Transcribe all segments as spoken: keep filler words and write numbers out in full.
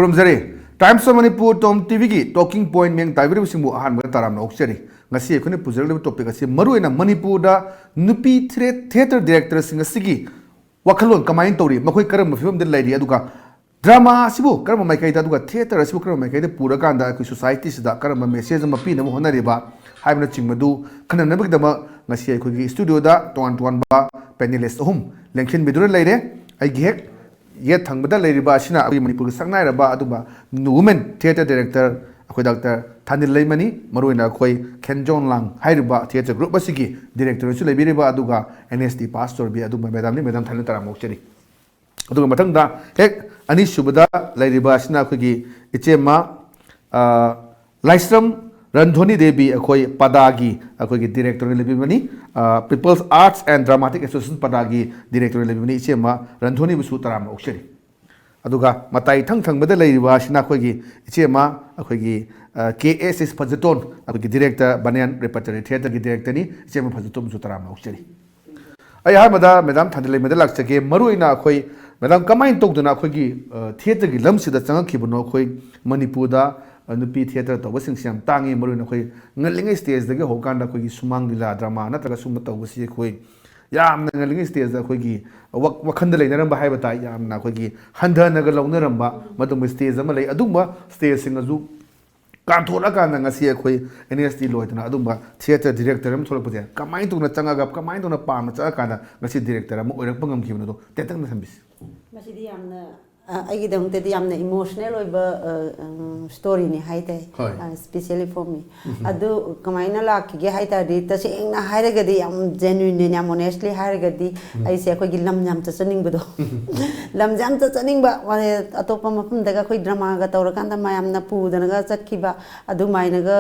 ꯈꯨꯔꯨꯝꯖꯔꯤ꯫ Times of Manipur Tom ꯇꯤꯚꯤꯒꯤ talking point ꯃꯤꯌꯦꯡ ꯇꯥꯕꯤꯔꯤꯕꯁꯤꯡꯕꯨ ꯑꯍꯥꯟꯕꯗ ꯇꯔꯥꯝꯅ ꯑꯣꯛꯆꯔꯤ꯫ ꯉꯁꯤ ꯑꯩꯈꯣꯏꯅ ꯄꯨꯖꯔꯛꯂꯤꯕ topic ꯑꯁꯤ ꯃꯔꯨꯑꯣꯏꯅ ꯃꯅꯤꯄꯨꯔꯗ ꯅꯨꯄꯤ ꯊꯤꯌꯦ-, theatre directorꯁꯤꯡ ꯑꯁꯤꯒꯤ ꯋꯥꯈꯜꯂꯣꯟ ꯀꯃꯥꯏꯅ ꯇꯧꯔꯤ, ꯃꯈꯣꯏ ꯀꯔꯝꯕ ꯐꯤꯕꯝꯗ ꯂꯩꯔꯤ, ꯑꯗꯨꯒ drama ꯑꯁꯤꯕꯨ ꯀꯔꯝꯕ ꯃꯥꯏꯀꯩꯗ, ꯑꯗꯨꯒ theatre ꯑꯁꯤꯕꯨ ꯀꯔꯝꯕ ꯃꯥꯏꯀꯩꯗ ꯄꯨꯔꯀꯥꯟꯗ ꯑꯩꯈꯣꯏ societyꯁꯤꯗ ꯀꯔꯝꯕ message ꯑꯃ ꯄꯤꯅꯕ ꯍꯣꯠꯅꯔꯤꯕ ꯍꯥꯏꯕꯅꯆꯤꯡꯕꯗꯨ ꯈꯟꯅꯅꯕꯒꯤꯗꯃꯛ ꯉꯁꯤ ꯑꯩꯈꯣꯏꯒꯤ studioꯗ ꯇꯣꯉꯥꯟ ꯇꯣꯉꯥꯟꯕ panelist ꯑꯍꯨꯝ ꯂꯦꯡꯁꯤꯟꯕꯤꯗꯨꯅ ꯂꯩꯔꯦ꯫ ꯑꯩꯒꯤ ꯍꯦꯛ ꯌꯦꯠ ꯊꯪꯕꯗ ꯂꯩꯔꯤꯕ ꯑꯁꯤꯅ ꯑꯩꯈꯣꯏ ꯃꯅꯤꯄꯨꯔꯒꯤ ꯁꯛꯅꯥꯏꯔꯕ ꯑꯗꯨꯒ women theatre director ꯑꯩꯈꯣꯏ Doctor ꯊꯥꯅꯤꯜ ꯂꯩꯃꯅꯤ, ꯃꯔꯨꯑꯣꯏꯅ ꯑꯩꯈꯣꯏ ꯈꯦꯟꯖꯣꯟ ꯂꯥꯡ ꯍꯥꯏꯔꯤꯕ theatre group ꯑꯁꯤꯒꯤ directorꯁꯨ ꯂꯩꯕꯤꯔꯤꯕ, ꯑꯗꯨꯒ N S D pass ꯇꯧꯔꯕꯤ ꯑꯗꯨꯒꯨꯝꯕ madamꯅꯤ꯫ Madam ꯊꯥꯅꯤꯜ ꯇꯔꯥꯝꯅ ꯑꯣꯛꯆꯔꯤ꯫ ꯑꯗꯨꯒ ꯃꯊꯪꯗ ꯍꯦꯛ ꯑꯅꯤꯁꯨꯕꯗ ꯂꯩꯔꯤꯕ ꯑꯁꯤꯅ ꯑꯩꯈꯣꯏꯒꯤ ꯏꯆꯦꯃ, ꯑ, ꯂꯥꯏꯁ꯭ꯔꯝ ꯔꯟꯙꯣꯅꯤ ꯗꯦꯕꯤ, ꯑꯩꯈꯣꯏ ꯄꯗꯥꯒꯤ ꯑꯩꯈꯣꯏꯒꯤ director ꯑꯣꯏꯅ ꯂꯩꯕꯤꯕꯅꯤ꯫ ꯑ, People's Arts and Dramatic Association ꯄꯗꯥꯒꯤ director ꯑꯣꯏꯅ ꯂꯩꯕꯤꯕꯅꯤ꯫ ꯏꯆꯦꯃ ꯔꯟꯙꯣꯅꯤꯕꯨꯁꯨ ꯇꯔꯥꯝꯅ ꯑꯣꯛꯆꯔꯤ꯫ ꯑꯗꯨꯒ ꯃꯇꯥꯏ ꯏꯊꯪ ꯊꯪꯕꯗ ꯂꯩꯔꯤꯕ ꯑꯁꯤꯅ ꯑꯩꯈꯣꯏꯒꯤ ꯏꯆꯦꯃ, ꯑꯩꯈꯣꯏꯒꯤ, ꯑ, K S S ꯐꯖꯇꯣꯟ, ꯑꯩꯈꯣꯏꯒꯤ director, ꯕꯅꯤꯌꯥꯟ Repertory Theatreꯒꯤ directorꯅꯤ꯫ ꯏꯆꯦꯃ ꯐꯖꯇꯣꯟꯕꯨꯁꯨ ꯇꯔꯥꯝꯅ ꯑꯣꯛꯆꯔꯤ꯫ ꯑꯩ ꯑꯍꯥꯟꯕꯗ madam ꯊꯥꯅꯤꯜ ꯂꯩꯃꯗ ꯂꯥꯛꯆꯒꯦ꯫ ꯃꯔꯨꯑꯣꯏꯅ ꯑꯩꯈꯣꯏ madam ꯀꯃꯥꯏꯅ ꯇꯧꯗꯅ ꯑꯩꯈꯣꯏꯒꯤ, ꯑ, theatreꯒꯤ ꯂꯝꯁꯤꯗ ꯆꯪꯉꯛꯈꯤꯕꯅꯣ? ꯑꯩꯈꯣꯏ ꯃꯅꯤꯄꯨꯔꯗ, ꯑ, ꯅꯨꯄꯤ theatre ꯇꯧꯕꯁꯤꯡꯁꯤ ꯌꯥꯝ ꯇꯥꯡꯉꯤ꯫ ꯃꯔꯨꯑꯣꯏꯅ ꯑꯩꯈꯣꯏ ꯉꯜꯂꯤꯉꯩ stageꯗꯒꯤ ꯍꯧꯔꯀꯥꯟꯗ ꯑꯩꯈꯣꯏꯒꯤ ꯁꯨꯃꯥꯡ ꯂꯤꯂꯥ drama ꯅꯠꯇ꯭ꯔꯒ ꯁꯨꯝꯕ ꯇꯧꯕꯁꯤ ꯑꯩꯈꯣꯏ ꯌꯥꯝꯅ ꯉꯜꯂꯤꯉꯩ stageꯗ ꯑꯩꯈꯣꯏꯒꯤ ꯋꯥ-, ꯋꯥꯈꯟꯗ ꯂꯩꯅꯔꯝꯕ ꯍꯥꯏꯕ ꯇꯥꯏ, ꯌꯥꯝꯅ ꯑꯩꯈꯣꯏꯒꯤ ꯍꯟꯊꯅꯒ ꯂꯧꯅꯔꯝꯕ ꯃꯗꯨꯒꯨꯝꯕ stage ꯑꯃ ꯂꯩ꯫ ꯑꯗꯨꯒꯨꯝꯕ stageꯁꯤꯡ ꯑꯗꯨ ꯀꯥꯟꯊꯣꯛꯂꯀꯥꯟꯗ ꯉꯁꯤ ꯑꯩꯈꯣꯏ N S D ꯂꯣꯏꯗꯅ ꯑꯗꯨꯝꯕ theatre director ꯑꯃ ꯊꯣꯛꯂꯛꯄꯁꯦ ꯀꯃꯥꯏꯅ ꯇꯧꯅ ꯆꯪꯉꯒ, ꯀꯃꯥꯏꯅ ꯇꯧꯅ ꯄꯥꯝꯅ ꯆꯪꯉꯀꯥꯟꯗ ꯉꯁꯤ director ꯑꯃ ꯑꯣꯏꯔꯛꯄ ꯉꯝꯈꯤꯕꯅꯣꯗꯣ ꯇꯦꯟꯇꯛꯅ ꯊꯝꯕꯤꯁꯤ꯫ ꯃꯁꯤꯗꯤ ꯌꯥꯝꯅ, ꯑ, ꯑꯩꯒꯤꯗꯃꯛꯇꯗꯤ ꯌꯥꯝꯅ emotional ꯑꯣꯏꯕ, ꯑ, ꯎꯝ, storyꯅꯤ ꯍꯥꯏ ꯇꯥꯏ꯫ ꯍꯣꯏ꯫ ꯑ, specially for me꯫ ꯎꯝ꯫ ꯑꯗꯨ ꯀꯃꯥꯏꯅ ꯂꯥꯛꯈꯤꯒꯦ ꯍꯥꯏ ꯇꯥꯔꯗꯤ, ꯇꯁꯦꯡꯅ ꯍꯥꯏꯔꯒꯗꯤ, ꯌꯥꯝ genuine ꯑꯣꯏꯅ, ꯌꯥꯝ honestly ꯍꯥꯏꯔꯒꯗꯤ, ꯎꯝ꯫ ꯑꯩꯁꯦ ꯑꯩꯈꯣꯏꯒꯤ ꯂꯝ ꯌꯥꯝ ꯆꯠꯆꯅꯤꯡꯕꯗꯣ꯫ ꯎꯝ꯫ ꯂꯝꯁꯦ ꯌꯥꯝ ꯆꯠꯆꯅꯤꯡꯕ, ꯃꯥꯅꯦ, ꯑꯇꯣꯞꯄ ꯃꯐꯝꯗꯒ ꯑꯩꯈꯣꯏ dramaꯒ ꯇꯧꯔꯀꯥꯟꯗ ꯃꯌꯥꯝꯅ ꯄꯨꯗꯅꯒ ꯆꯠꯈꯤꯕ, ꯑꯗꯨꯃꯥꯏꯅꯒ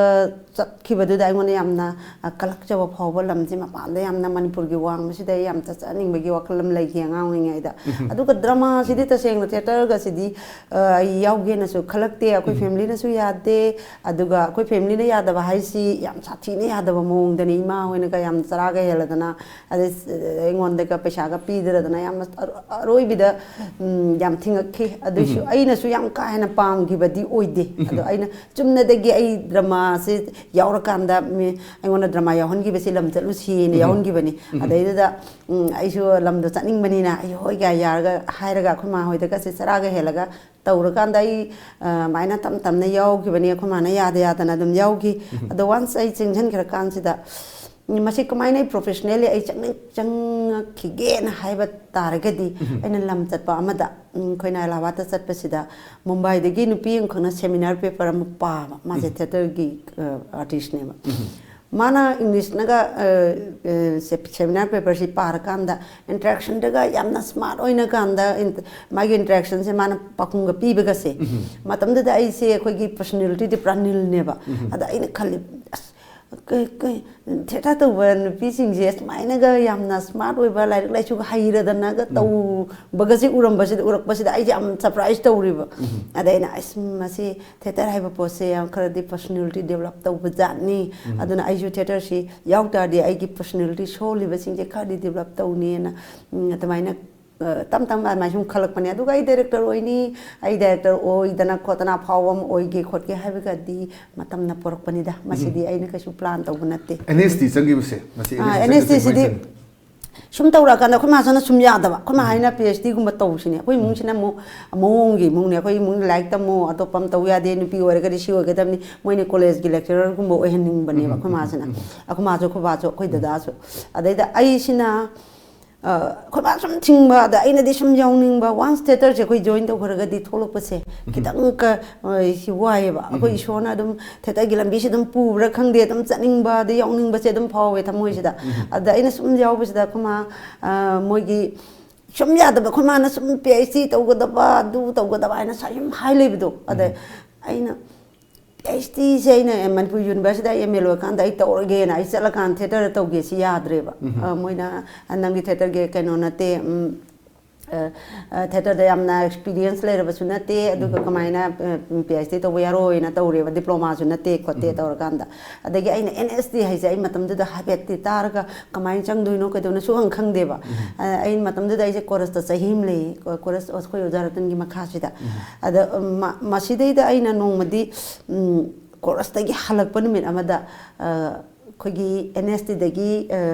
ꯆꯠꯈꯤꯕꯗꯨꯗ ꯑꯩꯉꯣꯟꯗ ꯌꯥꯝꯅ, ꯑ, ꯀꯂꯛꯆꯕ ꯐꯥꯎꯕ꯫ ꯂꯝꯁꯦ ꯃꯄꯥꯟꯗ ꯌꯥꯝꯅ ꯃꯅꯤꯄꯨꯔꯒꯤ ꯋꯥꯡꯃꯁꯤꯗ ꯑꯩ ꯌꯥꯝ ꯆꯠꯆꯅꯤꯡꯕꯒꯤ ꯋꯥꯈꯜ ꯑꯃ ꯂꯩꯈꯤ ꯑꯉꯥꯡ ꯑꯣꯏꯔꯤꯉꯩꯗ꯫ ꯎꯝ꯫ ꯑꯗꯨꯒ dramaꯁꯤꯗꯤ ꯇꯁꯦꯡꯅ theatre ꯁꯤꯗꯤ ꯑꯩ ꯌꯥꯎꯒꯦꯅꯁꯨ ꯈꯜꯂꯛꯇꯦ꯫ ꯑꯩꯈꯣꯏ ꯐꯦꯃꯤꯂꯤꯅꯁꯨ ꯌꯥꯗꯦ꯫ ꯑꯗꯨꯒ ꯑꯩꯈꯣꯏ ꯐꯦꯃꯤꯂꯤꯅ ꯌꯥꯗꯕ ꯍꯥꯏꯁꯤ ꯌꯥꯝ ꯁꯥꯊꯤꯅ ꯌꯥꯗꯕ ꯃꯑꯣꯡꯗꯅꯤ꯫ ꯏꯃꯥ ꯍꯣꯏꯅꯒ ꯌꯥꯝ ꯆꯔꯥꯒ ꯍꯦꯜꯂꯗꯅ, ꯑꯗꯩ ꯑꯩꯉꯣꯟꯗꯒ ꯄꯩꯁꯥꯒ ꯄꯤꯗꯔꯗꯅ ꯌꯥꯝꯅ ꯑꯔꯣꯏꯕꯤꯗ ꯌꯥꯝ ꯊꯤꯡꯉꯛꯈꯤ꯫ ꯑꯗꯨꯏꯁꯨ ꯑꯩꯅꯁꯨ ꯌꯥꯝ ꯀꯥ ꯍꯦꯟꯅ ꯄꯥꯝꯈꯤꯕꯗꯤ ꯑꯣꯏꯗꯦ꯫ ꯑꯗꯣ ꯑꯩꯅ ꯆꯨꯝꯅꯗꯒꯤ ꯑꯩ ꯗ꯭ꯔꯃꯥꯁꯦ ꯌꯥꯎꯔꯀꯥꯟꯗ ꯑꯩꯉꯣꯟꯗ ꯗ꯭ꯔꯃꯥ ꯌꯥꯎꯍꯟꯈꯤꯕꯁꯤ, ꯂꯝ ꯆꯠꯂꯨꯁꯤꯅ ꯌꯥꯎꯍꯟꯈꯤꯕꯅꯤ꯫ ꯑꯗꯩꯗꯨꯗ ꯑꯩꯁꯨ ꯂꯝꯗꯣ ꯆꯠꯅꯤꯡꯕꯅꯤꯅ ꯑꯩ ꯍꯣꯏ ꯀꯥꯏ ꯌꯥꯔꯒ ꯍꯥꯏꯔꯒ ꯑꯩꯈꯣꯏ ꯃꯥ ꯍꯣꯏꯗꯒꯁꯦ ꯆꯔꯥꯒ ꯍꯦꯜꯂꯒ ꯇꯧꯔꯀꯥꯟꯗ ꯑꯩ ꯑꯗꯨꯃꯥꯏꯅ ꯇꯞ ꯇꯞꯅ ꯌꯥꯎꯈꯤꯕꯅꯤ꯫ ꯑꯩꯈꯣꯏ ꯃꯥꯅ ꯌꯥꯗ ꯌꯥꯗꯅ ꯑꯗꯨꯝ ꯌꯥꯎꯈꯤ꯫ ꯑꯗꯣ ꯋꯥꯟꯁ ꯑꯩ ꯆꯦꯟꯁꯤꯟꯈ꯭ꯔ ꯀꯥꯟꯁꯤꯗ ꯃꯁꯤ ꯀꯃꯥꯏꯅ ꯑꯩ ꯄ꯭ꯔꯣꯐꯦꯁꯅꯦꯜꯂꯤ ꯑꯩ ꯆꯪꯅꯤꯡ ꯆꯪꯉꯛꯈꯤꯒꯦꯅ ꯍꯥꯏꯕ ꯇꯥꯔꯒꯗꯤ, ꯑꯩꯅ ꯂꯝ ꯆꯠꯄ ꯑꯃꯗ, ꯑꯩꯈꯣꯏꯅ ꯑꯦꯂꯥꯍꯥꯕꯥꯗꯇ ꯆꯠꯄꯁꯤꯗ ꯃꯨꯝꯕꯥꯏꯗꯒꯤ ꯅꯨꯄꯤ ꯑꯃꯈꯛꯅ ꯁꯦꯃꯤꯅꯥꯔ ꯄꯦꯄꯔ ꯑꯃ ꯄꯥꯕ꯫ ꯃꯥꯁꯦ ꯊꯤꯌꯦꯇꯔꯒꯤ ꯑꯥꯔꯇꯤꯁꯅꯦꯕ꯫ ꯃꯥꯅ ꯏꯪꯂꯤꯁꯅꯒ ꯁꯦꯃꯤꯅꯥꯔ ꯄꯦꯄꯔꯁꯤ ꯄꯥꯔꯀꯥꯟꯗ ꯏꯟꯇꯔꯦꯛꯁꯟꯗꯒ ꯌꯥꯝꯅ ꯁ꯭ꯃꯥꯔꯠ ꯑꯣꯏꯅ ꯀꯥꯟꯗ, ꯃꯥꯒꯤ ꯏꯟꯇꯔꯦꯛꯁꯟꯁꯦ ꯃꯥꯅ ꯄꯥꯎꯈꯨꯝꯒ ꯄꯤꯕꯒꯁꯦ, ꯃꯇꯝꯗꯨꯗ ꯑꯩꯁꯦ ꯑꯩꯈꯣꯏꯒꯤ ꯄꯔꯁꯅꯦꯂꯤꯇꯤꯗꯤ ꯄꯨꯔꯥ ꯅꯤꯜꯅꯦꯕ꯫ ꯑꯗ ꯑꯩꯅ ꯈꯜꯂꯤ, ꯑꯁ, ꯀꯩ ꯀꯩ ꯊꯤꯌꯦꯇꯔ ꯇꯧꯕ ꯅꯨꯄꯤꯁꯤꯡꯁꯦ ꯁꯨꯃꯥꯏꯅꯒ ꯌꯥꯝꯅ ꯁ꯭ꯃꯥꯔꯠ ꯑꯣꯏꯕ, ꯂꯥꯏꯔꯤꯛ ꯂꯥꯏꯁꯨꯒ ꯍꯩꯔꯗꯅꯒ ꯇꯧꯕꯒꯁꯦ ꯎꯔꯝꯕꯁꯤꯗ, ꯎꯔꯛꯄꯁꯤꯗ ꯑꯩꯁꯦ ꯌꯥꯝ ꯁꯔꯄ꯭ꯔꯥꯏꯁ ꯇꯧꯔꯤꯕ꯫ ꯑꯗ ꯑꯩꯅ, ꯑꯁ, ꯃꯁꯤ ꯊꯤꯌꯦꯇꯔ ꯍꯥꯏꯕ ꯄꯣꯠꯁꯦ ꯌꯥꯝ ꯈꯔꯗꯤ ꯄꯔꯁꯅꯦꯂꯤꯇꯤ ꯗꯦꯕꯂꯞ ꯇꯧꯕ ꯖꯥꯠꯅꯤ꯫ ꯑꯗꯨꯅ ꯑꯩꯁꯨ ꯊꯤꯌꯦꯇꯔꯁꯤ ꯌꯥꯎ ꯇꯥꯔꯗꯤ ꯑꯩꯒꯤ ꯄꯔꯁꯅꯦꯂꯤꯇꯤ ꯁꯣꯜꯂꯤꯕꯁꯤꯡꯁꯦ ꯈꯔꯗꯤ ꯗꯦꯕꯂꯞ ꯇꯧꯅꯤꯅ, ꯑꯗꯨꯃꯥꯏꯅ ꯇꯞ ꯇꯞꯅ ꯑꯗꯨꯃꯥꯏꯅ ꯁꯨꯝ ꯈꯜꯂꯛꯄꯅꯦ꯫ ꯑꯗꯨꯒ ꯑꯩ ꯗꯥꯏꯔꯦꯛꯇꯔ ꯑꯣꯏꯅꯤ, ꯑꯩ ꯗꯥꯏꯔꯦꯛꯇꯔ ꯑꯣꯏꯗꯅ ꯈꯣꯠꯇꯅ ꯑꯐꯥꯎꯕ ꯑꯃ ꯑꯣꯏꯒꯦ ꯈꯣꯠꯀꯦ ꯍꯥꯏꯕꯒꯗꯤ ꯃꯇꯝꯅ ꯄꯨꯔꯛꯄꯅꯤꯗ꯫ ꯃꯁꯤꯗꯤ ꯑꯩꯅ ꯀꯩꯁꯨ ꯄ꯭ꯂꯥꯟ ꯇꯧꯕ ꯅꯠꯇꯦ꯫ ꯑꯦꯟ ꯑꯦꯁ ꯇꯤ ꯆꯪꯈꯤꯕꯁꯦ, ꯃꯁꯤ ꯑꯥ, ꯑꯦꯟ ꯑꯦꯁ ꯇꯤ ꯆꯪꯈꯤꯕꯁꯦ ꯑꯦꯟ ꯑꯦꯁ ꯇꯤ ꯁꯤꯗꯤ ꯀꯃꯥꯏꯅ ꯇꯧꯅꯤ? ꯁꯨꯝ ꯇꯧꯔꯛꯑꯀꯥꯟꯗ ꯑꯩꯈꯣꯏ ꯃꯥꯁꯤꯅ ꯁꯨꯝ ꯌꯥꯗꯕ꯫ ꯑꯩꯈꯣꯏ ꯃꯥ ꯍꯥꯏꯅ ꯄꯤ ꯑꯩꯆ ꯗꯤꯒꯨꯝꯕ ꯇꯧꯁꯤꯅꯦ꯫ ꯑꯩꯈꯣꯏ ꯏꯃꯨꯡꯁꯤꯅ ꯑꯃꯨꯛ ꯃꯑꯣꯡꯒꯤ ꯏꯃꯨꯡꯅꯦ꯫ ꯑꯩꯈꯣꯏ ꯏꯃꯨꯡ ꯂꯥꯏꯔꯤꯛ ꯇꯝꯃꯣ, ꯑꯇꯣꯞꯄ ꯑꯃ ꯇꯧ ꯌꯥꯗꯦ, ꯅꯨꯄꯤ ꯑꯣꯏꯔꯒꯗꯤ ꯁꯤ ꯑꯣꯏꯒꯗꯕꯅꯤ꯫ ꯃꯣꯏꯅ ꯀꯣꯂꯦꯖꯀꯤ ꯂꯦꯛꯆꯔꯔꯒꯨꯝꯕ ꯑꯣꯏꯍꯟꯅꯤꯡꯕꯅꯦꯕ ꯑꯩꯈꯣꯏ ꯃꯥꯁꯤꯅ꯫ ꯑꯩꯈꯣꯏ ꯃꯥꯁꯨ, ꯑꯩꯈꯣꯏ ꯕꯥꯁꯨ, ꯑꯩꯈꯣꯏ ꯗꯗꯥꯁꯨ꯫ ꯑꯗꯩꯗ ꯑꯩꯁꯤꯅ ꯑꯩꯈꯣꯏ ꯃꯥ ꯁꯨꯝ ꯊꯤꯡꯕ, ꯑꯗ ꯑꯩꯅꯗꯤ ꯁꯨꯝ ꯌꯥꯎꯅꯤꯡꯕ꯫ ꯋꯥꯟꯁ ꯊꯤꯌꯦꯇꯔꯁꯦ ꯑꯩꯈꯣꯏ ꯖꯣꯏꯟ ꯇꯧꯈ꯭ꯔꯒꯗꯤ ꯊꯣꯛꯂꯛꯄꯁꯦ ꯈꯤꯇꯪ ꯀ-, ꯑ, ꯁꯤ ꯋꯥꯏꯑꯦꯕ꯫ ꯑꯩꯈꯣꯏ ꯏꯁꯣꯔꯅ ꯑꯗꯨꯝ ꯊꯤꯌꯦꯇꯔꯒꯤ ꯂꯝꯕꯤꯁꯦ ꯑꯗꯨꯝ ꯄꯨꯕ꯭ꯔꯥ ꯈꯪꯗꯦ, ꯑꯗꯨꯝ ꯆꯠꯅꯤꯡꯕ, ꯑꯗꯩ ꯌꯥꯎꯅꯤꯡꯕꯁꯦ ꯑꯗꯨꯝ ꯐꯥꯎꯋꯦ ꯊꯃꯣꯏꯁꯤꯗ꯫ ꯑꯗ ꯑꯩꯅ ꯁꯨꯝ ꯌꯥꯎꯕꯁꯤꯗ ꯑꯩꯈꯣꯏ ꯃꯥ, ꯑ, ꯃꯣꯏꯒꯤ ꯁꯨꯝ ꯌꯥꯗꯕ, ꯑꯩꯈꯣꯏ ꯃꯥꯅ ꯁꯨꯝ ꯄꯤ ꯑꯩꯆ ꯗꯤ ꯇꯧꯒꯗꯕ, ꯑꯗꯨ ꯇꯧꯒꯗꯕ ꯍꯥꯏꯅ ꯁꯨꯝ ꯍꯥꯏ ꯂꯩꯕꯗꯣ꯫ ꯑꯗ ꯑꯩꯅ ꯄꯤ ꯑꯩꯆ ꯗꯤꯁꯦ ꯑꯩꯅ ꯃꯅꯤꯄꯨꯔ ꯌꯨꯅꯤꯚꯔꯁꯤꯇꯤꯗ ꯑꯩ ꯑꯦꯝ ꯑꯦ ꯂꯣꯏꯔꯀꯥꯟꯗ ꯑꯩ ꯇꯧꯔꯒꯦꯅ ꯑꯩ ꯆꯠꯂꯀꯥꯟꯗ ꯊꯤꯌꯦꯇꯔꯗ ꯇꯧꯒꯦ ꯁꯤ ꯌꯥꯗ꯭ꯔꯦꯕ꯫ ꯑ, ꯃꯣꯏꯅ, "ꯑ, ꯅꯪꯒꯤ ꯊꯤꯌꯦꯇꯔꯒꯤ ꯀꯩꯅꯣ ꯅꯠꯇꯦ, ꯎꯝ, ꯊꯤꯌꯦꯇꯔꯗ ꯌꯥꯝꯅ ꯑꯦꯛꯁꯄꯤꯔꯤꯌꯦꯟꯁ ꯂꯩꯔꯕꯁꯨ ꯅꯠꯇꯦ, ꯑꯗꯨꯒ ꯀꯃꯥꯏꯅ ꯄꯤ ꯑꯩꯆ ꯗꯤ ꯇꯧꯕ ꯌꯥꯔꯣꯏꯅ ꯇꯧꯔꯦꯕ, ꯗꯤꯄ꯭ꯂꯣꯃꯥꯁꯨ ꯅꯠꯇꯦ ꯈꯣꯠꯇꯦ ꯇꯧꯔꯀꯥꯟꯗ. ꯑꯗꯒꯤ ꯑꯩꯅ ꯑꯦꯟ ꯑꯦꯁ ꯗꯤ ꯍꯥꯏꯁꯦ ꯑꯩ ꯃꯇꯝꯗꯨꯗ ꯍꯥꯏꯐꯦꯠꯇꯤ ꯇꯥꯔꯒ ꯀꯃꯥꯏꯅ ꯆꯪꯗꯣꯏꯅꯣ ꯀꯩꯗꯧꯅꯣ ꯁꯨꯈꯪ ꯈꯪꯗꯦꯕ. ꯑ, ꯑꯩ ꯃꯇꯝꯗꯨꯗ ꯑꯩꯁꯦ ꯀꯣꯔꯁꯇ ꯆꯍꯤ ꯑꯃ ꯂꯩꯌꯦ, ꯀꯣ- ꯀꯣꯔꯁ ꯑꯩꯈꯣꯏ ꯑꯣꯖꯥ ꯔꯇꯟꯒꯤ ꯃꯈꯥꯁꯤꯗ. ꯑꯗ ꯃ- ꯃꯁꯤꯗꯩꯗ ꯑꯩꯅ ꯅꯣꯡꯃꯗꯤ ꯎꯝ, ꯀꯣꯔꯁꯇꯒꯤ ꯍꯜꯂꯛꯄ ꯅꯨꯃꯤꯠ ꯑꯃꯗ ꯑ, ꯑꯩꯈꯣꯏꯒꯤ ꯑꯦꯟ ꯑꯦꯁ ꯗꯤꯗꯒꯤ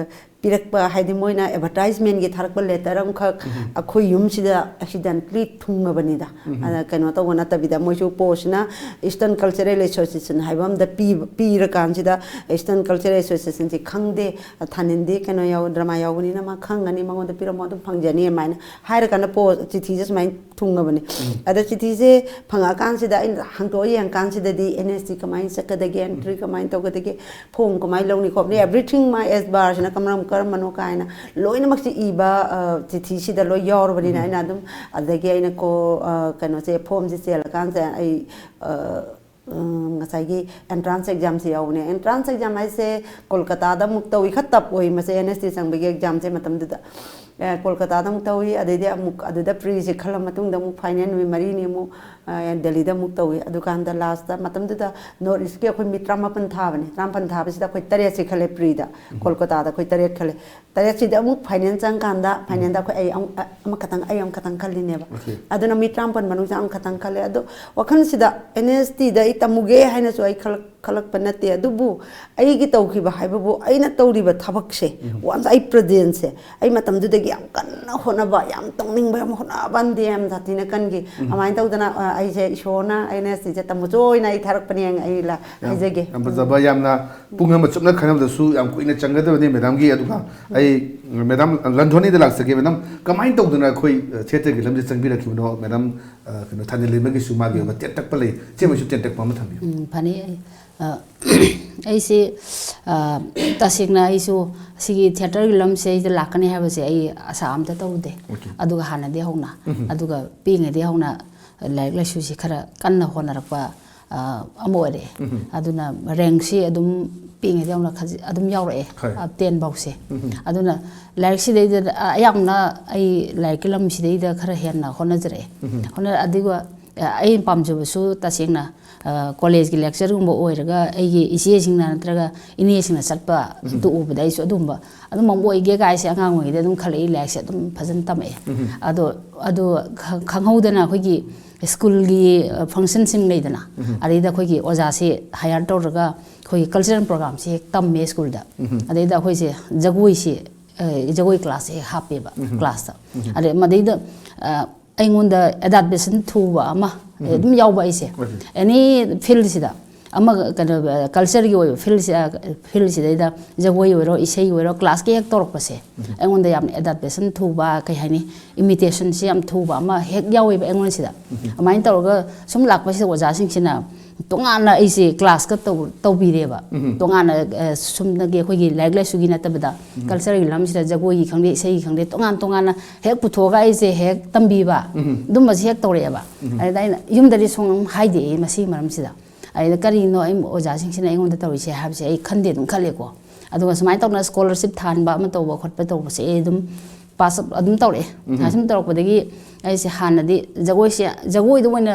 ꯄꯤꯔꯛꯄ, ꯍꯥꯏꯗꯤ ꯃꯣꯏꯅ ꯑꯦꯗꯚꯔꯇꯥꯏꯖꯃꯦꯟꯒꯤ ꯊꯥꯔꯛꯄ ꯂꯦꯇꯔ ꯑꯃꯈꯛ ꯑꯩꯈꯣꯏ ꯌꯨꯝꯁꯤꯗ ꯑꯦꯛꯁꯤꯗꯦꯟꯇꯂꯤ ꯊꯨꯡꯉꯕꯅꯤꯗ. ꯑꯗ ꯀꯩꯅꯣ ꯇꯧꯕ ꯅꯠꯇꯕꯤꯗ, ꯃꯣꯏꯁꯨ ꯄꯣꯁꯁꯤꯅ ꯏꯁꯇꯔꯟ ꯀꯜꯆꯔꯦꯜ ꯑꯦꯁꯣꯁꯤꯌꯦꯁꯟ ꯍꯥꯏꯕ ꯑꯝꯗ ꯄꯤꯕ ꯄꯤꯔꯀꯥꯟꯁꯤꯗ, ꯏꯁꯇꯔꯟ ꯀꯜꯆꯔꯦꯜ ꯑꯦꯁꯣꯁꯤꯌꯦꯁꯟꯁꯤ ꯈꯪꯗꯦ, ꯊꯥꯅꯤꯟꯗꯤ ꯀꯩꯅꯣ ꯌꯥꯎ ꯗ꯭ꯔꯃꯥ ꯌꯥꯎꯕꯅꯤꯅ ꯃꯥ ꯈꯪꯒꯅꯤ, ꯃꯉꯣꯟꯗ ꯄꯤꯔꯝꯃꯣ, ꯑꯗꯨꯝ ꯐꯪꯖꯅꯤ ꯍꯥꯏꯅ ꯍꯥꯏꯔꯀꯥꯟꯗ ꯄꯣ ꯆꯤꯊꯤꯁꯦ ꯁꯨꯃꯥꯏꯅ ꯊꯨꯡꯉꯕꯅꯤ. ꯑꯗ ꯆꯤꯊꯤꯁꯦ ꯐꯪꯉꯛꯑꯀꯥꯟꯁꯤꯗ ꯑꯩꯅ ꯍꯥꯡꯇꯣꯛꯑ ꯌꯦꯡꯀꯥꯟꯁꯤꯗꯗꯤ ꯑꯦꯟ ꯑꯦꯁ ꯇꯤ ꯀꯃꯥꯏꯅ ꯆꯠꯀꯗꯒꯦ, ꯑꯦꯟꯇ꯭ꯔꯤ ꯀꯃꯥꯏꯅ ꯇꯧꯒꯗꯒꯦ, ꯐꯣꯝ ꯀꯃꯥꯏꯅ ꯂꯧꯅꯤ ꯈꯣꯠꯅꯤ, ꯑꯦꯕ꯭ꯔꯤꯊꯤꯡ ꯃꯥꯏ ꯑꯦꯁ ꯕꯥꯔꯁꯤꯅ ꯀꯔꯝ ꯀꯔꯝꯕꯅꯣ ꯀꯥꯏꯅ ꯂꯣꯏꯅꯃꯛꯁꯤ ꯏꯕ ꯑ, ꯆꯤꯊꯤꯁꯤꯗ ꯂꯣꯏ ꯌꯥꯎꯔꯕꯅꯤꯅ ꯑꯩꯅ ꯑꯗꯨꯝ, ꯑꯗꯒꯤ ꯑꯩꯅ ꯀꯣ ꯑ, ꯀꯩꯅꯣꯁꯦ, ꯐꯣꯝꯁꯦ ꯆꯦꯜꯂꯀꯥꯟꯁꯤꯗ ꯑꯩ ꯑ, ꯎꯝ, ꯉꯁꯥꯏꯒꯤ ꯑꯦꯟꯇ꯭ꯔꯥꯟꯁ ꯑꯦꯛꯖꯥꯝꯁꯦ ꯌꯥꯎꯕꯅꯦ. ꯑꯦꯟꯇ꯭ꯔꯥꯟꯁ ꯑꯦꯛꯖꯥꯝ ꯍꯥꯏꯁꯦ ꯀꯣꯜꯀꯇꯥꯗ ꯑꯃꯨꯛ ꯇꯧꯏ, ꯈꯔ ꯇꯞ ꯑꯣꯏ ꯃꯁꯦ ꯑꯦꯟ ꯑꯦꯁ ꯇꯤ ꯆꯪꯕꯒꯤ ꯑꯦꯛꯖꯥꯝꯁꯦ ꯃꯇꯝꯗꯨꯗ. ꯑꯦ, ꯀꯣꯜꯀꯇꯥꯗ ꯑꯃꯨꯛ ꯇꯧꯏ, ꯑꯗꯩꯗꯤ ꯑꯃꯨꯛ ꯑꯗꯨꯗ ꯄ꯭ꯔꯤꯁꯦ ꯈꯜꯂ ꯃꯇꯨꯡꯗ ꯑꯃꯨꯛ ꯐꯥꯏꯅꯦꯜ ꯅꯨꯃꯤꯠ ꯃꯔꯤꯅꯤ ꯑꯃꯨꯛ ꯑ, ꯗꯦꯜꯂꯤꯗ ꯑꯃꯨꯛ ꯇꯧꯏ. ꯑꯗꯨꯀꯥꯟꯗ ꯂꯥꯁꯇ ꯃꯇꯝꯗꯨꯗ ꯅꯣꯔꯠ ꯏꯁꯀꯤ ꯑꯩꯈꯣꯏ ꯃꯤ ꯇꯔꯥꯃꯥꯄꯟ ꯊꯥꯕꯅꯦ. ꯇꯔꯥꯃꯥꯄꯟ ꯊꯥꯕꯁꯤꯗ ꯑꯩꯈꯣꯏ ꯇꯔꯦꯠꯁꯦ ꯈꯜꯂꯦ ꯄ꯭ꯔꯤꯗ, ꯀꯣꯜꯀꯇꯥꯗ ꯑꯩꯈꯣꯏ ꯇꯔꯦꯠ ꯈꯜꯂꯦ. ꯇꯔꯦꯠꯁꯤꯗ ꯑꯃꯨꯛ ꯐꯥꯏꯅꯦꯜ ꯆꯪꯀꯥꯟꯗ ꯐꯥꯏꯅꯦꯜꯗ ꯑꯩꯈꯣꯏ ꯑꯩ ꯑꯃꯨꯛ ꯑ, ꯑꯃꯈꯛꯇꯪ, ꯑꯩ ꯑꯃꯈꯛꯇꯪ ꯈꯜꯂꯤꯅꯦꯕ. ꯑꯗꯨꯅ ꯃꯤ ꯇꯔꯥꯃꯥꯄꯟ ꯃꯅꯨꯡꯗ ꯑꯃꯈꯛꯇꯪ ꯈꯜꯂꯦ. ꯑꯗꯣ ꯋꯥꯈꯜꯁꯤꯗ ꯑꯦꯟ ꯑꯦꯁ ꯇꯤꯗ ꯑꯩ ꯇꯝꯃꯨꯒꯦ ꯍꯥꯏꯅꯁꯨ ꯑꯩ ꯈꯜꯂꯛ ꯈꯜꯂꯛꯄ ꯅꯠꯇꯦ, ꯑꯗꯨꯕꯨ ꯑꯩꯒꯤ ꯇꯧꯈꯤꯕ ꯍꯥꯏꯕꯕꯨ ꯑꯩꯅ ꯇꯧꯔꯤꯕ ꯊꯕꯛꯁꯦ, ꯋꯥꯟꯁ ꯑꯩ ꯄ꯭ꯔꯖꯦꯟꯁꯦ, ꯑꯩ ꯃꯇꯝꯗꯨꯗꯒꯤ ꯌꯥꯝ ꯀꯟꯅ ꯍꯣꯠꯅꯕ, ꯌꯥꯝ ꯇꯧꯅꯤꯡꯕ, ꯌꯥꯝ ꯍꯣꯠꯅꯕ ꯑꯝꯗꯤ ꯌꯥꯝ ꯁꯥꯊꯤꯅ ꯀꯟꯈꯤ. ꯑꯗꯨꯃꯥꯏꯅ ꯇꯧꯗꯅ ꯑ, ꯑꯩꯁꯦ ꯏꯁꯣꯔꯅ ꯑꯩꯅ ꯁꯤꯁꯦ ꯇꯝꯃꯨꯆꯣꯅ ꯑꯩ ꯊꯥꯔꯛꯄꯅꯦ, ꯑꯩ ꯂ- ꯌꯥꯝ ꯍꯥꯏꯖꯒꯦ. ꯌꯥꯝ ꯐꯖꯕ, ꯌꯥꯝꯅ ꯄꯨꯡ ꯑꯃ ꯆꯨꯞꯅ ꯈꯟꯅꯕꯗꯁꯨ ꯌꯥꯝ ꯀꯨꯏꯅ ꯆꯪꯒꯗꯕꯅꯤ ꯃꯦꯗꯥꯝꯒꯤ꯫ ꯑꯗꯨꯒ ꯑꯩ ꯃꯦꯗꯥꯝ ꯂꯟꯊꯣꯅꯤꯗ ꯂꯥꯛꯆꯒꯦ꯫ ꯃꯦꯗꯥꯝ, ꯀꯃꯥꯏꯅ ꯇꯧꯗꯅ ꯑꯩꯈꯣꯏ ꯊꯤꯌꯦꯇꯔꯒꯤ ꯂꯝꯁꯤꯗ ꯆꯪꯕꯤꯔꯛꯈꯤꯕꯅꯣ? ꯃꯦꯗꯥꯝ ꯑ, ꯀꯩꯅꯣ ꯊꯥꯅꯤꯜ ꯂꯩꯃꯒꯤꯁꯨ ꯃꯥꯒꯤ ꯑꯣꯏꯕ ꯇꯦꯟꯇꯛꯄ ꯂꯩ, ꯆꯦ ꯃꯣꯏꯁꯨ ꯇꯦꯟꯇꯛꯄ ꯑꯃ ꯊꯝꯕꯤꯌꯨ꯫ ꯎꯝ, ꯐꯅꯤ꯫ ꯑꯩ, ꯑ, ꯑꯩꯁꯦ ꯑ, ꯇꯁꯦꯡꯅ ꯑꯩꯁꯨ ꯁꯤꯒꯤ ꯊꯤꯌꯦꯇꯔꯒꯤ ꯂꯝꯁꯦ ꯑꯩꯗ ꯂꯥꯛꯀꯅꯤ ꯍꯥꯏꯕꯁꯦ ꯑꯩ ꯑꯁꯥ ꯑꯝꯇ ꯇꯧꯗꯦ꯫ ꯑꯗꯨꯒ ꯍꯥꯟꯅꯗꯤ ꯍꯧꯅ, ꯑꯗꯨꯒ ꯄꯤꯛꯏꯉꯩꯗꯤ ꯍꯧꯅ ꯂꯥꯏꯔꯤꯛ ꯂꯥꯏꯁꯨꯁꯤ ꯈꯔ ꯀꯟꯅ ꯍꯣꯠꯅꯔꯛꯄ ꯑ, ꯑꯃ ꯑꯣꯏꯔꯛꯑꯦ꯫ ꯑꯗꯨꯅ ꯔꯦꯡꯁꯤ ꯑꯗꯨꯝ ꯄꯤꯛꯏꯉꯩꯗ ꯌꯥꯝꯅ ꯈꯖꯤ-, ꯑꯗꯨꯝ ꯌꯥꯎꯔꯛꯑꯦ꯫ ꯍꯣꯏ꯫ ꯑ, ten ꯐꯥꯎꯁꯦ꯫ ꯎꯝ꯫ ꯑꯗꯨꯅ ꯂꯥꯏꯔꯤꯛꯁꯤꯗꯩꯗ, ꯑ, ꯑꯌꯥꯝꯕꯅ ꯑꯩ ꯂꯥꯏꯔꯤꯛꯀꯤ ꯂꯝꯁꯤꯗꯩꯗ ꯈꯔ ꯍꯦꯟꯅ ꯍꯣꯠꯅꯖꯔꯛꯑꯦ꯫ ꯎꯝ꯫ ꯍꯣꯠꯅ-, ꯑꯗꯨꯒ, ꯑ, ꯑꯩꯅ ꯄꯥꯝꯖꯕꯁꯨ ꯇꯁꯦꯡꯅ, ꯑ, ꯀꯣꯂꯦꯖꯀꯤ lectureꯒꯨꯝꯕ ꯑꯣꯏꯔꯒ ꯑꯩꯒꯤ ꯏꯆꯦꯁꯤꯡꯅ ꯅꯠꯇ꯭ꯔꯒ ꯏꯅꯦꯁꯤꯡꯅ ꯆꯠꯄ ꯎꯝ꯫ ꯑꯗꯨ ꯎꯕꯗ ꯑꯩꯁꯨ ꯑꯗꯨꯝꯕ, ꯑꯗꯨꯝꯕ ꯑꯃ ꯑꯣꯏꯒꯦ ꯀꯥꯏꯁꯦ ꯑꯉꯥꯡ ꯑꯣꯏꯔꯤꯉꯩꯗ ꯑꯗꯨꯝ ꯈꯜꯂꯛꯏ, ꯂꯥꯏꯔꯤꯛꯁꯦ ꯑꯗꯨꯝ ꯐꯖꯅ ꯇꯝꯃꯛꯑꯦ꯫ ꯎꯝ꯫ ꯑꯗꯣ, ꯑꯗꯣ ꯈ-, ꯈꯪꯍꯧꯗꯅ ꯑꯩꯈꯣꯏꯒꯤ ꯁ꯭ꯀꯨꯜꯒꯤ, ꯑ, functionꯁꯤꯡ ꯂꯩꯗꯅ, ꯎꯝ꯫ ꯑꯗꯩꯗ ꯑꯩꯈꯣꯏꯒꯤ ꯑꯣꯖꯥꯁꯦ hire ꯇꯧꯔꯒ ꯑꯩꯈꯣꯏꯒꯤ cultural programꯁꯦ ꯍꯦꯛ ꯇꯝꯃꯦ ꯁ꯭ꯀꯨꯜꯗ꯫ ꯎꯝ꯫ ꯑꯗꯩꯗ ꯑꯩꯈꯣꯏꯁꯦ ꯖꯒꯣꯏꯁꯦ, ꯑ, ꯖꯒꯣꯏ classꯁꯦ ꯍꯦꯛ ꯍꯥꯞꯄꯦꯕ, ꯎꯝ꯫ classꯇ꯫ ꯎꯝ꯫ ꯑꯗꯩ ꯃꯗꯩꯗ, ꯑ, ꯑꯩꯉꯣꯟꯗ adaptation ꯊꯨꯕ ꯑꯃ, ꯑꯦ, ꯎꯝ꯫ ꯑꯗꯨꯝ ꯌꯥꯎꯕ ꯑꯩꯁꯦ꯫ ꯍꯣꯏ꯫ Any fieldꯁꯤꯗ, ꯑꯃ ꯀꯩꯅꯣ, cultureꯒꯤ ꯑꯣꯏꯕ fieldꯁꯤ-, ꯑ, fieldꯁꯤꯗꯩꯗ ꯖꯒꯣꯏ ꯑꯣꯏꯔꯣ, ꯏꯁꯩ ꯑꯣꯏꯔꯣ, classꯀꯤ ꯍꯦꯛ ꯇꯧꯔꯛꯄꯁꯦ, ꯎꯝ꯫ ꯑꯩꯉꯣꯟꯗ ꯌꯥꯝꯅ adaptation ꯊꯨꯕ, ꯀꯩ ꯍꯥꯏꯅꯤ, imitationꯁꯤ ꯌꯥꯝ ꯊꯨꯕ ꯑꯃ ꯍꯦꯛ ꯌꯥꯎꯋꯦꯕ ꯑꯩꯉꯣꯟꯁꯤꯗ꯫ ꯎꯝ꯫ ꯑꯗꯨꯃꯥꯏꯅ ꯇꯧꯔꯒ ꯁꯨꯝ ꯂꯥꯛꯄꯁꯤꯗ ꯑꯣꯖꯥꯁꯤꯡꯁꯤꯅ ꯇꯣꯉꯥꯟꯅ ꯑꯩꯁꯦ classꯀ ꯇꯧ-, ꯇꯧꯕꯤꯔꯦꯕ꯫ ꯎꯝ꯫ ꯇꯣꯉꯥꯟꯅ, ꯑ, ꯁꯨꯝꯅꯒꯤ ꯑꯩꯈꯣꯏꯒꯤ ꯂꯥꯏꯔꯤꯛ ꯂꯥꯏꯁꯨꯒꯤ ꯅꯠꯇꯕꯗ ꯎꯝ꯫ cultureꯒꯤ ꯂꯝꯁꯤꯗ ꯖꯒꯣꯏꯒꯤ ꯈꯪꯗꯦ, ꯏꯁꯩꯒꯤ ꯈꯪꯗꯦ, ꯇꯣꯉꯥꯟ ꯇꯣꯉꯥꯟꯅ ꯍꯦꯛ ꯄꯨꯊꯣꯛꯑꯒ ꯑꯩꯁꯦ ꯍꯦꯛ ꯇꯝꯕꯤꯕ, ꯎꯝ꯫ ꯑꯗꯨꯝꯕꯁꯦ ꯍꯦꯛ ꯇꯧꯔꯛꯑꯦꯕ꯫ ꯎꯝ꯫ ꯑꯗꯨꯗ ꯑꯩꯅ ꯌꯨꯝꯗꯗꯤ ꯁꯨꯡ ꯍꯥꯏꯗꯦ ꯑꯩ ꯃꯁꯤꯒꯤ ꯃꯔꯝꯁꯤꯗ꯫ ꯑꯗꯩꯗ ꯀꯔꯤꯅꯣ ꯑꯩ ꯑꯣꯖꯥꯁꯤꯡꯁꯤꯅ ꯑꯩꯉꯣꯟꯗ ꯇꯧꯔꯤꯁꯦ ꯍꯥꯏꯕꯁꯦ ꯑꯩ ꯈꯟꯗꯦ ꯑꯗꯨꯝ ꯈꯜꯂꯦꯀꯣ꯫ ꯑꯗꯨꯒ ꯁꯨꯃꯥꯏꯅ ꯇꯧꯅ scholarship ꯊꯥꯍꯟꯕ ꯑꯃ ꯇꯧꯕ ꯈꯣꯠꯄ ꯇꯧꯕꯁꯦ ꯑꯩ ꯑꯗꯨꯝ pass up ꯑꯗꯨꯝ ꯇꯧꯔꯛꯑꯦ꯫ ꯎꯝ꯫ ꯑꯁꯨꯝ ꯇꯧꯔꯛꯄꯗꯒꯤ ꯑꯩꯁꯦ ꯍꯥꯟꯅꯗꯤ ꯖꯒꯣꯏꯁꯦ, ꯖꯒꯣꯏꯗ ꯑꯣꯏꯅ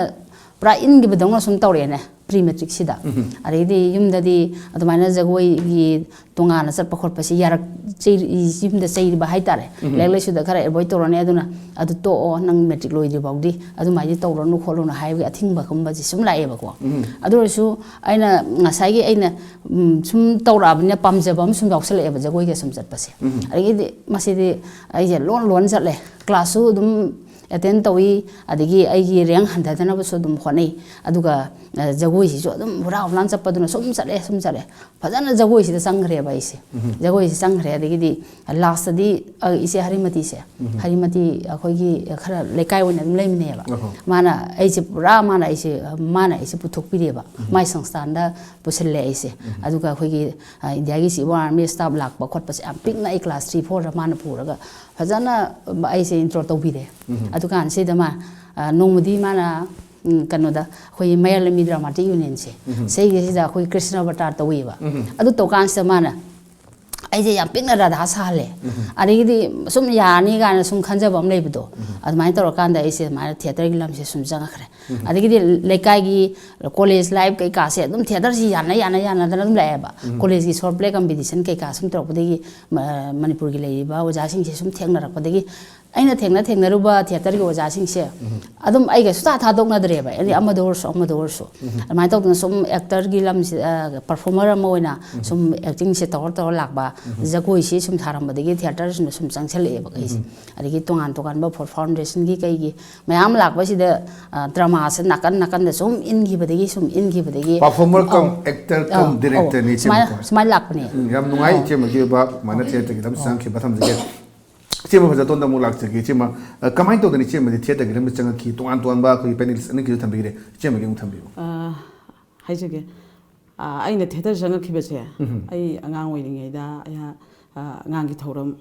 ꯄꯨꯔꯥ ꯏꯟꯈꯤꯕꯗꯧꯅ ꯁꯨꯝ ꯇꯧꯔꯛꯑꯦꯅꯦ pre matricꯁꯤꯗ꯫ ꯎꯝ꯫ ꯑꯗꯩꯗꯤ ꯌꯨꯝꯗꯗꯤ ꯑꯗꯨꯃꯥꯏꯅ ꯖꯒꯣꯏꯒꯤ ꯇꯣꯉꯥꯟꯅ ꯆꯠꯄ ꯈꯣꯠꯄꯁꯤ ꯌꯥꯔꯛ-, ꯆꯩ-, ꯌꯨꯝꯗ ꯆꯩꯕ ꯍꯥꯏꯇꯥꯔꯦ꯫ ꯎꯝ꯫ ꯂꯥꯏꯔꯤꯛ ꯂꯥꯏꯁꯨꯗ ꯈꯔ avoid ꯇꯧꯔꯅꯤ, ꯑꯗꯨꯅ "ꯑꯗꯨ ꯇꯣꯛꯑꯣ, ꯅꯪ matric ꯂꯣꯏꯗ꯭ꯔꯤ ꯐꯥꯎꯗꯤ ꯑꯗꯨꯃꯥꯏꯅ ꯇꯧꯔꯅꯨ ꯈꯣꯠꯂꯨꯅꯨ" ꯍꯥꯏꯕꯒꯤ ꯑꯊꯤꯡꯕꯒꯨꯝꯕꯁꯦ ꯁꯨꯝ ꯂꯥꯛꯑꯦꯕꯀꯣ꯫ ꯎꯝ꯫ ꯑꯗꯨ ꯑꯣꯏꯔꯁꯨ ꯑꯩꯅ ꯉꯁꯥꯏꯒꯤ ꯑꯩꯅ, ꯎꯝ, ꯁꯨꯝ ꯇꯧꯔꯛꯑꯕꯅꯤꯅ ꯄꯥꯝꯖꯕ ꯑꯃ ꯁꯨꯝ ꯌꯥꯎꯁꯜꯂꯛꯑꯦꯕ ꯖꯒꯣꯏꯒ ꯁꯨꯝ ꯆꯠꯄꯁꯦ꯫ ꯎꯝ꯫ ꯑꯗꯒꯤꯗꯤ ꯃꯁꯤꯗꯤ ꯑꯩꯁꯦ ꯂꯣꯟ ꯂꯣꯟ ꯆꯠꯂꯦ꯫ Classꯁꯨ ꯑꯗꯨꯝ attend ꯇꯧꯏ, ꯑꯗꯒꯤ ꯑꯩꯒꯤ rank ꯍꯟꯊꯗꯅꯕꯁꯨ ꯑꯗꯨꯝ ꯍꯣꯠꯅꯩ꯫ ꯑꯗꯨꯒ, ꯑ, ꯖꯒꯣꯏꯁꯤꯁꯨ ꯑꯗꯨꯝ ꯍꯨꯔꯥꯟ ꯍꯨꯔꯥꯟ ꯆꯠꯄꯗꯨꯅ ꯁꯨꯝ ꯆꯠꯂꯦ, ꯁꯨꯝ ꯆꯠꯂꯦ꯫ ꯐꯖꯅ ꯖꯒꯣꯏꯁꯤꯗ ꯆꯪꯈ꯭ꯔꯦꯕ ꯑꯩꯁꯦ꯫ ꯎꯝ꯫ ꯖꯒꯣꯏꯁꯤ ꯆꯪꯈ꯭ꯔꯦ꯫ ꯑꯗꯒꯤꯗꯤ lastꯇꯗꯤ, ꯑ, ꯏꯆꯦ ꯍꯔꯤꯃꯇꯤꯁꯦ, ꯎꯝ꯫ ꯍꯔꯤꯃꯇꯤ ꯑꯩꯈꯣꯏꯒꯤ ꯈꯔ ꯂꯩꯀꯥꯏ ꯑꯣꯏꯅ ꯑꯗꯨꯝ ꯂꯩꯃꯤꯟꯅꯩꯌꯦꯕ꯫ ꯑꯍꯣ꯫ ꯃꯥꯅ ꯑꯩꯁꯦ ꯄꯨꯔꯥ, ꯃꯥꯅ ꯑꯩꯁꯦ, ꯃꯥꯅ ꯑꯩꯁꯦ ꯄꯨꯊꯣꯛꯄꯤꯔꯦꯕ꯫ ꯎꯝ꯫ ꯃꯥꯏ ꯁꯪꯁꯊꯥꯟꯗ ꯄꯨꯁꯤꯜꯂꯦ ꯑꯩꯁꯦ꯫ ꯎꯝ꯫ ꯑꯗꯨꯒ ꯑꯩꯈꯣꯏꯒꯤ, ꯑ, ꯏꯟꯗꯤꯌꯥꯒꯤ ꯁꯤ ꯑꯥꯔꯃꯤ staff ꯂꯥꯛꯄ ꯈꯣꯠꯄꯁꯦ ꯌꯥꯝ ꯄꯤꯛꯅ ꯑꯩ class three fourꯗ ꯃꯥꯅ ꯄꯨꯔꯒ ꯐꯖꯅ ꯑꯩꯁꯦ intro ꯇꯧꯕꯤꯔꯦ꯫ ꯎꯝ꯫ ꯑꯗꯨꯀꯥꯟꯁꯤꯗ ꯃꯥ, ꯑ, ꯅꯣꯡꯃꯗꯤ ꯃꯥꯅ ꯎꯝ, ꯀꯩꯅꯣꯗ ꯑꯩꯈꯣꯏꯒꯤ ꯃꯌꯥꯏ ꯂꯝꯕꯤ ꯗ꯭ꯔꯃꯥꯇꯤꯛ ꯌꯨꯅꯤꯌꯟꯁꯦ, ꯁꯤꯒꯤꯁꯤꯗ ꯑꯩꯈꯣꯏ ꯀ꯭ꯔꯤꯁꯅ ꯑꯕꯇꯥꯔ ꯇꯧꯋꯦꯕ꯫ ꯑꯗꯨ ꯇꯧꯀꯥꯟꯁꯤꯗ ꯃꯥꯅ ꯑꯩꯁꯦ ꯌꯥꯝ ꯄꯤꯛꯅ ꯔꯥꯙꯥ ꯁꯥꯍꯜꯂꯦ꯫ ꯑꯗꯒꯤꯗꯤ ꯁꯨꯝ ꯌꯥꯔꯅꯤ ꯀꯥꯏꯅ ꯁꯨꯝ ꯈꯟꯖꯕ ꯑꯃ ꯂꯩꯕꯗꯣ, ꯑꯗꯨꯃꯥꯏꯅ ꯇꯧꯔꯀꯥꯟꯗ ꯑꯩꯁꯦ ꯑꯗꯨꯃꯥꯏꯅ ꯊꯤꯌꯦꯇꯔꯒꯤ ꯂꯝꯁꯦ ꯁꯨꯝ ꯆꯪꯉꯛꯈ꯭ꯔꯦ꯫ ꯑꯗꯒꯤꯗꯤ ꯂꯩꯀꯥꯏꯒꯤ ꯀꯣꯂꯦꯖ ꯂꯥꯏꯐ ꯀꯩꯀꯥꯁꯦ ꯑꯗꯨꯝ ꯊꯤꯌꯦꯇꯔꯁꯤ ꯌꯥꯅ ꯌꯥꯅ ꯌꯥꯅꯗꯅ ꯑꯗꯨꯝ ꯂꯥꯛꯑꯦꯕ꯫ ꯀꯣꯂꯦꯖꯀꯤ ꯁꯣꯔꯠ ꯄ꯭ꯂꯦ ꯀꯝꯄꯤꯇꯤꯁꯟ ꯀꯩꯀꯥ ꯁꯨꯝ ꯇꯧꯔꯛꯄꯗꯒꯤ ꯃ-, ꯃꯅꯤꯄꯨꯔꯒꯤ ꯂꯩꯔꯤꯕ ꯑꯣꯖꯥꯁꯤꯡꯁꯦ ꯁꯨꯝ ꯊꯦꯡꯅꯔꯛꯄꯗꯒꯤ, ꯑꯩꯅ ꯊꯦꯡꯅ ꯊꯦꯡꯅꯔꯨꯕ ꯊꯤꯌꯦꯇꯔꯒꯤ ꯑꯣꯖꯥꯁꯤꯡꯁꯦ ꯑꯗꯨꯝ ꯑꯩꯒ ꯁꯨꯡꯊꯥ ꯊꯥꯗꯣꯛꯅꯗ꯭ꯔꯦꯕ꯫ ꯑꯩꯗꯤ ꯑꯃꯗ ꯑꯣꯏꯔꯁꯨ, ꯑꯃꯗ ꯑꯣꯏꯔꯁꯨ꯫ ꯑꯗꯨꯃꯥꯏꯅ ꯇꯧꯗꯅ ꯁꯨꯝ ꯑꯦꯛꯇꯔꯒꯤ ꯂꯝꯁꯤꯗ, ꯑ, ꯄꯔꯐꯣꯔꯃꯔ ꯑꯃ ꯑꯣꯏꯅ ꯁꯨꯝ ꯑꯦꯛꯇꯤꯡꯁꯦ ꯇꯧꯔ ꯇꯧꯔ ꯂꯥꯛꯄ, ꯖꯒꯣꯏꯁꯤ ꯁꯨꯝ ꯁꯥꯔꯝꯕꯗꯒꯤ ꯊꯤꯌꯦꯇꯔꯁꯤꯅ ꯁꯨꯝ ꯆꯪꯁꯤꯜꯂꯛꯑꯦꯕ ꯑꯩꯁꯦ꯫ ꯑꯗꯒꯤ ꯇꯣꯉꯥꯟ ꯇꯣꯉꯥꯟꯕ ꯐꯣꯔ ꯐꯥꯎꯟꯗꯦꯁꯟꯒꯤ ꯀꯩꯒꯤ ꯃꯌꯥꯝ ꯂꯥꯛꯄꯁꯤꯗ, ꯑ, ꯗ꯭ꯔꯃꯥꯁꯦ ꯅꯥꯀꯟ ꯅꯥꯀꯟꯗ ꯁꯨꯝ ꯏꯟꯈꯤꯕꯗꯒꯤ ꯁꯨꯝ ꯏꯟꯈꯤꯕꯗꯒꯤ, ꯑꯧ, ꯑꯧ, ꯗꯤꯔꯦꯛꯇꯔꯅꯤ ꯁꯨꯃꯥꯏꯅ, ꯏꯆꯦꯃꯀꯣ꯫ ꯁꯨꯃꯥꯏꯅ ꯂꯥꯛꯄꯅꯦ꯫ ꯎꯝ, ꯌꯥꯝ ꯅꯨꯡꯉꯥꯏ, ꯑꯧ꯫ ꯏꯆꯦꯃꯒꯤ ꯑꯣꯏꯕ ꯑꯗꯨꯃꯥꯏꯅ ꯊꯤꯌꯦꯇꯔꯒꯤ ꯂꯝ ꯆꯪꯈꯤꯕ ꯊꯝꯖꯒꯦ꯫ ꯏꯆꯦꯃ ꯐꯖꯇꯣꯟꯗ ꯑꯃꯨꯛ ꯂꯥꯛꯆꯒꯦ꯫ ꯏꯆꯦꯃ, ꯑ, ꯀꯃꯥꯏꯅ ꯇꯧꯗꯅ ꯏꯆꯦꯃꯗꯤ ꯊꯤꯌꯦꯇꯔꯒꯤ ꯂꯝꯗ ꯆꯪꯉꯛꯈꯤ? ꯇꯣꯉꯥꯟ ꯇꯣꯉꯥꯟꯕ ꯑꯩꯈꯣꯏꯒꯤ ꯄꯦꯅꯦꯂꯤꯁ ꯑꯅꯤꯒꯤꯁꯨ ꯊꯝꯕꯤꯈ꯭ꯔꯦ, ꯏꯆꯦꯃꯒꯤ ꯑꯃꯨꯛ ꯊꯝꯕꯤꯌꯨ꯫ ꯑ, ꯍꯥꯏꯖꯒꯦ꯫ ꯑ, ꯑꯩꯅ ꯊꯤꯌꯦꯇꯔ ꯆꯪꯉꯛꯈꯤꯕꯁꯦ, ꯑꯩ ꯑꯉꯥꯡ ꯑꯣꯏꯔꯤꯉꯩꯗ ꯑꯩꯍꯥꯛ, ꯑ, ꯑꯉꯥꯡꯒꯤ ꯊꯧꯔꯝ,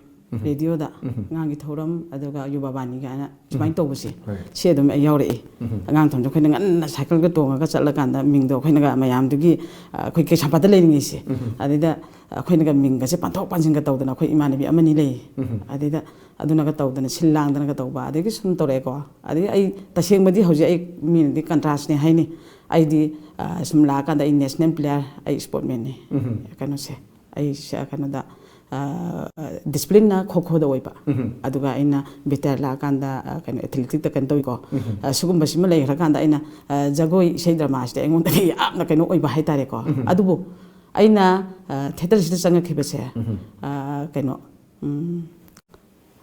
ꯔꯦꯗꯤꯑꯣꯗ ꯑꯉꯥꯡꯒꯤ ꯊꯧꯔꯝ, ꯑꯗꯨꯒ ꯌꯨꯕꯥꯕꯥꯅꯤ ꯀꯥꯏꯅ ꯁꯨꯃꯥꯏꯅ ꯇꯧꯕꯁꯦ, ꯍꯣꯏ꯫ ꯁꯤ ꯑꯗꯨꯝ ꯑꯩ ꯌꯥꯎꯔꯛꯏ꯫ ꯑꯉꯥꯡ ꯊꯧꯔꯝꯁꯦ ꯑꯩꯈꯣꯏꯅ ꯉꯟꯅ ꯁꯥꯏꯀꯜꯒ ꯇꯣꯡꯉꯒ ꯆꯠꯂꯀꯥꯟꯗ ꯃꯤꯡꯗꯣ ꯑꯩꯈꯣꯏꯅꯒ ꯃꯌꯥꯝꯗꯨꯒꯤ, ꯑ, ꯑꯩꯈꯣꯏ ꯀꯩꯁꯥꯝꯄꯥꯠꯇ ꯂꯩꯔꯤꯉꯩꯁꯦ, ꯑꯗꯩꯗ ꯑꯩꯈꯣꯏꯅꯒ ꯃꯤꯡꯒꯁꯦ ꯄꯥꯟꯊꯣꯛ ꯄꯥꯟꯁꯤꯟꯒ ꯇꯧꯗꯅ ꯑꯩꯈꯣꯏ ꯏꯃꯥꯟꯅꯕꯤ ꯑꯃꯅꯤ ꯂꯩ꯫ ꯑꯗꯩꯗ ꯑꯗꯨꯅꯒ ꯇꯧꯗꯅ ꯁꯤꯜ ꯂꯥꯡꯗꯅꯒ ꯇꯧꯕ, ꯑꯗꯒꯤ ꯁꯨꯝ ꯇꯧꯔꯛꯑꯦꯀꯣ꯫ ꯑꯗꯒꯤ ꯑꯩ ꯇꯁꯦꯡꯕꯗꯤ ꯍꯧꯖꯤꯛ ꯑꯩ ꯃꯤꯅꯗꯤ ꯀꯟꯇ꯭ꯔꯥꯁꯅꯦ ꯍꯥꯏꯅꯤ꯫ ꯑꯩꯗꯤ, ꯑ, ꯁꯨꯝ ꯂꯥꯛꯑꯀꯥꯟꯗ ꯑꯩ ꯅꯦꯁꯅꯦꯜ ꯄ꯭ꯂꯦꯌꯔ, ꯑꯩ ꯏꯁꯄꯣꯔꯠꯃꯦꯟꯅꯤ꯫ ꯀꯩꯅꯣꯁꯦ, ꯑꯩ ꯁ-, ꯀꯩꯅꯣꯗ, ꯑ, ꯗꯤꯁꯤꯄ꯭ꯂꯤꯟꯅ ꯈꯣꯈꯣꯗ ꯑꯣꯏꯕ꯫ ꯑꯗꯨꯒ ꯑꯩꯅ ꯕꯤꯇꯥꯌꯔ ꯂꯥꯛꯑꯀꯥꯟꯗ, ꯑ, ꯀꯩꯅꯣ, ꯑꯦꯊꯂꯦꯇꯤꯛꯇ ꯀꯩꯅꯣ ꯇꯧꯋꯤꯀꯣ꯫ ꯑ, ꯁꯤꯒꯨꯝꯕꯁꯤꯃ ꯂꯩꯈ꯭ꯔꯀꯥꯟꯗ ꯑꯩꯅ, ꯑ, ꯖꯒꯣꯏ ꯏꯁꯩ ꯗ꯭ꯔꯃꯥꯁꯤꯗ ꯑꯩꯉꯣꯟꯗꯗꯤ ꯌꯥꯝꯅ ꯀꯩꯅꯣ ꯑꯣꯏꯕ ꯍꯥꯏꯇꯥꯔꯦꯀꯣ꯫ ꯑꯗꯨꯕꯨ ꯑꯩꯅ, ꯑ, ꯊꯤꯌꯦꯇꯔꯁꯤꯗ ꯆꯪꯉꯛꯈꯤꯕꯁꯦ, ꯑ, ꯀꯩꯅꯣ, ꯎꯝ,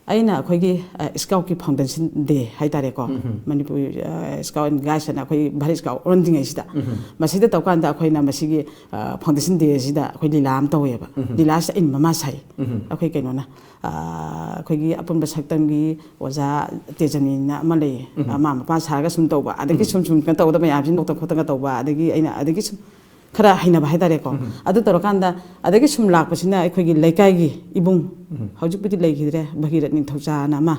ꯑꯩꯅ ꯑꯩꯈꯣꯏꯒꯤ, ꯑ, ꯁ꯭ꯀꯥꯎꯠꯀꯤ ꯐꯥꯎꯟꯗꯦꯁꯟ ꯗꯦ ꯍꯥꯏꯇꯥꯔꯦꯀꯣ, ꯃꯅꯤꯄꯨꯔ, ꯑ, ꯁ꯭ꯀꯥꯎꯠ ꯑꯦꯟ ꯒꯥꯏꯗꯁ ꯍꯥꯏꯅ ꯑꯩꯈꯣꯏ ꯚꯥꯔꯠ ꯁ꯭ꯀꯥꯎꯠ ꯑꯣꯟꯗ꯭ꯔꯤꯉꯩꯁꯤꯗ, ꯃꯁꯤꯗ ꯇꯧꯀꯥꯟꯗ ꯑꯩꯈꯣꯏꯅ ꯃꯁꯤꯒꯤ, ꯑ, ꯐꯥꯎꯟꯗꯦꯁꯟ ꯗꯦꯁꯤꯗ ꯑꯩꯈꯣꯏ ꯂꯤꯂꯥ ꯑꯃ ꯇꯧꯋꯦꯕ꯫ ꯂꯤꯂꯥꯁꯤꯗ ꯑꯩꯅ ꯃꯃꯥ ꯁꯥꯏ꯫ ꯑꯩꯈꯣꯏ ꯀꯩꯅꯣꯅ, ꯑ, ꯑꯩꯈꯣꯏꯒꯤ ꯑꯄꯨꯟꯕ ꯁꯛꯇꯝꯒꯤ ꯑꯣꯖꯥ ꯇꯦꯖꯃꯤꯅ ꯑꯃ ꯂꯩꯌꯦ꯫ ꯃꯃꯥ ꯃꯄꯥ ꯁꯥꯔꯒ ꯁꯨꯝ ꯇꯧꯕ, ꯑꯗꯒꯤ ꯁꯨꯝ ꯁꯨꯝ ꯀꯩꯅꯣ ꯇꯧꯕꯗ ꯃꯌꯥꯝꯁꯤ ꯅꯣꯛꯇꯅ ꯈꯣꯠꯇꯅ ꯇꯧꯕ, ꯑꯗꯒꯤ ꯑꯩꯅ ꯑꯗꯒꯤ ꯁꯨꯝ ꯈꯔ ꯍꯩꯅꯕ ꯍꯥꯏꯇꯥꯔꯦꯀꯣ꯫ ꯑꯗꯨ ꯇꯧꯔꯀꯥꯟꯗ ꯑꯗꯒꯤ ꯁꯨꯝ ꯂꯥꯛꯄꯁꯤꯅ ꯑꯩꯈꯣꯏꯒꯤ ꯂꯩꯀꯥꯏꯒꯤ ꯏꯕꯨꯡ ꯍꯧꯖꯤꯛꯄꯨꯗꯤ ꯂꯩꯈꯤꯗ꯭ꯔꯦ, ꯚꯒꯤꯔꯠ ꯅꯤꯡꯊꯧꯖꯥꯅ ꯑꯃ,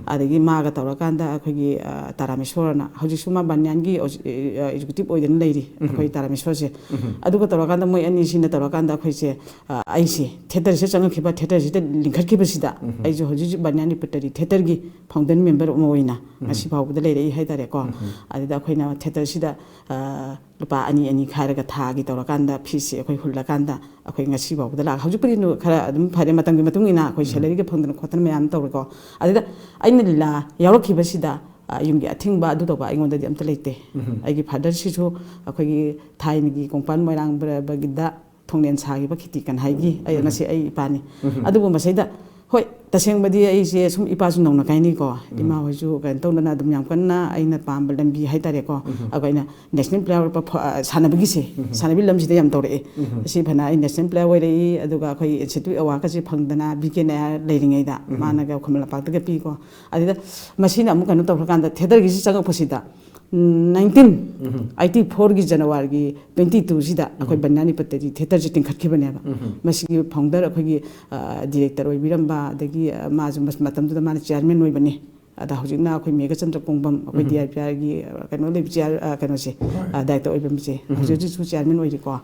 ꯑꯗꯒꯤ ꯃꯥꯒ ꯇꯧꯔꯀꯥꯟꯗ ꯑꯩꯈꯣꯏꯒꯤ ꯇꯥꯔꯥꯃꯦꯁꯣꯔꯅ, ꯍꯧꯖꯤꯛꯁꯨ ꯃꯥ ꯕꯥꯟꯌꯥꯟꯒꯤ ꯑꯦꯛꯖꯤꯀ꯭ꯌꯨꯇꯤꯞ ꯑꯣꯏꯗꯅ ꯂꯩꯔꯤ ꯑꯩꯈꯣꯏ ꯇꯥꯔꯥꯃꯦꯁꯣꯔꯁꯦ꯫ ꯑꯗꯨꯒ ꯇꯧꯔꯀꯥꯟꯗ ꯃꯣꯏ ꯑꯅꯤꯁꯤꯅ ꯇꯧꯔꯀꯥꯟꯗ ꯑꯩꯈꯣꯏꯁꯦ, ꯑꯩꯁꯦ ꯊꯤꯌꯦꯇꯔꯁꯤꯗ ꯆꯪꯉꯛꯈꯤꯕ, ꯊꯤꯌꯦꯇꯔꯁꯤꯗ ꯂꯤꯡꯈꯠꯈꯤꯕꯁꯤꯗ ꯑꯩꯁꯨ ꯍꯧꯖꯤꯛ ꯍꯧꯖꯤꯛ ꯕꯥꯟꯌꯥꯟ ꯔꯤꯄꯔꯇꯔꯤ ꯊꯤꯌꯦꯇꯔꯒꯤ ꯐꯥꯎꯟꯗꯔ ꯃꯦꯝꯕꯔ ꯑꯃ ꯑꯣꯏꯅ ꯉꯁꯤ ꯐꯥꯎꯕꯗ ꯂꯩꯔꯛꯏ ꯍꯥꯏꯇꯥꯔꯦꯀꯣ꯫ ꯑꯗꯨꯗ ꯑꯩꯈꯣꯏꯅ ꯊꯤꯌꯦꯇꯔꯁꯤꯗ ꯂꯨꯄꯥ ꯑꯅꯤ ꯑꯅꯤ ꯈꯥꯏꯔꯒ ꯊꯥꯒꯤ ꯇꯧꯔꯀꯥꯟꯗ ꯐꯤꯁꯦ ꯑꯩꯈꯣꯏ ꯍꯨꯜꯂꯀꯥꯟꯗ ꯑꯩꯈꯣꯏ ꯉꯁꯤ ꯐꯥꯎꯕꯗ ꯂꯥꯛ-, ꯍꯧꯖꯤꯛꯄꯨꯗꯤ ꯅꯨ-, ꯈꯔ ꯑꯗꯨꯝ ꯐꯔꯦ, ꯃꯇꯝꯒꯤ ꯃꯇꯨꯡ ꯏꯟꯅ ꯑꯩꯈꯣꯏ ꯁꯦꯂꯔꯤꯒ ꯐꯪꯗꯅ ꯈꯣꯠꯇꯅ ꯃꯌꯥꯝ ꯇꯧꯔꯦꯀꯣ꯫ ꯑꯗꯨꯗ ꯑꯩꯅ ꯂꯤꯂꯥ ꯌꯥꯎꯔꯛꯈꯤꯕꯁꯤꯗ, ꯑ, ꯌꯨꯝꯒꯤ ꯑꯊꯤꯡꯕ ꯑꯗꯨ ꯇꯧꯕ ꯑꯩꯉꯣꯟꯗꯗꯤ ꯑꯝꯇ ꯂꯩꯇꯦ꯫ ꯑꯩꯒꯤ ꯐꯥꯗꯔꯁꯤꯁꯨ ꯑꯩꯈꯣꯏꯒꯤ ꯊꯥꯏꯅꯒꯤ ꯀꯣꯡꯄꯥꯟ ꯃꯣꯏꯔꯥꯡ ꯕ꯭ꯔ-, ꯕ꯭ꯔꯒꯤꯗ ꯊꯣꯡꯅꯦꯟ ꯁꯥꯈꯤꯕ ꯈꯤꯇꯤ ꯀꯟꯍꯥꯏꯒꯤ ꯑꯩ ꯉꯁꯤ ꯑꯩ ꯏꯄꯥꯅꯤ꯫ ꯑꯗꯨꯕꯨ ꯃꯁꯤꯗ ꯍꯣꯏ, ꯇꯁꯦꯡꯕꯗꯤ ꯑꯩꯁꯦ ꯁꯨꯝ ꯏꯄꯥꯁꯨ ꯅꯧꯅ ꯀꯥꯏꯅꯤꯀꯣ꯫ ꯏꯃꯥ ꯍꯣꯏꯁꯨ ꯀꯩꯅꯣ ꯇꯧꯗꯅ ꯑꯗꯨꯝ ꯌꯥꯝ ꯀꯟꯅ ꯑꯩꯅ ꯄꯥꯝꯕ ꯂꯝꯕꯤ ꯍꯥꯏꯇꯥꯔꯦꯀꯣ꯫ ꯑꯗꯨꯒ ꯑꯩꯅ ꯅꯦꯁꯅꯦꯜ ꯄ꯭ꯂꯦꯌꯔ ꯑꯣꯏꯕ ꯐ-, ꯑ, ꯁꯥꯟꯅꯕꯒꯤꯁꯦ, ꯁꯥꯟꯅꯕꯒꯤ ꯂꯝꯁꯤꯗ ꯌꯥꯝ ꯇꯧꯔꯛꯑꯦ꯫ ꯑꯁꯤ ꯐꯅ ꯑꯩ ꯅꯦꯁꯅꯦꯜ ꯄ꯭ꯂꯦꯌꯔ ꯑꯣꯏꯔꯛꯏ, ꯑꯗꯨꯒ ꯑꯩꯈꯣꯏ ꯏꯟꯁꯇꯤꯇ꯭ꯌꯨꯠ ꯑꯦꯋꯥꯔꯗꯀꯁꯦ ꯐꯪꯗꯅ ꯕꯤ ꯀꯦ ꯅꯥꯌꯔ ꯂꯩꯔꯤꯉꯩꯗ ꯃꯥꯅꯒ ꯈꯨꯃꯟ ꯂꯝꯄꯥꯛꯇꯒ ꯄꯤꯀꯣ꯫ ꯑꯗꯨꯗ ꯃꯁꯤꯅ ꯑꯃꯨꯛ ꯀꯩꯅꯣ ꯇꯧꯈ꯭ꯔꯀꯥꯟꯗ ꯊꯤꯌꯦꯇꯔꯒꯤꯁꯤ ꯆꯪꯉꯛꯄꯁꯤꯗ, ꯎꯝ, ꯅꯥꯏꯟꯇꯤꯟ ꯑꯩꯠꯇꯤ ꯐꯣꯔꯒꯤ ꯖꯅꯋꯥꯔꯤꯒꯤ ꯇ꯭ꯋꯦꯟꯇꯤ ꯇꯨꯁꯤꯗ ꯑꯩꯈꯣꯏ ꯕꯥꯟꯌꯥꯟ ꯔꯤꯄꯔꯇꯔꯤ ꯊꯤꯌꯦꯇꯔꯁꯦ ꯂꯤꯡꯈꯠꯈꯤꯕꯅꯦꯕ꯫ ꯃꯁꯤꯒꯤ ꯐꯥꯎꯟꯗꯔ ꯑꯩꯈꯣꯏꯒꯤ, ꯑ, ꯗꯤꯔꯦꯛꯇꯔ ꯑꯣꯏꯕꯤꯔꯝꯕ, ꯑꯗꯒꯤ, ꯑ, ꯃꯥꯁꯨ ꯃꯁ-, ꯃꯇꯝꯗꯨꯗ ꯃꯥꯅ ꯆꯤꯌꯥꯔꯃꯦꯟ ꯑꯣꯏꯕꯅꯤ꯫ ꯑꯗ ꯍꯧꯖꯤꯛꯅ ꯑꯩꯈꯣꯏ ꯃꯦꯘꯆꯟꯗ꯭ꯔ ꯀꯣꯡꯕꯝ, ꯑꯩꯈꯣꯏ ꯗꯤ ꯑꯥꯏ ꯄꯤ ꯑꯥꯔꯒꯤ ꯀꯩꯅꯣ ꯂꯩꯕ ꯆꯤꯌꯥꯔ, ꯑ, ꯀꯩꯅꯣꯁꯦ, ꯑ, ꯗꯥꯏꯔꯦꯛꯇꯔ ꯑꯣꯏꯕ ꯃꯤꯁꯦ, ꯍꯧꯖꯤꯛ ꯍꯧꯖꯤꯛꯁꯨ ꯆꯤꯌꯥꯔꯃꯦꯟ ꯑꯣꯏꯔꯤꯀꯣ꯫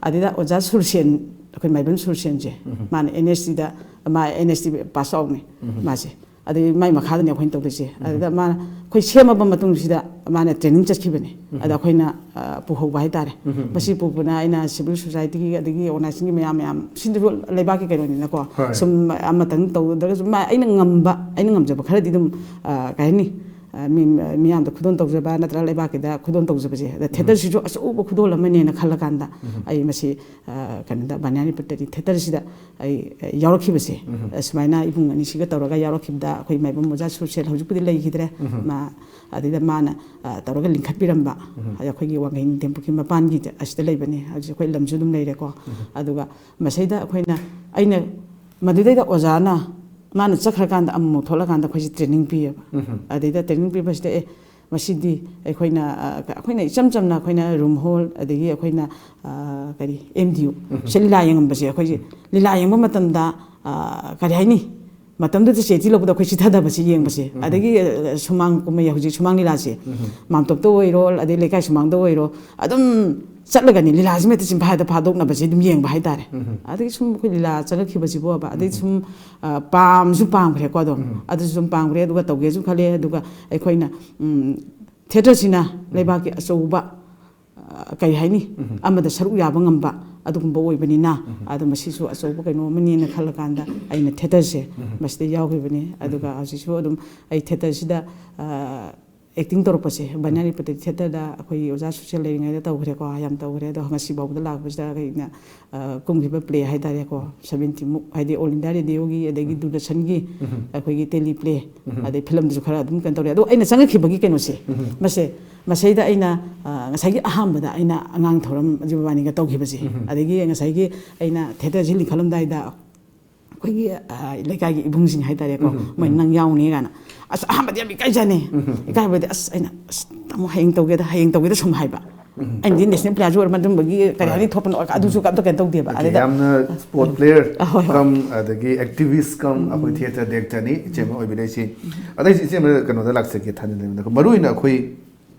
ꯑꯗꯨꯗ ꯑꯣꯖꯥ ꯁꯨꯔꯁꯦꯟ, ꯑꯩꯈꯣꯏ ꯃꯥꯏꯕꯝ ꯁꯨꯔꯁꯦꯟꯁꯦ, ꯃꯥꯅ ꯑꯦꯟ ꯑꯦꯁ ꯇꯤꯗ, ꯃꯥ ꯑꯦꯟ ꯑꯦꯁ ꯇꯤ ꯄꯥꯁ ꯑꯥꯎꯠꯅꯤ ꯃꯥꯁꯦ꯫ ꯑꯗꯩ ꯃꯥꯏ ꯃꯈꯥꯗꯅꯦ ꯑꯩꯈꯣꯏꯅ ꯇꯧꯗꯣꯏꯁꯦ꯫ ꯑꯗꯨꯗ ꯃꯥꯅ ꯑꯩꯈꯣꯏ ꯁꯦꯝꯃꯕ ꯃꯇꯨꯡꯁꯤꯗ ꯃꯥꯅ ꯇ꯭ꯔꯦꯅꯤꯡ ꯆꯠꯈꯤꯕꯅꯦ꯫ ꯑꯗ ꯑꯩꯈꯣꯏꯅ, ꯑ, ꯄꯨꯍꯧꯕ ꯍꯥꯏꯇꯥꯔꯦ꯫ ꯃꯁꯤ ꯄꯨꯕꯅ ꯑꯩꯅ ꯁꯤꯚꯤꯜ ꯁꯣꯁꯥꯏꯇꯤꯒꯤ ꯑꯗꯒꯤ ꯑꯣꯔꯒꯅꯥꯏꯖꯦꯁꯟꯒꯤ ꯃꯌꯥꯝ ꯃꯌꯥꯝ, ꯁꯤꯗꯁꯨ ꯂꯩꯕꯥꯛꯀꯤ ꯀꯩꯅꯣꯅꯤꯅꯀꯣ꯫ ꯍꯣꯏ꯫ ꯁꯨꯝ ꯑꯃꯇꯪ ꯇꯧꯗ꯭ꯔꯒꯁꯨ ꯃꯥ-, ꯑꯩꯅ ꯉꯝꯕ, ꯑꯩꯅ ꯉꯝꯖꯕ ꯈꯔꯗꯤ ꯑꯗꯨꯝ, ꯑ, ꯀꯩ ꯍꯥꯏꯅꯤ, ꯑ, ꯃꯤ-, ꯃꯤꯌꯥꯝꯗ ꯈꯨꯗꯣꯜ ꯇꯧꯖꯕ ꯅꯠꯇ꯭ꯔꯒ ꯂꯩꯕꯥꯛꯀꯤꯗ ꯈꯨꯗꯣꯜ ꯇꯧꯖꯕꯁꯦ꯫ ꯑꯗ ꯊꯤꯌꯦꯇꯔꯁꯤꯁꯨ ꯑꯆꯧꯕ ꯈꯨꯗꯣꯜ ꯑꯃꯅꯦꯅ ꯈꯜꯂꯀꯥꯟꯗ ꯑꯩ ꯃꯁꯤ, ꯑ, ꯀꯩꯅꯣꯗ, ꯕꯥꯟꯌꯥꯟ ꯔꯤꯄꯔꯇꯔꯤ ꯊꯤꯌꯦꯇꯔꯁꯤꯗ ꯑꯩ, ꯑ, ꯌꯥꯎꯔꯛꯈꯤꯕꯁꯦ꯫ ꯑ, ꯁꯨꯃꯥꯏꯅ ꯏꯕꯨꯡ ꯑꯅꯤꯁꯤꯒ ꯇꯧꯔꯒ ꯌꯥꯎꯔꯛꯈꯤꯕꯗ ꯑꯩꯈꯣꯏ ꯃꯥꯏꯕꯝ ꯑꯣꯖꯥ ꯁꯨꯔꯁꯦꯜ ꯍꯧꯖꯤꯛꯄꯨꯗꯤ ꯂꯩꯈꯤꯗ꯭ꯔꯦ꯫ ꯃꯥ ꯑꯗꯨꯗ ꯃꯥꯅ, ꯑ, ꯇꯧꯔꯒ ꯂꯤꯡꯈꯠꯄꯤꯔꯝꯕ, ꯑꯗ ꯑꯩꯈꯣꯏꯒꯤ ꯋꯥꯡꯈꯩ ꯅꯤꯡꯊꯦꯝ ꯄꯨꯈ꯭ꯔꯤ ꯃꯄꯥꯟꯒꯤꯗ ꯑꯁꯤꯗ ꯂꯩꯕꯅꯤ꯫ ꯍꯧꯖꯤꯛ ꯑꯩꯈꯣꯏ ꯂꯝꯁꯨ ꯑꯗꯨꯝ ꯂꯩꯔꯦꯀꯣ꯫ ꯑꯗꯨꯒ ꯃꯁꯤꯗ ꯑꯩꯈꯣꯏꯅ, ꯑꯩꯅ ꯃꯗꯨꯗꯩꯗ ꯑꯣꯖꯥꯅ ꯃꯥꯅ ꯆꯠꯈ꯭ꯔꯀꯥꯟꯗ ꯑꯃꯨꯛ ꯊꯣꯛꯂꯀꯥꯟꯗ ꯑꯩꯈꯣꯏꯁꯦ ꯇ꯭ꯔꯦꯅꯤꯡ ꯄꯤꯌꯦꯕ꯫ ꯑꯗꯩꯗ ꯇ꯭ꯔꯦꯅꯤꯡ ꯄꯤꯕꯁꯤꯗ, ꯑꯦ, ꯃꯁꯤꯗꯤ ꯑꯩꯈꯣꯏꯅ, ꯑ, ꯑꯩꯈꯣꯏꯅ ꯏꯆꯝ ꯆꯝꯅ ꯑꯩꯈꯣꯏꯅ ꯔꯨꯝ ꯍꯣꯜ, ꯑꯗꯒꯤ ꯑꯩꯈꯣꯏꯅ, ꯑ, ꯀꯔꯤ, ꯑꯦꯝ ꯗꯤ ꯌꯨ ꯁꯦ ꯂꯤꯂꯥ ꯌꯦꯡꯉꯝꯕꯁꯦ, ꯑꯩꯈꯣꯏꯁꯦ ꯂꯤꯂꯥ ꯌꯦꯡꯕ ꯃꯇꯝꯗ ꯑ, ꯀꯔꯤ ꯍꯥꯏꯅꯤ, ꯃꯇꯝꯗꯨꯗ ꯆꯦꯇꯤ ꯂꯧꯕꯗ ꯑꯩꯈꯣꯏ ꯆꯤꯊꯗꯕꯁꯦ ꯌꯦꯡꯕꯁꯦ꯫ ꯎꯝ꯫ ꯑꯗꯒꯤ, ꯑ, ꯁꯨꯃꯥꯡ ꯀꯨꯝꯍꯩ, ꯍꯧꯖꯤꯛ ꯁꯨꯃꯥꯡ ꯂꯤꯂꯥꯁꯦ, ꯎꯝ꯫ ꯃꯥꯝꯇꯣꯞꯇ ꯑꯣꯏꯔꯣ, ꯑꯗꯩ ꯂꯩꯀꯥꯏ ꯁꯨꯃꯥꯡꯗ ꯑꯣꯏꯔꯣ, ꯑꯗꯨꯝ ꯆꯠꯂꯒꯅꯤ ꯂꯤꯂꯥꯁꯤꯃ ꯍꯦꯛꯇ ꯆꯤꯟꯐꯥꯗ ꯐꯥꯗꯣꯛꯅꯕꯁꯦ ꯑꯗꯨꯝ ꯌꯦꯡꯕ ꯍꯥꯏꯇꯥꯔꯦ꯫ ꯎꯝ꯫ ꯑꯗꯒꯤ ꯁꯨꯝ ꯑꯩꯈꯣꯏ ꯂꯤꯂꯥ ꯆꯪꯉꯛꯈꯤꯕꯁꯤꯕꯣꯕ, ꯑꯗꯩ ꯎꯝ꯫ ꯁꯨꯝ, ꯑ, ꯄꯥꯝꯁꯨ ꯄꯥꯝꯈ꯭ꯔꯦꯀꯣ꯫ ꯑꯗꯨꯝ ꯎꯝ꯫ ꯑꯗꯨꯁꯨ ꯁꯨꯝ ꯄꯥꯝꯈ꯭ꯔꯦ, ꯑꯗꯨꯒ ꯇꯧꯒꯦꯁꯨ ꯈꯜꯂꯦ꯫ ꯑꯗꯨꯒ ꯑꯩꯈꯣꯏꯅ, ꯎꯝ, ꯊꯤꯌꯦꯇꯔꯁꯤꯅ ꯎꯝ꯫ ꯂꯩꯕꯥꯛꯀꯤ ꯑꯆꯧꯕ, ꯑ, ꯀꯔꯤ ꯍꯥꯏꯅꯤ, ꯎꯝ꯫ ꯑꯃꯗ ꯁꯔꯨꯛ ꯌꯥꯕ ꯉꯝꯕ ꯑꯗꯨꯒꯨꯝꯕ ꯑꯣꯏꯕꯅꯤꯅ, ꯎꯝ꯫ ꯑꯗꯣ ꯃꯁꯤꯁꯨ ꯑꯆꯧꯕ ꯀꯩꯅꯣ ꯑꯃꯅꯦꯅ ꯈꯜꯂꯀꯥꯟꯗ ꯑꯩꯅ ꯊꯤꯌꯦꯇꯔꯁꯦ ꯎꯝ꯫ ꯃꯁꯤꯗ ꯌꯥꯎꯈꯤꯕꯅꯤ꯫ ꯎꯝ꯫ ꯑꯗꯨꯒ ꯍꯧꯖꯤꯛꯁꯨ ꯑꯗꯨꯝ ꯑꯩ ꯊꯤꯌꯦꯇꯔꯁꯤꯗ, ꯑ, ꯑꯦꯛꯇꯤꯡ ꯇꯧꯔꯛꯄꯁꯦ, ꯕꯥꯏꯅꯥꯔꯤ ꯄꯇꯦꯜ ꯊꯤꯌꯦꯇꯔꯗ ꯑꯩꯈꯣꯏꯒꯤ ꯑꯣꯖꯥ ꯁꯨꯁꯦꯜ ꯂꯩꯔꯤꯉꯩꯗ ꯇꯧꯈ꯭ꯔꯦꯀꯣ, ꯌꯥꯝ ꯇꯧꯈ꯭ꯔꯦ꯫ ꯑꯗꯣ ꯉꯁꯤ ꯐꯥꯎꯕꯗ ꯂꯥꯛꯄꯁꯤꯗ ꯑꯩꯅ, ꯑ, ꯀꯨꯝꯈꯤꯕ ꯄ꯭ꯂꯦ ꯍꯥꯏꯇꯥꯔꯦꯀꯣ, ꯁꯕꯦꯟꯇꯤꯃꯨꯛ, ꯍꯥꯏꯗꯤ ꯑꯣꯜ ꯏꯟꯗꯤꯌꯥ ꯔꯦꯗꯤꯑꯣꯒꯤ ꯑꯗꯒꯤ ꯎꯝ꯫ ꯗꯨꯔꯗꯔꯁꯟꯒꯤ ꯎꯝ꯫ ꯑꯩꯈꯣꯏꯒꯤ ꯇꯦꯂꯤ ꯄ꯭ꯂꯦ, ꯎꯝ꯫ ꯑꯗꯩ ꯐꯤꯂꯝꯗꯁꯨ ꯈꯔ ꯑꯗꯨꯝ ꯀꯩꯅꯣ ꯇꯧꯔꯦ꯫ ꯑꯗꯣ ꯑꯩꯅ ꯆꯪꯉꯛꯈꯤꯕꯒꯤ ꯀꯩꯅꯣꯁꯦ, ꯎꯝ꯫ ꯃꯁꯦ, ꯃꯁꯤꯗ ꯑꯩꯅ, ꯑ, ꯉꯁꯥꯏꯒꯤ ꯑꯍꯥꯟꯕꯗ ꯑꯩꯅ ꯑꯉꯥꯡ ꯊꯧꯔꯝ ꯖꯤꯕꯥꯅꯤꯒ ꯇꯧꯈꯤꯕꯁꯦ, ꯎꯝ꯫ ꯑꯗꯒꯤ ꯉꯁꯥꯏꯒꯤ ꯑꯩꯅ ꯊꯤꯌꯦꯇꯔꯁꯤ ꯂꯤꯡꯈꯠꯂꯝꯗꯥꯏꯗ ꯑꯩꯈꯣꯏꯒꯤ, ꯑ, ꯂꯩꯀꯥꯏꯒꯤ ꯏꯕꯨꯡꯁꯤꯡ ꯍꯥꯏꯇꯥꯔꯦꯀꯣ, ꯎꯝ꯫ ꯃꯣꯏ ꯎꯝ꯫ "ꯅꯪ ꯌꯥꯎꯅꯤ" ꯀꯥꯏꯅ꯫ ꯑꯁ, ꯑꯍꯥꯟꯕꯗꯤ ꯌꯥꯝ ꯏꯀꯥꯏꯖꯅꯤ꯫ ꯎꯝ꯫ ꯏꯀꯥꯏꯕꯗꯤ, ꯑꯁ, ꯑꯩꯅ, "ꯑꯁ, ꯇꯥꯃꯣ, ꯍꯌꯦꯡ ꯇꯧꯒꯦꯗ, ꯍꯌꯦꯡ ꯇꯧꯒꯦꯗ" ꯁꯨꯝ ꯍꯥꯏꯕ꯫ ꯎꯝ꯫ ꯑꯩꯅꯗꯤ ꯅꯦꯁꯅꯦꯜ ꯄ꯭ꯂꯦꯌꯔꯁꯨ ꯑꯣꯏꯔ ꯃꯇꯨꯡꯗꯒꯤ ꯀꯔꯤ ꯍꯣꯏ꯫ ꯍꯥꯏꯅꯤ, ꯊꯣꯛꯄꯅ ꯑꯣꯏꯔꯒ ꯑꯗꯨꯁꯨ ꯎꯝ꯫ ꯑꯝꯇ ꯀꯩꯅꯣ ꯇꯧꯗꯦꯕ꯫ ꯑꯣꯀꯦ, ꯑꯗꯩꯗ ꯌꯥꯝꯅ ꯁ꯭ꯄꯣꯔꯠ ꯄ꯭ꯂꯦꯌꯔ ꯑ, ꯍꯣꯏ, ꯍꯣꯏ꯫ ꯀꯝ ꯑꯗꯒꯤ ꯑꯦꯛꯇꯤꯚꯤꯁ ꯀꯝ ꯎꯝ꯫ ꯑꯩꯈꯣꯏ ꯊꯤꯌꯦꯇꯔ ꯗꯤꯔꯦꯛꯇꯔꯅꯤ ꯏꯆꯦꯃ ꯑꯣꯏꯕꯤꯔꯩꯁꯤ꯫ ꯑꯗꯩ ꯏꯆꯦꯃ ꯀꯩꯅꯣꯗ ꯂꯥꯛꯆꯒꯦ, ꯊꯥꯅꯤꯡ ꯂꯩꯕꯗ ꯃꯔꯨ ꯑꯣꯏꯅ ꯑꯩꯈꯣꯏ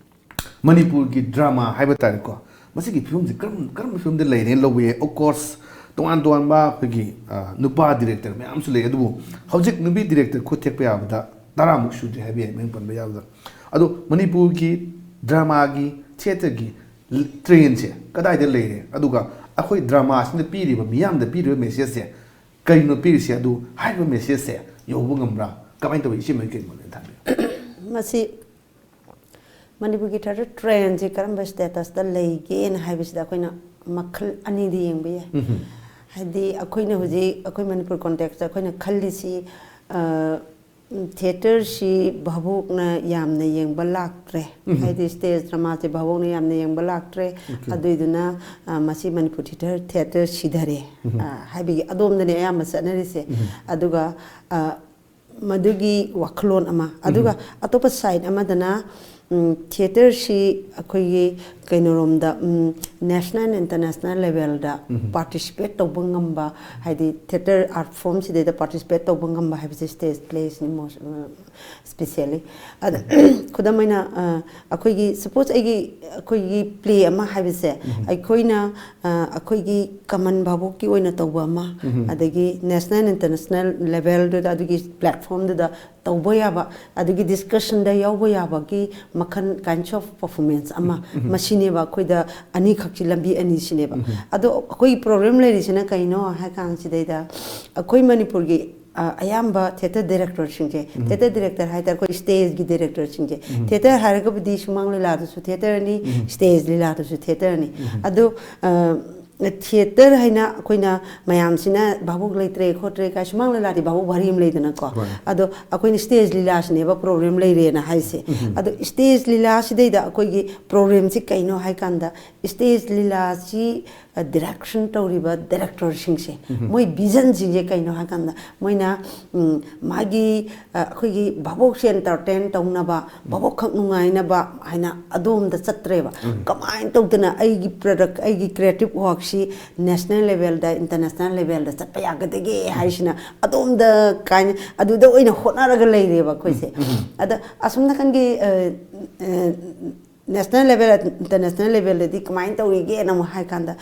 ꯃꯅꯤꯄꯨꯔꯒꯤ ꯗ꯭ꯔꯃꯥ ꯍꯥꯏꯕ ꯇꯥꯔꯦꯀꯣ, ꯃꯁꯤꯒꯤ ꯐꯤꯕꯝꯁꯤ ꯀꯔꯝ-, ꯀꯔꯝꯕ ꯐꯤꯕꯝꯗ ꯂꯩꯔꯦꯅ ꯂꯧꯕ ꯌꯥꯏ? Of course, ꯇꯣꯉꯥꯟ ꯇꯣꯉꯥꯟꯕ ꯑꯩꯈꯣꯏꯒꯤ, ꯑ, ꯅꯨꯄꯥ ꯗꯤꯔꯦꯛꯇꯔ ꯃꯌꯥꯝꯁꯨ ꯂꯩ, ꯑꯗꯨꯕꯨ ꯍꯧꯖꯤꯛ ꯅꯨꯄꯤ ꯗꯤꯔꯦꯛꯇꯔ ꯈꯨꯠ ꯊꯦꯛꯄ ꯌꯥꯕꯗ ꯇꯔꯥꯃꯨꯛ ꯁꯨꯗ꯭ꯔꯤ ꯍꯥꯏꯕ ꯌꯥꯏ, ꯃꯃꯤꯡ ꯄꯟꯕ ꯌꯥꯕꯗ꯫ ꯑꯗꯣ ꯃꯅꯤꯄꯨꯔꯒꯤ ꯗ꯭ꯔꯃꯥꯒꯤ, ꯊꯤꯌꯦꯇꯔꯒꯤ ꯇ꯭ꯔꯦꯟꯁꯦ ꯀꯗꯥꯏꯗ ꯂꯩꯔꯦ? ꯑꯗꯨꯒ ꯑꯩꯈꯣꯏ ꯗ꯭ꯔꯃꯥꯁꯤꯅ ꯄꯤꯔꯤꯕ, ꯃꯤꯌꯥꯝꯗ ꯄꯤꯔꯤꯕ ꯃꯦꯁꯦꯖꯁꯦ ꯀꯔꯤꯅꯣ ꯄꯤꯔꯤꯁꯦ? ꯑꯗꯨ ꯍꯥꯏꯔꯤꯕ ꯃꯦꯁꯦꯖꯁꯦ ꯌꯧꯕ ꯉꯝꯕ꯭ꯔꯥ? ꯀꯃꯥꯏꯅ ꯇꯧꯋꯤ? ꯏꯆꯦꯃꯒꯤ ꯀꯩ ꯃꯣꯠ ꯂꯩ? ꯊꯝꯕꯤꯌꯨ꯫ ꯃꯁꯤ ꯃꯅꯤꯄꯨꯔꯒꯤ ꯊꯤꯌꯦꯇꯔ ꯇ꯭ꯔꯦꯟꯁꯦ ꯀꯔꯝꯕ ꯁ꯭ꯇꯦꯇꯁꯇ ꯂꯩꯒꯦꯅ ꯍꯥꯏꯕꯁꯤꯗ ꯑꯩꯈꯣꯏꯅ ꯃꯈꯜ ꯑꯅꯤꯗ ꯌꯦꯡꯕ ꯌꯥꯏ꯫ ꯎꯝ꯫ ꯍꯥꯏꯗꯤ ꯑꯩꯈꯣꯏꯅ ꯍꯧꯖꯤꯛ ꯑꯩꯈꯣꯏ ꯃꯅꯤꯄꯨꯔ ꯀꯣꯟꯇꯦꯛꯁꯇ ꯑꯩꯈꯣꯏꯅ ꯈꯜꯂꯤꯁꯤ, ꯑ, ꯊꯤꯌꯦꯇꯔꯁꯤ ꯚꯥꯕꯣꯛꯅ ꯌꯥꯝꯅ ꯌꯦꯡꯕ ꯂꯥꯛꯇ꯭ꯔꯦ꯫ ꯎꯝ꯫ ꯍꯥꯏꯗꯤ ꯁ꯭ꯇꯦꯖ ꯗ꯭ꯔꯃꯥꯁꯦ ꯚꯥꯕꯣꯛꯅ ꯌꯥꯝꯅ ꯌꯦꯡꯕ ꯂꯥꯛꯇ꯭ꯔꯦ꯫ ꯑꯣꯀꯦ꯫ ꯑꯗꯨꯏꯗꯨꯅ, ꯑ, ꯃꯁꯤ ꯃꯅꯤꯄꯨꯔ ꯊꯤꯌꯦꯇꯔ, ꯊꯤꯌꯦꯇꯔ ꯁꯤꯊꯔꯦ, ꯎꯝ꯫ ꯑ, ꯍꯥꯏꯕꯒꯤ ꯑꯗꯣꯝꯗꯅꯦ ꯑꯌꯥꯝꯕ ꯆꯠꯅꯔꯤꯁꯦ꯫ ꯎꯝ꯫ ꯑꯗꯨꯒ, ꯑ, ꯃꯗꯨꯒꯤ ꯋꯥꯈꯜꯂꯣꯟ ꯑꯃ꯫ ꯑꯗꯨꯒ ꯎꯝ꯫ ꯑꯇꯣꯞꯄ ꯁꯥꯏꯠ ꯑꯃꯗꯅ, ꯎꯝ, ꯊꯤꯌꯦꯇꯔꯁꯤ ꯑꯩꯈꯣꯏꯒꯤ ꯀꯩꯅꯣꯔꯣꯝꯗ, ꯎꯝ, ꯅꯦꯁꯅꯦꯜ ꯏꯟꯇꯔꯅꯦꯁꯅꯦꯜ ꯂꯦꯚꯦꯜꯗ ꯎꯝ꯫ ꯄꯥꯔꯇꯤꯁꯤꯄꯦꯠ ꯇꯧꯕ ꯉꯝꯕ, ꯍꯥꯏꯗꯤ ꯊꯤꯌꯦꯇꯔ ꯑꯥꯔꯠ ꯐꯣꯔꯝꯁꯤꯗꯩꯗ ꯄꯥꯔꯇꯤꯁꯤꯄꯦꯠ ꯇꯧꯕ ꯉꯝꯕ ꯍꯥꯏꯕꯁꯦ ꯁ꯭ꯇꯦꯖ ꯄ꯭ꯂꯦꯁꯤꯅꯤ ꯃꯣꯁ ꯁ꯭ꯄꯤꯁꯦꯜꯂꯤ꯫ ꯑꯗ ꯈꯨꯗꯝ ꯑꯣꯏꯅ, ꯑ, ꯑꯩꯈꯣꯏꯒꯤ, ꯁꯄꯣꯁ ꯑꯩꯒꯤ, ꯑꯩꯈꯣꯏꯒꯤ ꯄ꯭ꯂꯦ ꯑꯃ ꯍꯥꯏꯕꯁꯦ ꯎꯝ꯫ ꯑꯩꯈꯣꯏꯅ, ꯑ, ꯑꯩꯈꯣꯏꯒꯤ ꯀꯃꯟ ꯚꯥꯕꯣꯛꯀꯤ ꯑꯣꯏꯅ ꯇꯧꯕ ꯑꯃ, ꯎꯝ꯫ ꯑꯗꯒꯤ ꯅꯦꯁꯅꯦꯜ ꯏꯟꯇꯔꯅꯦꯁꯅꯦꯜ ꯂꯦꯚꯦꯜꯗꯨꯗ ꯑꯗꯨꯒꯤ ꯄ꯭ꯂꯦꯠꯐꯣꯝꯗꯨꯗ ꯇꯧꯕ ꯌꯥꯕ, ꯑꯗꯨꯒꯤ ꯗꯤꯁꯀꯁꯟꯗ ꯌꯥꯎꯕ ꯌꯥꯕꯒꯤ ꯃꯈꯜ, kinds of performance ꯑꯃ, ꯎꯝ꯫ ꯃꯁꯤꯅꯦꯕ ꯑꯩꯈꯣꯏꯗ ꯑꯅꯤꯈꯛꯁꯤ, ꯂꯝꯕꯤ ꯑꯅꯤꯁꯤꯅꯦꯕ꯫ ꯎꯝ꯫ ꯑꯗꯣ ꯑꯩꯈꯣꯏꯒꯤ ꯄ꯭ꯔꯣꯕ꯭ꯂꯦꯝ ꯂꯩꯔꯤꯁꯤꯅ ꯀꯩꯅꯣ ꯍꯥꯏ ꯀꯥꯟꯁꯤꯗꯩꯗ, ꯑꯩꯈꯣꯏ ꯃꯅꯤꯄꯨꯔꯒꯤ, ꯑ, ꯑꯌꯥꯝꯕ ꯊꯤꯌꯦꯇꯔ ꯗꯥꯏꯔꯦꯛꯇꯔꯁꯤꯡꯁꯦ, ꯎꯝ꯫ ꯊꯤꯌꯦꯇꯔ ꯗꯥꯏꯔꯦꯛꯇꯔ ꯍꯥꯏ ꯇꯥꯔꯦ, ꯑꯩꯈꯣꯏ ꯁ꯭ꯇꯦꯖꯒꯤ ꯗꯥꯏꯔꯦꯛꯇꯔꯁꯤꯡꯁꯦ, ꯎꯝ꯫ ꯊꯤꯌꯦꯇꯔ ꯍꯥꯏꯔꯒꯕꯨꯗꯤ ꯁꯨꯃꯥꯡ ꯂꯤꯂꯥꯗꯨꯁꯨ ꯊꯤꯌꯦꯇꯔꯅꯤ, ꯎꯝ꯫ ꯁ꯭ꯇꯦꯖ ꯂꯤꯂꯥꯗꯨꯁꯨ ꯊꯤꯌꯦꯇꯔꯅꯤ꯫ ꯎꯝ꯫ ꯑꯗꯣ, ꯑ, ꯊꯤꯌꯦꯇꯔ ꯍꯥꯏꯅ ꯑꯩꯈꯣꯏꯅ ꯃꯌꯥꯝꯁꯤꯅ ꯚꯥꯕꯣꯛ ꯂꯩꯇ꯭ꯔꯦ ꯈꯣꯠꯇ꯭ꯔꯦ ꯀꯥꯏ, ꯁꯨꯃꯥꯡ ꯂꯤꯂꯥꯗꯤ ꯚꯥꯕꯣꯛ ꯚꯥꯔꯤ ꯑꯃ ꯂꯩꯗꯅꯀꯣ꯫ ꯍꯣꯏ꯫ ꯑꯗꯣ ꯑꯩꯈꯣꯏꯅ ꯁ꯭ꯇꯦꯖ ꯂꯤꯂꯥꯁꯤꯅꯦꯕ ꯄ꯭ꯔꯣꯕ꯭ꯂꯦꯝ ꯂꯩꯔꯦꯅ ꯍꯥꯏꯁꯦ꯫ ꯎꯝ꯫ ꯑꯗꯣ ꯁ꯭ꯇꯦꯖ ꯂꯤꯂꯥꯁꯤꯗꯩꯗ ꯑꯩꯈꯣꯏꯒꯤ ꯄ꯭ꯔꯣꯕ꯭ꯂꯦꯝꯁꯤ ꯀꯩꯅꯣ ꯍꯥꯏ ꯀꯥꯟꯗ, ꯁ꯭ꯇꯦꯖ ꯂꯤꯂꯥꯁꯤ, ꯑ, ꯗꯥꯏꯔꯦꯛꯁꯟ ꯇꯧꯔꯤꯕ ꯗꯥꯏꯔꯦꯛꯇꯔꯁꯤꯡꯁꯦ, ꯎꯝ꯫ ꯃꯣꯏ ꯚꯤꯖꯟꯁꯤꯡꯁꯦ ꯀꯩꯅꯣ ꯍꯥꯏ ꯀꯥꯟꯗ, ꯃꯣꯏꯅ, ꯎꯝ, ꯃꯥꯒꯤ, ꯑ, ꯑꯩꯈꯣꯏꯒꯤ ꯚꯥꯕꯣꯛꯁꯦ ꯑꯦꯟꯇꯔꯇꯦꯟ ꯇꯧꯅꯕ, ꯚꯥꯕꯣꯛꯈꯛ ꯅꯨꯡꯉꯥꯏꯅꯕ ꯍꯥꯏꯅ ꯑꯗꯣꯝꯗ ꯆꯠꯇ꯭ꯔꯦꯕ꯫ ꯎꯝ꯫ ꯀꯃꯥꯏꯅ ꯇꯧꯗꯅ ꯑꯩꯒꯤ ꯄ꯭ꯔꯗꯛ, ꯑꯩꯒꯤ ꯀ꯭ꯔꯤꯌꯦꯇꯤꯞ ꯋꯥꯔꯛꯁꯤ ꯅꯦꯁꯅꯦꯜ ꯂꯦꯚꯦꯜꯗ, ꯏꯟꯇꯔꯅꯦꯁꯅꯦꯜ ꯂꯦꯚꯦꯜꯗ ꯆꯠꯄ ꯌꯥꯒꯗꯒꯦ ꯍꯥꯏꯁꯤꯅ ꯑꯗꯣꯝꯗ ꯀꯥꯏꯅ, ꯑꯗꯨꯗ ꯑꯣꯏꯅ ꯍꯣꯠꯅꯔꯒ ꯂꯩꯔꯦꯕ ꯑꯩꯈꯣꯏꯁꯦ꯫ ꯎꯝ꯫ ꯑꯗ ꯑꯁꯣꯝ ꯅꯥꯀꯟꯒꯤ, ꯑ, ꯑ, ꯅꯦꯁꯅꯦꯜ ꯂꯦꯚꯦꯜ, ꯏꯟꯇꯔꯅꯦꯁꯅꯦꯜ ꯂꯦꯚꯦꯜꯗꯗꯤ ꯀꯃꯥꯏꯅ ꯇꯧꯔꯤꯒꯦꯅ ꯑꯃꯨꯛ ꯍꯥꯏ ꯀꯥꯟꯗ,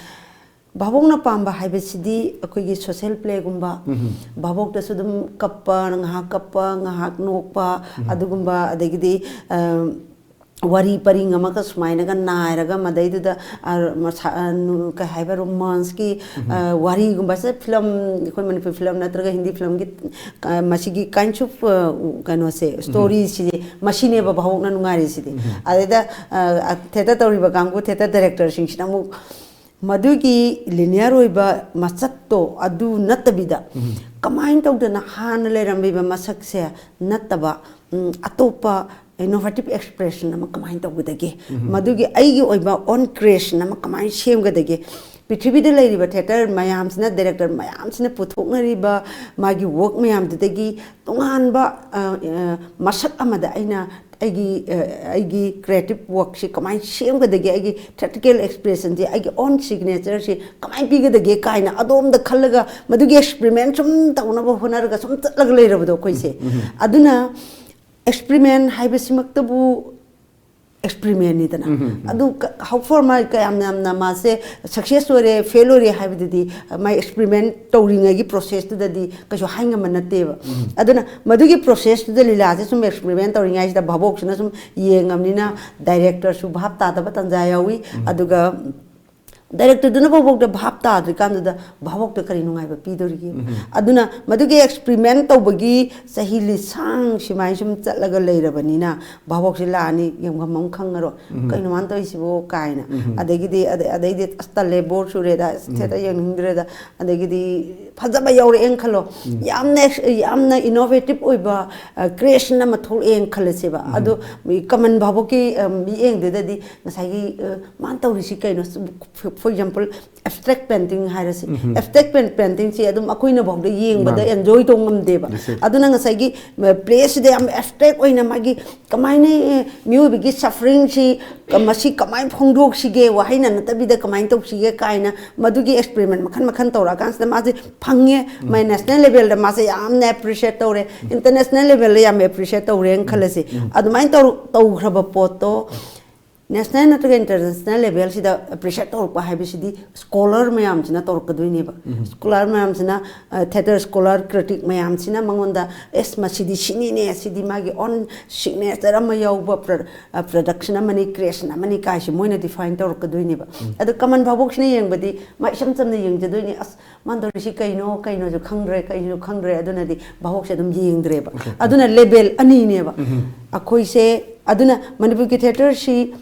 ꯚꯥꯕꯣꯛꯅ ꯄꯥꯝꯕ ꯍꯥꯏꯕꯁꯤꯗꯤ ꯑꯩꯈꯣꯏꯒꯤ ꯁꯣꯁꯦꯜ ꯄ꯭ꯂꯦꯒꯨꯝꯕ, ꯎꯝ꯫ ꯚꯥꯕꯣꯛꯇꯁꯨ ꯑꯗꯨꯝ ꯀꯞꯄ, ꯉꯥꯏꯍꯥꯛ ꯀꯞꯄ, ꯉꯥꯏꯍꯥꯛ ꯅꯣꯛꯄ, ꯎꯝ꯫ ꯑꯗꯨꯒꯨꯝꯕ, ꯑꯗꯒꯤꯗꯤ, ꯑ, ꯋꯥꯔꯤ ꯄꯔꯤꯡ ꯑꯃꯒ ꯁꯨꯃꯥꯏꯅꯒ ꯅꯥꯏꯔꯒ ꯃꯗꯩꯗꯨꯗ, ꯑ, ꯃꯁꯥ-, ꯑ, ꯅꯨ-, ꯀꯩ ꯍꯥꯏꯕ, ꯔꯣꯃꯥꯟꯁꯀꯤ, ꯎꯝ꯫ ꯑ, ꯋꯥꯔꯤꯒꯨꯝꯕꯁꯦ ꯐꯤꯂꯝ, ꯑꯩꯈꯣꯏ ꯃꯅꯤꯄꯨꯔꯤ ꯐꯤꯂꯝ ꯅꯠꯇ꯭ꯔꯒ ꯍꯤꯟꯗꯤ ꯐꯤꯂꯝꯒꯤ, ꯑ, ꯃꯁꯤꯒꯤ kinds of, ꯑ, ꯀꯩꯅꯣꯁꯦ, ꯎꯝ꯫ ꯁ꯭ꯇꯣꯔꯤꯁꯤꯗꯤ ꯃꯁꯤꯅꯦꯕ ꯚꯥꯕꯣꯛꯅ ꯅꯨꯡꯉꯥꯏꯔꯤꯁꯤꯗꯤ꯫ ꯎꯝ꯫ ꯑꯗꯩꯗ, ꯑ, ꯊꯤꯌꯦꯇꯔ ꯇꯧꯔꯤꯕ ꯀꯥꯡꯕꯨ, ꯊꯤꯌꯦꯇꯔ ꯗꯥꯏꯔꯦꯛꯇꯔꯁꯤꯡꯁꯤꯅ ꯑꯃꯨꯛ ꯃꯗꯨꯒꯤ ꯂꯤꯅꯤꯌꯔ ꯑꯣꯏꯕ ꯃꯁꯛꯇꯣ ꯑꯗꯨ ꯅꯠꯇꯕꯤꯗ, ꯎꯝ꯫ ꯀꯃꯥꯏꯅ ꯇꯧꯗꯅ ꯍꯥꯟꯅ ꯂꯩꯔꯝꯃꯤꯕ ꯃꯁꯛꯁꯦ ꯅꯠꯇꯕ, ꯎꯝ, ꯑꯇꯣꯞꯄ ꯏꯅꯣꯚꯦꯇꯤꯚ ꯑꯦꯛꯁꯄ꯭ꯔꯦꯁꯟ ꯑꯃ ꯀꯃꯥꯏꯅ ꯇꯧꯒꯗꯒꯦ? ꯎꯝ꯫ ꯃꯗꯨꯒꯤ ꯑꯩꯒꯤ ꯑꯣꯏꯕ ꯑꯣꯟ ꯀ꯭ꯔꯤꯌꯦꯁꯟ ꯑꯃ ꯀꯃꯥꯏꯅ ꯁꯦꯝꯒꯗꯒꯦ? ꯄ꯭ꯔꯤꯊꯤꯕꯤꯗ ꯂꯩꯔꯤꯕ ꯊꯤꯌꯦꯇꯔ ꯃꯌꯥꯝꯁꯤꯅ, ꯗꯥꯏꯔꯦꯛꯇꯔ ꯃꯌꯥꯝꯁꯤꯅ ꯄꯨꯊꯣꯛꯅꯔꯤꯕ ꯃꯥꯒꯤ ꯋꯥꯔꯛ ꯃꯌꯥꯝꯗꯨꯗꯒꯤ ꯇꯣꯉꯥꯟꯕ, ꯑ, ꯑ, ꯃꯁꯛ ꯑꯃꯗ ꯑꯩꯅ ꯑꯩꯒꯤ ꯑ, ꯑꯩꯒꯤ ꯀ꯭ꯔꯤꯌꯦꯇꯤꯞ ꯋꯥꯔꯛꯁꯤ ꯀꯃꯥꯏꯅ ꯁꯦꯝꯒꯗꯒꯦ, ꯑꯩꯒꯤ ꯊꯤꯌꯦꯇ꯭ꯔꯤꯀꯦꯜ ꯑꯦꯛꯁꯄ꯭ꯔꯦꯁꯟꯁꯤ, ꯑꯩꯒꯤ ꯑꯣꯟ ꯁꯤꯒꯅꯦꯆꯔꯁꯤ ꯀꯃꯥꯏꯅ ꯄꯤꯒꯗꯒꯦ ꯀꯥꯏꯅ ꯑꯗꯣꯝꯗ ꯈꯜꯂꯒ ꯃꯗꯨꯒꯤ ꯑꯦꯛꯁꯄ꯭ꯔꯤꯃꯦꯟ ꯁꯨꯝ ꯇꯧꯅꯕ ꯍꯣꯠꯅꯔꯒ ꯁꯨꯝ ꯆꯠꯂꯒ ꯂꯩꯔꯕꯗꯣ ꯑꯩꯈꯣꯏꯁꯦ꯫ ꯑꯗꯨꯅ ꯑꯦꯛꯁꯄ꯭ꯔꯤꯃꯦꯟ ꯍꯥꯏꯕꯁꯤꯃꯛꯇꯕꯨ ꯑꯦꯛꯁꯄ꯭ꯔꯤꯃꯦꯟꯅꯤꯗꯅ꯫ ꯑꯗꯨ ꯍꯥꯎ ꯐꯣꯔ ꯃꯥ ꯀꯌꯥꯝ ꯌꯥꯝꯅ ꯃꯥꯁꯦ ꯁꯛꯁꯦꯁ ꯑꯣꯏꯔꯦ, ꯐꯦꯜ ꯑꯣꯏꯔꯦ ꯍꯥꯏꯕꯗꯨꯗꯤ ꯃꯥꯏ ꯑꯦꯛꯁꯄ꯭ꯔꯤꯃꯦꯟ ꯇꯧꯔꯤꯉꯩꯒꯤ ꯄ꯭ꯔꯣꯁꯦꯁꯇꯨꯗꯗꯤ ꯀꯩꯁꯨ ꯍꯥꯏ ꯉꯝꯕ ꯅꯠꯇꯦꯕ꯫ ꯑꯗꯨꯅ ꯃꯗꯨꯒꯤ ꯄ꯭ꯔꯣꯁꯦꯁꯇꯨꯗ, ꯂꯤꯂꯥꯁꯦ ꯁꯨꯝ ꯑꯦꯛꯁꯄ꯭ꯔꯤꯃꯦꯟ ꯇꯧꯔꯤꯉꯩꯁꯤꯗ ꯚꯥꯕꯣꯛꯁꯤꯅ ꯁꯨꯝ ꯌꯦꯡꯉꯕꯅꯤꯅ ꯗꯥꯏꯔꯦꯛꯇꯔꯁꯨ ꯚꯥꯞ ꯇꯥꯗꯕ ꯇꯥꯟꯖꯥ ꯌꯥꯎꯏ꯫ ꯑꯗꯨꯒ ꯗꯥꯏꯔꯦꯛꯇꯔꯗꯨꯅ ꯐꯥꯎꯕꯗ ꯚꯥꯞ ꯇꯥꯗ꯭ꯔꯤꯀꯥꯟꯗꯨꯗ ꯚꯥꯕꯣꯛꯇ ꯀꯔꯤ ꯅꯨꯡꯉꯥꯏꯕ ꯄꯤꯗꯣꯔꯤꯒꯦ? ꯑꯗꯨꯅ ꯃꯗꯨꯒꯤ ꯑꯦꯛꯁꯄ꯭ꯔꯤꯃꯦꯟ ꯇꯧꯕꯒꯤ ꯆꯍꯤ ꯂꯤꯁꯥꯡ ꯁꯨꯃꯥꯏꯅ ꯁꯨꯝ ꯆꯠꯂꯒ ꯂꯩꯔꯕꯅꯤꯅ ꯚꯥꯕꯣꯛꯁꯦ ꯂꯥꯛꯑꯅꯤ, ꯌꯦꯡꯐꯝ ꯑꯃ ꯈꯪꯉꯔꯣꯏ꯫ "ꯀꯩꯅꯣ ꯃꯥꯅ ꯇꯧꯔꯤꯁꯤꯕꯣ?" ꯀꯥꯏꯅ꯫ ꯑꯗꯒꯤꯗꯤ ꯑꯗꯩ ꯑꯗꯩꯗꯤ "ꯑꯁ, ꯇꯜꯂꯦ, ꯕꯣꯔ ꯆꯨꯔꯦꯗ, ꯑꯁ, ꯊꯤꯌꯦꯇꯔ ꯌꯦꯡꯅꯤꯡꯗ꯭ꯔꯦꯗ"꯫ ꯑꯗꯒꯤꯗꯤ ꯐꯖꯕ ꯌꯧꯔꯛꯑꯦꯅ ꯈꯜꯂꯣ, ꯌꯥꯝꯅ ꯑꯦꯛꯁ- ꯌꯥꯝꯅ ꯏꯅꯣꯚꯦꯇꯤꯞ ꯑꯣꯏꯕ ꯀ꯭ꯔꯤꯌꯦꯁꯟ ꯑꯃ ꯊꯣꯛꯂꯛꯑꯦꯅ ꯈꯜꯂꯁꯦꯕ꯫ ꯑꯗꯣ ꯃꯤ ꯀꯃꯟ ꯚꯥꯕꯣꯛꯀꯤ ꯑ, ꯃꯤꯠꯌꯦꯡꯗꯨꯗꯗꯤ ꯉꯁꯥꯏꯒꯤ ꯑ, ꯃꯥꯅ ꯇꯧꯔꯤꯁꯤ ꯀꯩꯅꯣ? ꯐꯣꯔ ꯑꯦꯛꯖꯥꯝꯄꯜ, ꯑꯦꯕꯁꯇ꯭ꯔꯦꯛ ꯄꯦꯟꯇꯤꯡ ꯍꯥꯏꯔꯁꯤ꯫ ꯑꯦꯕꯁꯇ꯭ꯔꯦꯛ ꯄꯦꯟꯇꯤꯡꯁꯤ ꯑꯗꯨꯝ ꯑꯩꯈꯣꯏꯅ ꯐꯥꯎꯗ ꯌꯦꯡꯕꯗ ꯃꯥꯅꯦ꯫ ꯑꯦꯟꯖꯣꯏ ꯇꯧ ꯉꯝꯗꯦꯕ꯫ Yes, sir. ꯑꯗꯨꯅ ꯉꯁꯥꯏꯒꯤ ꯄ꯭ꯂꯦꯁꯤꯗ ꯌꯥꯝ ꯑꯦꯕꯁꯇ꯭ꯔꯦꯛ ꯑꯣꯏꯅ ꯃꯥꯒꯤ ꯀꯃꯥꯏꯅ, ꯑꯦ, ꯃꯤꯑꯣꯏꯕꯒꯤ ꯁꯐꯔꯤꯡꯁꯤ ꯀ- ꯃꯁꯤ ꯀꯃꯥꯏꯅ ꯐꯣꯡꯗꯣꯛꯁꯤꯒꯦ, ꯋꯥꯍꯩꯅ ꯅꯠꯇꯕꯤꯗ ꯀꯃꯥꯏꯅ ꯇꯧꯁꯤꯒꯦ ꯀꯥꯏꯅ ꯃꯗꯨꯒꯤ ꯑꯦꯛꯁꯄꯦꯔꯤꯃꯦꯟ ꯃꯈꯜ ꯃꯈꯜ ꯇꯧꯔꯛꯑꯀꯥꯟꯁꯤꯗ ꯃꯥꯁꯦ ꯐꯪꯉꯦ꯫ ꯃꯥꯏ ꯅꯦꯁꯅꯦꯜ ꯂꯦꯚꯦꯜꯗ ꯃꯥꯁꯦ ꯌꯥꯝꯅ ꯑꯦꯄ꯭ꯔꯤꯁꯤꯌꯦꯠ ꯇꯧꯔꯦ, ꯏꯟꯇꯔꯅꯦꯁꯅꯦꯜ ꯂꯦꯚꯦꯜꯗ ꯌꯥꯝ ꯑꯦꯄ꯭ꯔꯤꯁꯤꯌꯦꯠ ꯇꯧꯔꯦꯅ ꯈꯜꯂꯁꯤ꯫ ꯑꯗꯨꯃꯥꯏꯅ ꯇꯧꯔ- ꯇꯧꯈ꯭ꯔꯕ ꯄꯣꯠꯇꯣ ꯅꯦꯁꯅꯦꯜ ꯅꯠꯇ꯭ꯔꯒ ꯏꯟꯇꯔꯅꯦꯁꯅꯦꯜ ꯂꯦꯚꯦꯜꯁꯤꯗ ꯑꯦꯄ꯭ꯔꯤꯁꯤꯌꯦꯠ ꯇꯧꯔꯛꯄ ꯍꯥꯏꯕꯁꯤꯗꯤ ꯁ꯭ꯀꯣꯂꯔ ꯃꯌꯥꯝꯁꯤꯅ ꯇꯧꯔꯛꯀꯗꯣꯏꯅꯦꯕ꯫ ꯁ꯭ꯀꯣꯂꯔ ꯃꯌꯥꯝꯁꯤꯅ, ꯑ, ꯊꯤꯌꯦꯇꯔ ꯁ꯭ꯀꯣꯂꯔ, ꯀ꯭ꯔꯤꯇꯤꯛ ꯃꯌꯥꯝꯁꯤꯅ ꯃꯉꯣꯟꯗ, "ꯑꯦꯁ, ꯃꯁꯤꯗꯤ ꯁꯤꯅꯤꯅꯦ, ꯁꯤꯗꯤ ꯃꯥꯒꯤ ꯑꯣꯟ ꯁꯤꯒꯅꯦꯆꯔ ꯑꯃ ꯌꯥꯎꯕ ꯄ꯭ꯔ-, ꯑ, ꯄ꯭ꯔꯗꯛꯁꯟ ꯑꯃꯅꯤ, ꯀ꯭ꯔꯤꯌꯦꯁꯟ ꯑꯃꯅꯤ" ꯀꯥꯏꯁꯤ ꯃꯣꯏꯅ ꯗꯤꯐꯥꯏꯟ ꯇꯧꯔꯛꯀꯗꯣꯏꯅꯦꯕ꯫ ꯑꯗꯣ ꯀꯃꯟ ꯚꯥꯕꯣꯛꯁꯤꯅ ꯌꯦꯡꯕꯗꯤ ꯃꯥ ꯏꯆꯝ ꯆꯝꯅ ꯌꯦꯡꯖꯗꯣꯏꯅꯤ꯫ "ꯑꯁ, ꯃꯥꯅ ꯇꯧꯔꯤꯁꯤ ꯀꯩꯅꯣ, ꯀꯩꯅꯣꯁꯨ ꯈꯪꯗ꯭ꯔꯦ, ꯀꯩꯅꯣꯁꯨ ꯈꯪꯗ꯭ꯔꯦ", ꯑꯗꯨꯅꯗꯤ ꯚꯥꯕꯣꯛꯁꯦ ꯑꯗꯨꯝ ꯌꯦꯡꯗ꯭ꯔꯦꯕ꯫ ꯑꯗꯨꯅ ꯂꯦꯚꯦꯜ ꯑꯅꯤꯅꯦꯕ꯫ ꯑꯩꯈꯣꯏꯁꯦ ꯑꯗꯨꯅ ꯃꯅꯤꯄꯨꯔꯒꯤ ꯊꯤꯌꯦꯇꯔꯁꯤ,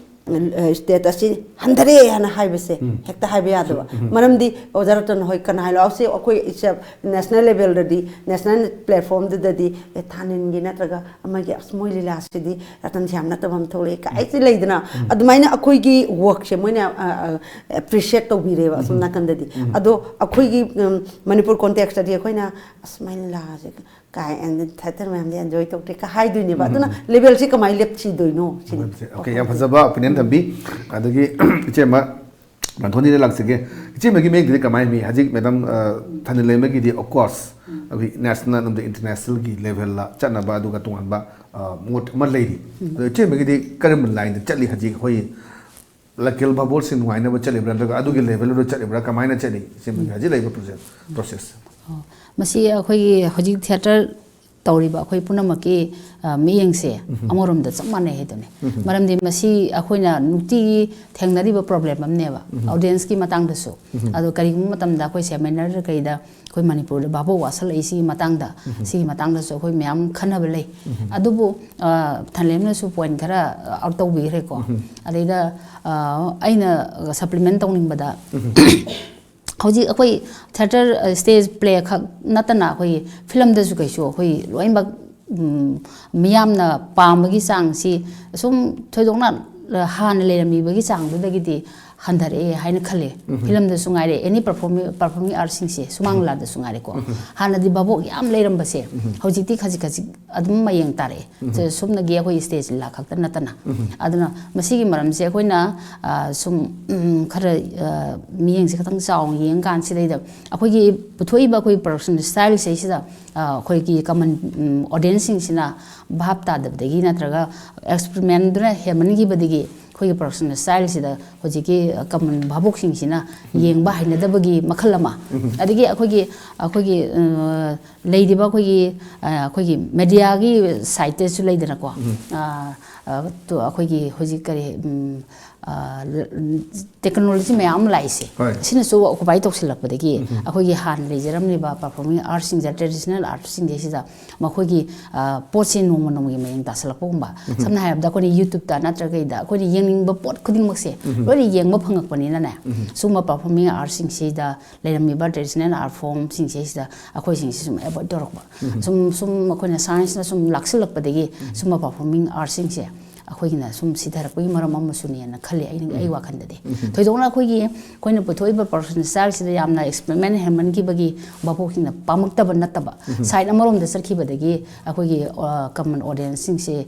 ꯑ, ꯁ꯭ꯇꯦꯇꯁꯁꯤ ꯍꯟꯊꯔꯦ ꯍꯥꯏꯅ ꯍꯥꯏꯕꯁꯦ ꯍꯦꯛꯇ ꯍꯥꯏꯕ ꯌꯥꯗꯕ꯫ ꯃꯔꯝꯗꯤ ꯑꯣꯖꯥ ꯔꯇꯟ ꯍꯣꯏ ꯀꯅꯥ ꯍꯥꯏ ꯂꯥꯛꯑꯣꯁꯤ, ꯑꯩꯈꯣꯏ ꯏꯁ-, ꯅꯦꯁꯅꯦꯜ ꯂꯦꯚꯦꯜꯗꯗꯤ, ꯅꯦꯁꯅꯦꯜ ꯄ꯭ꯂꯦꯠꯐꯣꯝꯗꯨꯗꯗꯤ, "ꯑꯦ, ꯊꯥꯅꯤꯟꯒꯤ ꯅꯠꯇ꯭ꯔꯒ ꯑꯃꯒꯤ, ꯑꯁ, ꯃꯣꯏ ꯂꯤꯂꯥꯁꯤꯗꯤ ꯔꯇꯟꯁꯦ ꯌꯥꯝ ꯅꯠꯇꯕ ꯑꯃ ꯊꯣꯛꯂꯛꯑꯦ" ꯀꯥꯏꯁꯤ ꯂꯩꯗꯅ, ꯑꯗꯨꯃꯥꯏꯅ ꯑꯩꯈꯣꯏꯒꯤ ꯋꯥꯔꯛꯁꯦ ꯃꯣꯏꯅ, ꯑ, ꯑ, ꯑꯦꯄ꯭ꯔꯤꯁꯤꯌꯦꯠ ꯇꯧꯕꯤꯔꯦꯕ ꯑꯁꯣꯝ ꯅꯥꯀꯟꯗꯗꯤ꯫ ꯑꯗꯣ ꯑꯩꯈꯣꯏꯒꯤ, ꯎꯝ, ꯃꯅꯤꯄꯨꯔ ꯀꯣꯟꯇꯦꯛꯁꯇꯗꯤ ꯑꯩꯈꯣꯏꯅ, "ꯑꯁ, ꯃꯥꯏ ꯂꯤꯂꯥꯁꯦ ꯀꯥꯏ, and theater ꯃꯌꯥꯝꯗꯤ enjoy ꯇꯧꯗꯦ ꯀꯥꯏ ꯍꯥꯏꯗꯣꯏꯅꯦꯕ꯫ ꯑꯗꯨꯅ levelꯁꯦ ꯀꯃꯥꯏꯅ ꯂꯦꯞꯁꯤꯗꯣꯏꯅꯣ ꯁꯤꯅꯤ꯫ ꯑꯣꯀꯦ, ꯌꯥꯝ ꯐꯖꯕ opinion ꯊꯝꯕꯤ꯫ ꯑꯗꯒꯤ ꯏꯆꯦꯃ ꯃꯟꯊꯣꯟꯗꯤꯗ ꯂꯥꯛꯆꯒꯦ꯫ ꯏꯆꯦꯃꯒꯤ ꯃꯌꯦꯛꯇꯗꯤ ꯀꯃꯥꯏꯅ ꯃꯤ ꯍꯧꯖꯤꯛ ꯃꯦꯗꯥꯝ ꯊꯥꯅꯤꯜ ꯂꯩꯃꯒꯤꯗꯤ, of course, ꯑꯩꯈꯣꯏ national ꯑꯃꯗꯤ internationalꯒꯤ levelꯗ ꯆꯠꯅꯕ ꯑꯗꯨꯒ ꯇꯣꯉꯥꯟꯕ ꯃꯣꯠ ꯑꯃ ꯂꯩꯔꯤ꯫ ꯑꯗꯣ ꯏꯆꯦꯃꯒꯤꯗꯤ ꯀꯔꯝꯕ lineꯗ ꯆꯠꯂꯤ? ꯍꯧꯖꯤꯛ ꯑꯩꯈꯣꯏ local ꯚꯥꯕꯣꯛꯁꯤꯡ ꯅꯨꯡꯉꯥꯏꯅꯕ ꯆꯠꯂꯤꯕ꯭ꯔꯥ, ꯅꯠꯇ꯭ꯔꯒ ꯑꯗꯨꯒꯤ levelꯗꯨꯗ ꯆꯠꯂꯤꯕ꯭ꯔꯥ, ꯀꯃꯥꯏꯅ ꯆꯠꯂꯤ ꯏꯆꯦꯃꯒꯤ ꯍꯧꯖꯤꯛ ꯂꯩꯔꯤꯕ process, process? ꯑꯣ, ꯃꯁꯤ ꯑꯩꯈꯣꯏꯒꯤ ꯍꯧꯖꯤꯛ theater ꯇꯧꯔꯤꯕ ꯑꯩꯈꯣꯏ ꯄꯨꯝꯅꯃꯛꯀꯤ ꯑ, ꯃꯤꯠꯌꯦꯡꯁꯦ ꯑꯃꯔꯣꯝꯗ ꯆꯞ ꯃꯥꯟꯅꯩ ꯍꯥꯏꯗꯨꯅꯤ꯫ ꯃꯔꯝꯗꯤ ꯃꯁꯤ ꯑꯩꯈꯣꯏꯅ ꯅꯨꯡꯇꯤꯒꯤ ꯊꯦꯡꯅꯔꯤꯕ problem ꯑꯃꯅꯦꯕ, audienceꯀꯤ ꯃꯇꯥꯡꯗꯁꯨ꯫ ꯑꯗꯣ ꯀꯔꯤꯒꯨꯝꯕ ꯃꯇꯝꯗ ꯑꯩꯈꯣꯏ seminar ꯀꯩꯗ ꯑꯩꯈꯣꯏ ꯃꯅꯤꯄꯨꯔꯗ ꯚꯥꯕꯣꯛ ꯋꯥꯁꯛꯂꯛꯏ ꯁꯤꯒꯤ ꯃꯇꯥꯡꯗ, ꯁꯤꯒꯤ ꯃꯇꯥꯡꯗꯁꯨ ꯑꯩꯈꯣꯏ ꯃꯌꯥꯝ ꯈꯟꯅꯕ ꯂꯩ꯫ ꯑꯗꯨꯕꯨ ꯑ, ꯊꯥꯅꯤꯜ ꯂꯩꯃꯅꯁꯨ point ꯈꯔ out ꯇꯧꯕꯤꯈ꯭ꯔꯦꯀꯣ꯫ ꯑꯗꯩꯗ ꯑ, ꯑꯩꯅ supplement ꯇꯧꯅꯤꯡꯕꯗ ꯍꯧꯖꯤꯛ ꯑꯩꯈꯣꯏ theater, stage play ꯈꯛ ꯅꯠꯇꯅ ꯑꯩꯈꯣꯏꯒꯤ filmꯗꯁꯨ ꯀꯩꯁꯨ ꯑꯩꯈꯣꯏ ꯂꯣꯏꯅꯃꯛ, ꯎꯝ, ꯃꯤꯌꯥꯝꯅ ꯄꯥꯝꯕꯒꯤ ꯆꯥꯡꯁꯤ ꯁꯨꯝ ꯊꯣꯏꯗꯣꯛꯅ ꯍꯥꯟꯅ ꯂꯩꯔꯝꯃꯤꯕꯒꯤ ꯆꯥꯡꯗꯨꯗꯒꯤꯗꯤ ꯍꯟꯊꯔꯛꯑꯦ ꯍꯥꯏꯅ ꯈꯜꯂꯦ꯫ Filmꯗꯁꯨ ꯉꯥꯏꯔꯦ, any performing, performing artꯁꯤꯡꯁꯦ, ꯁꯨꯃꯥꯡ ꯂꯤꯂꯥꯗꯁꯨ ꯉꯥꯏꯔꯦꯀꯣ꯫ ꯍꯥꯟꯅꯗꯤ ꯚꯥꯕꯣꯛ ꯌꯥꯝ ꯂꯩꯔꯝꯕꯁꯦ ꯍꯧꯖꯤꯛꯇꯤ ꯈꯖꯤꯛ ꯈꯖꯤꯛ ꯑꯗꯨꯝ ꯃꯌꯦꯡ ꯇꯥꯔꯛꯑꯦ꯫ ꯁꯨꯝꯅꯒꯤ ꯑꯩꯈꯣꯏ stage ꯂꯤꯂꯥ ꯈꯛꯇ ꯅꯠꯇꯅ꯫ ꯑꯗꯨꯅ ꯃꯁꯤꯒꯤ ꯃꯔꯝꯁꯦ ꯑꯩꯈꯣꯏꯅ, ꯑ, ꯁꯨꯝ, ꯎꯝ, ꯈꯔ, ꯑ, ꯃꯤꯠꯌꯦꯡꯁꯦ ꯈꯤꯇꯪ ꯆꯥꯎꯅ ꯌꯦꯡꯀꯥꯟꯁꯤꯗꯩꯗ ꯑꯩꯈꯣꯏꯒꯤ ꯄꯨꯊꯣꯛꯏꯕ ꯑꯩꯈꯣꯏ production styleꯁꯤꯗꯩꯁꯤꯗ, ꯑ, ꯑꯩꯈꯣꯏꯒꯤ common, ꯎꯝ, audienceꯁꯤꯡꯁꯤꯅ ꯚꯥꯞ ꯇꯥꯗꯕꯗꯒꯤ ꯅꯠꯇ꯭ꯔꯒ experimentꯗꯨꯅ ꯍꯦꯟꯃꯟꯈꯤꯕꯗꯒꯤ ꯑꯩꯈꯣꯏꯒꯤ production styleꯁꯤꯗ ꯍꯧꯖꯤꯛꯀꯤ common ꯚꯥꯕꯣꯛꯁꯤꯡꯁꯤꯅ ꯌꯦꯡꯕ ꯍꯩꯅꯗꯕꯒꯤ ꯃꯈꯜ ꯑꯃ, ꯑꯗꯒꯤ ꯑꯩꯈꯣꯏꯒꯤ, ꯑꯩꯈꯣꯏꯒꯤ, ꯑ, ꯂꯩꯔꯤꯕ ꯑꯩꯈꯣꯏꯒꯤ, ꯑ, ꯑꯩꯈꯣꯏꯒꯤ mediaꯒꯤ sideꯇꯁꯨ ꯂꯩꯗꯅꯀꯣ꯫ ꯑ, ꯑ, ꯇꯣ-, ꯑꯩꯈꯣꯏꯒꯤ ꯍꯧꯖꯤꯛ ꯀꯔꯤ, ꯎꯝ, ꯑ, technology ꯃꯌꯥꯝ ꯑꯃ ꯂꯥꯛꯏꯁꯦ, ꯍꯣꯏ꯫ ꯁꯤꯅꯁꯨ occupy ꯇꯧꯁꯤꯜꯂꯛꯄꯗꯒꯤ ꯑꯩꯈꯣꯏꯒꯤ ꯍꯥꯟꯅ ꯂꯩꯖꯔꯝꯂꯤꯕ performing artꯁꯤꯡꯁꯦ, traditional artꯁꯤꯡꯁꯦ ꯁꯤꯗ ꯃꯈꯣꯏꯒꯤ, ꯑ, ꯄꯣꯠꯁꯦ ꯅꯣꯡꯃ ꯅꯣꯡꯃꯒꯤ ꯃꯌꯦꯡ ꯇꯥꯁꯤꯜꯂꯛꯄꯒꯨꯝꯕ꯫ ꯁꯝꯅ ꯍꯥꯏꯔꯕꯗ ꯑꯩꯈꯣꯏꯅ YouTubeꯇ ꯅꯠꯇ꯭ꯔꯒ ꯀꯩꯗ ꯑꯩꯈꯣꯏꯅ ꯌꯦꯡꯅꯤꯡꯕ ꯄꯣꯠ ꯈꯨꯗꯤꯡꯃꯛꯁꯦ ꯂꯣꯏꯅ ꯌꯦꯡꯕ ꯐꯪꯉꯛꯄꯅꯤꯅꯅꯦ, ꯁꯨꯝꯕ performing artꯁꯤꯡꯁꯤꯗ ꯂꯩꯔꯝꯃꯤꯕ traditional art formꯁꯤꯡꯁꯦ ꯁꯤꯗ ꯑꯩꯈꯣꯏꯁꯤꯡꯁꯦ ꯁꯨꯝ avoid ꯇꯧꯔꯛꯄ꯫ ꯁꯨꯝ, ꯁꯨꯝ ꯑꯩꯈꯣꯏꯅ scienceꯅ ꯁꯨꯝ ꯂꯥꯛꯁꯤꯜꯂꯛꯄꯗꯒꯤ ꯁꯨꯝꯕ performing artꯁꯤꯡꯁꯦ ꯑꯩꯈꯣꯏꯒꯤꯅ ꯁꯨꯝ ꯁꯤꯊꯔꯛꯄꯒꯤ ꯃꯔꯝ ꯑꯃꯁꯨꯅꯦꯅ ꯈꯜꯂꯤ ꯑꯩꯅ, ꯑꯩ ꯋꯥꯈꯜꯗꯗꯤ꯫ ꯊꯣꯏꯗꯣꯛꯅ ꯑꯩꯈꯣꯏꯒꯤ, ꯑꯩꯈꯣꯏꯅ ꯄꯨꯊꯣꯛꯏꯕ production style ꯁꯤꯗ ꯌꯥꯝꯅ experiment ꯍꯦꯟꯃꯟꯈꯤꯕꯒꯤ ꯚꯥꯕꯣꯛꯁꯤꯡꯅ ꯄꯥꯝꯃꯛꯇꯕ ꯅꯠꯇꯕ, side ꯑꯃꯔꯣꯝꯗ ꯆꯠꯈꯤꯕꯗꯒꯤ ꯑꯩꯈꯣꯏꯒꯤ, ꯑ, common audience ꯁꯤꯡꯁꯦ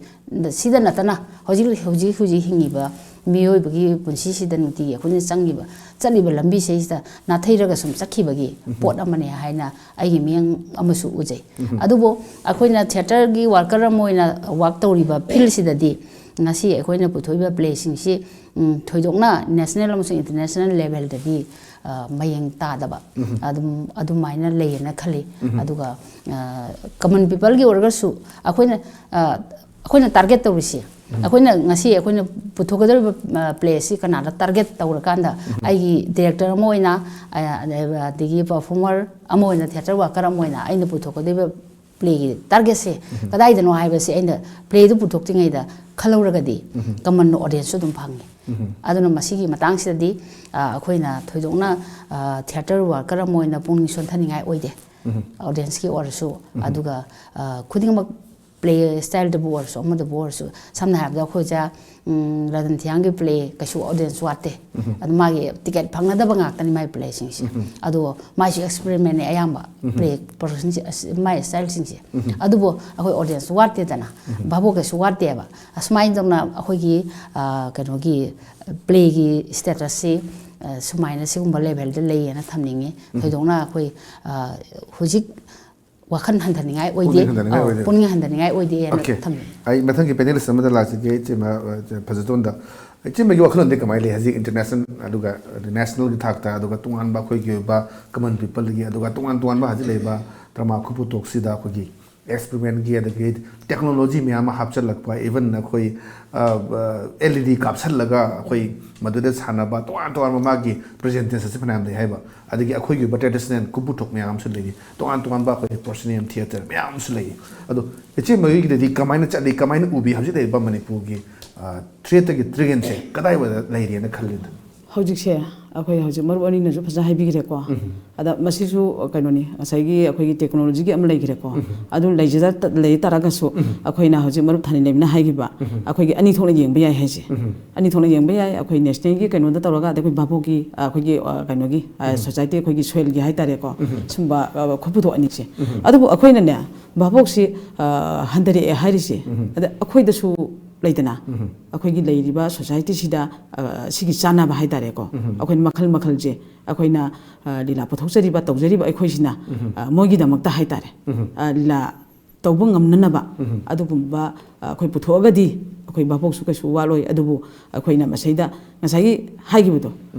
ꯁꯤꯗ ꯅꯠꯇꯅ ꯍꯧꯖꯤꯛ, ꯍꯧꯖꯤꯛ, ꯍꯧꯖꯤꯛ ꯍꯤꯡꯉꯤꯕ ꯃꯤꯑꯣꯏꯕꯒꯤ ꯄꯨꯟꯁꯤꯁꯤꯗ ꯅꯨꯡꯇꯤꯒꯤ ꯑꯩꯈꯣꯏꯅ ꯆꯪꯉꯤꯕ, ꯆꯠꯂꯤꯕ ꯂꯝꯕꯤꯁꯤꯗꯩꯁꯤꯗ ꯅꯥꯊꯩꯔꯒ ꯁꯨꯝ ꯆꯠꯈꯤꯕꯒꯤ ꯄꯣꯠ ꯑꯃꯅꯦ ꯍꯥꯏꯅ ꯑꯩꯒꯤ ꯃꯤꯠꯌꯦꯡ ꯑꯃꯁꯨ ꯎꯖꯩ꯫ ꯑꯗꯨꯕꯨ ꯑꯩꯈꯣꯏꯅ theatre ꯒꯤ worker ꯑꯃ ꯑꯣꯏꯅ work ꯇꯧꯔꯤꯕ field ꯁꯤꯗꯗꯤ ꯉꯁꯤ ꯑꯩꯈꯣꯏꯅ ꯄꯨꯊꯣꯛꯏꯕ play ꯁꯤꯡꯁꯤ, ꯎꯝ, ꯊꯣꯏꯗꯣꯛꯅ national ꯑꯃꯁꯨꯡ international level ꯗꯗꯤ, ꯑ, ꯃꯌꯦꯡ ꯇꯥꯗꯕ ꯑꯗꯨꯝ, ꯑꯗꯨꯃꯥꯏꯅ ꯂꯩꯌꯦꯅ ꯈꯜꯂꯤ꯫ ꯑꯗꯨꯒ, ꯑ, common people ꯒꯤ ꯑꯣꯏꯔꯒꯁꯨ ꯑꯩꯈꯣꯏꯅ, ꯑ, ꯑꯩꯈꯣꯏꯅ target ꯇꯧꯔꯤꯁꯤ, ꯑꯩꯈꯣꯏꯅ ꯉꯁꯤ ꯑꯩꯈꯣꯏꯅ ꯄꯨꯊꯣꯛꯀꯗꯧꯔꯤꯕ, ꯑ, play ꯁꯤ ꯀꯅꯥꯗ target ꯇꯧꯔꯀꯥꯟꯗ, ꯑꯩꯒꯤ director ꯑꯃ ꯑꯣꯏꯅ, ꯑ, ꯑꯗꯒꯤ performer ꯑꯃ ꯑꯣꯏꯅ, theatre worker ꯑꯃ ꯑꯣꯏꯅ ꯑꯩꯅ ꯄꯨꯊꯣꯛꯀꯗꯧꯔꯤꯕ play ꯒꯤ target ꯁꯦ ꯀꯗꯥꯏꯗꯅꯣ ꯍꯥꯏꯕꯁꯦ ꯑꯩꯅ play ꯗꯨ ꯄꯨꯊꯣꯛꯇ꯭ꯔꯤꯉꯩꯗ ꯈꯜꯍꯧꯔꯒꯗꯤ common audience ꯁꯨ ꯑꯗꯨꯝ ꯐꯪꯉꯤ꯫ ꯑꯗꯨꯅ ꯃꯁꯤꯒꯤ ꯃꯇꯥꯡꯁꯤꯗꯗꯤ, ꯑ, ꯑꯩꯈꯣꯏꯅ ꯊꯣꯏꯗꯣꯛꯅ, ꯑ, theatre worker ꯑꯃ ꯑꯣꯏꯅ ꯄꯨꯛꯅꯤꯡ ꯁꯣꯟꯊꯅꯤꯡꯉꯥꯏ ꯑꯣꯏꯗꯦ꯫ Audience ꯀꯤ ꯑꯣꯏꯔꯁꯨ, ꯑꯗꯨꯒ, ꯑ, ꯈꯨꯗꯤꯡꯃꯛ play style ꯗꯕꯨ ꯑꯣꯏꯔꯁꯨ, ꯑꯃꯗꯕꯨ ꯑꯣꯏꯔꯁꯨ, ꯁꯝꯅ ꯍꯥꯏꯔꯕꯗ ꯑꯩꯈꯣꯏ ꯑꯣꯖꯥ, ꯎꯝ, ꯔꯇꯟ ꯊꯤꯌꯥꯝꯒꯤ play ꯀꯩꯁꯨ audience ꯋꯥꯠꯇꯦ꯫ ꯑꯗꯨ ꯃꯥꯒꯤ ticket ꯐꯪꯅꯗꯕ ꯉꯥꯛꯇꯅꯤ ꯃꯥꯒꯤ play ꯁꯤꯡꯁꯦ꯫ ꯑꯗꯣ ꯃꯥꯏꯁꯨ experiment ꯅꯦ ꯑꯌꯥꯝꯕ play production ꯁꯦ, ꯑꯁ, ꯃꯥꯏ style ꯁꯤꯡꯁꯦ꯫ ꯑꯗꯨꯕꯨ ꯑꯩꯈꯣꯏ audience ꯋꯥꯠꯇꯦꯗꯅ, ꯚꯥꯕꯣꯛ ꯀꯩꯁꯨ ꯋꯥꯠꯇꯦꯕ꯫ ꯑꯁꯨꯃꯥꯏꯅ ꯇꯧꯅ ꯑꯩꯈꯣꯏꯒꯤ, ꯑ, ꯀꯩꯅꯣꯒꯤ play ꯒꯤ status ꯁꯤ, ꯑ, ꯁꯨꯃꯥꯏꯅ ꯁꯤꯒꯨꯝꯕ level ꯗ ꯂꯩꯌꯦꯅ ꯊꯝꯅꯤꯡꯉꯤ꯫ ꯊꯣꯏꯗꯣꯛꯅ ꯑꯩꯈꯣꯏ, ꯑ, ꯍꯧꯖꯤꯛ ꯋꯥꯈꯜ ꯍꯟꯊꯅꯤꯡꯉꯥꯏ ꯑꯣꯏꯗꯦ꯫ ꯄꯨꯛꯅꯤꯡ ꯍꯟꯊꯅꯤꯡꯉꯥꯏ ꯑ, ꯑꯣꯏꯗꯦ꯫ ꯄꯨꯛꯅꯤꯡ ꯍꯟꯊꯅꯤꯡꯉꯥꯏ ꯑꯣꯏꯗꯦꯅ Okay꯫ ꯊꯝꯅꯤꯡꯉꯤ꯫ ꯑꯩ ꯃꯊꯪꯒꯤ panelist ꯑꯃꯗ ꯂꯥꯛꯆꯒꯦ, ꯏꯆꯦꯃ, ꯑ, ꯐꯖꯇꯣꯟꯗ꯫ ꯏꯆꯦꯃꯒꯤ ꯋꯥꯈꯜꯂꯣꯟꯗꯤ ꯀꯃꯥꯏꯅ ꯂꯩ? ꯍꯧꯖꯤꯛ international ꯑꯗꯨꯒ national ꯒꯤ ꯊꯥꯛꯇ, ꯑꯗꯨꯒ ꯇꯣꯉꯥꯟꯕ ꯑꯩꯈꯣꯏꯒꯤ ꯑꯣꯏꯕ common people ꯒꯤ, ꯑꯗꯨꯒ ꯇꯣꯉꯥꯟ ꯇꯣꯉꯥꯟꯕ ꯍꯧꯖꯤꯛ ꯂꯩꯔꯤꯕ drama ꯈꯨꯄꯨꯊꯣꯛꯁꯤꯗ ꯑꯩꯈꯣꯏꯒꯤ experiment ꯒꯤ, ꯑꯗꯒꯤ technology ꯃꯌꯥꯝ ꯑꯃ ꯍꯥꯞꯆꯤꯜꯂꯛꯄ, even ꯑꯩꯈꯣꯏ, ꯑ, ꯑ, L E D ꯀꯥꯞꯁꯜꯂꯒ ꯑꯩꯈꯣꯏ ꯃꯗꯨꯗ ꯁꯥꯟꯅꯕ, ꯇꯣꯉꯥꯟ ꯇꯣꯉꯥꯟꯕ ꯃꯥꯒꯤ presentation ꯁꯤ ꯐꯅꯌꯥꯝ ꯂꯩ ꯍꯥꯏꯕ꯫ ꯑꯗꯒꯤ ꯑꯩꯈꯣꯏꯒꯤ ꯑꯣꯏꯕ traditional ꯀꯨꯝꯄꯨꯊꯣꯛ ꯃꯌꯥꯝ ꯑꯃꯁꯨ ꯂꯩꯔꯤ, ꯇꯣꯉꯥꯟ ꯇꯣꯉꯥꯟꯕ ꯑꯩꯈꯣꯏꯒꯤ proscenium theatre ꯃꯌꯥꯝ ꯑꯃꯁꯨ ꯂꯩꯔꯤ꯫ ꯑꯗꯣ ꯏꯆꯦ ꯃꯌꯨꯒꯤꯗꯗꯤ ꯀꯃꯥꯏꯅ ꯆꯠꯂꯤ, ꯀꯃꯥꯏꯅ ꯎꯕꯤ ꯍꯧꯖꯤꯛ ꯂꯩꯔꯤꯕ ꯃꯅꯤꯄꯨꯔꯒꯤ, ꯑ, theatre ꯒꯤ trend ꯁꯦ ꯀꯗꯥꯏꯋꯥꯏꯗ ꯂꯩꯔꯤꯅ ꯈꯜꯂꯤꯅꯣ? ꯍꯧꯖꯤꯛꯁꯦ ꯑꯩꯈꯣꯏ ꯍꯧꯖꯤꯛ ꯃꯔꯨꯞ ꯑꯅꯤꯅꯁꯨ ꯐꯖꯅ ꯍꯥꯏꯕꯤꯈ꯭ꯔꯦꯀꯣ꯫ ꯑꯗ ꯃꯁꯤꯁꯨ ꯀꯩꯅꯣꯅꯤ, ꯉꯁꯥꯏꯒꯤ ꯑꯩꯈꯣꯏꯒꯤ ꯇꯦꯛꯅꯣꯂꯣꯖꯤꯒꯤ ꯑꯃ ꯂꯩꯈ꯭ꯔꯦꯀꯣ꯫ ꯑꯗꯨ ꯂꯩꯖꯗ ꯂꯩ ꯇꯥꯔꯒꯁꯨ ꯑꯩꯈꯣꯏꯅ ꯍꯧꯖꯤꯛ ꯃꯔꯨꯞ ꯊꯥꯅꯤꯂꯩꯃꯅ ꯍꯥꯏꯈꯤꯕ ꯑꯩꯈꯣꯏꯒꯤ ꯑꯅꯤ ꯊꯣꯛꯅ ꯌꯦꯡꯕ ꯌꯥꯏ ꯍꯥꯏꯁꯦ꯫ ꯑꯅꯤ ꯊꯣꯛꯅ ꯌꯦꯡꯕ ꯌꯥꯏ꯫ ꯑꯩꯈꯣꯏ ꯅꯦꯁꯅꯦꯜꯒꯤ ꯀꯩꯅꯣꯗ ꯇꯧꯔꯒ ꯑꯗꯩ ꯑꯩꯈꯣꯏ ꯚꯥꯕꯣꯛꯀꯤ, ꯑꯩꯈꯣꯏꯒꯤ ꯀꯩꯅꯣꯒꯤ ꯁꯣꯁꯥꯏꯇꯤ, ꯑꯩꯈꯣꯏꯒꯤ ꯁꯣꯏꯜꯒꯤ ꯍꯥꯏꯇꯥꯔꯦꯀꯣ, ꯁꯨꯝꯕ ꯈꯨ ꯄꯨꯊꯣꯛ ꯑꯅꯤꯁꯦ꯫ ꯑꯗꯨꯕꯨ ꯑꯩꯈꯣꯏꯅꯅꯦ, ꯚꯥꯕꯣꯛꯁꯤ ꯍꯟꯊꯔꯛꯑꯦ ꯍꯥꯏꯔꯤꯁꯦ, ꯑꯗ ꯑꯩꯈꯣꯏꯗꯁꯨ ꯂꯩꯗꯅ, ꯑꯩꯈꯣꯏꯒꯤ ꯂꯩꯔꯤꯕ ꯁꯣꯁꯥꯏꯇꯤꯁꯤꯗ ꯁꯤꯒꯤ ꯆꯥꯟꯅꯕ ꯍꯥꯏꯇꯥꯔꯦꯀꯣ, ꯑꯩꯈꯣꯏꯅ ꯃꯈꯜ ꯃꯈꯜꯁꯦ ꯑꯩꯈꯣꯏꯅ ꯂꯤꯂꯥ ꯄꯨꯊꯣꯛꯆꯔꯤꯕ, ꯇꯧꯖꯔꯤꯕ ꯑꯩꯈꯣꯏꯁꯤꯅ ꯃꯣꯏꯒꯤꯗꯃꯛꯇ ꯍꯥꯏꯇꯥꯔꯦ, ꯂꯤꯂꯥ ꯇꯧꯕ ꯉꯝꯅꯅꯕ ꯑꯗꯨꯒꯨꯝꯕ ꯑꯩꯈꯣꯏ ꯄꯨꯊꯣꯛꯑꯒꯗꯤ ꯑꯩꯈꯣꯏ ꯚꯥꯕꯣꯛꯁꯨ ꯀꯩꯁꯨ ꯋꯥꯠꯂꯣꯏ꯫ ꯑꯗꯨꯕꯨ ꯑꯩꯈꯣꯏꯅ ꯃꯁꯤꯗ ꯉꯁꯥꯏꯒꯤ ꯍꯥꯏꯈꯤꯕꯗꯣ,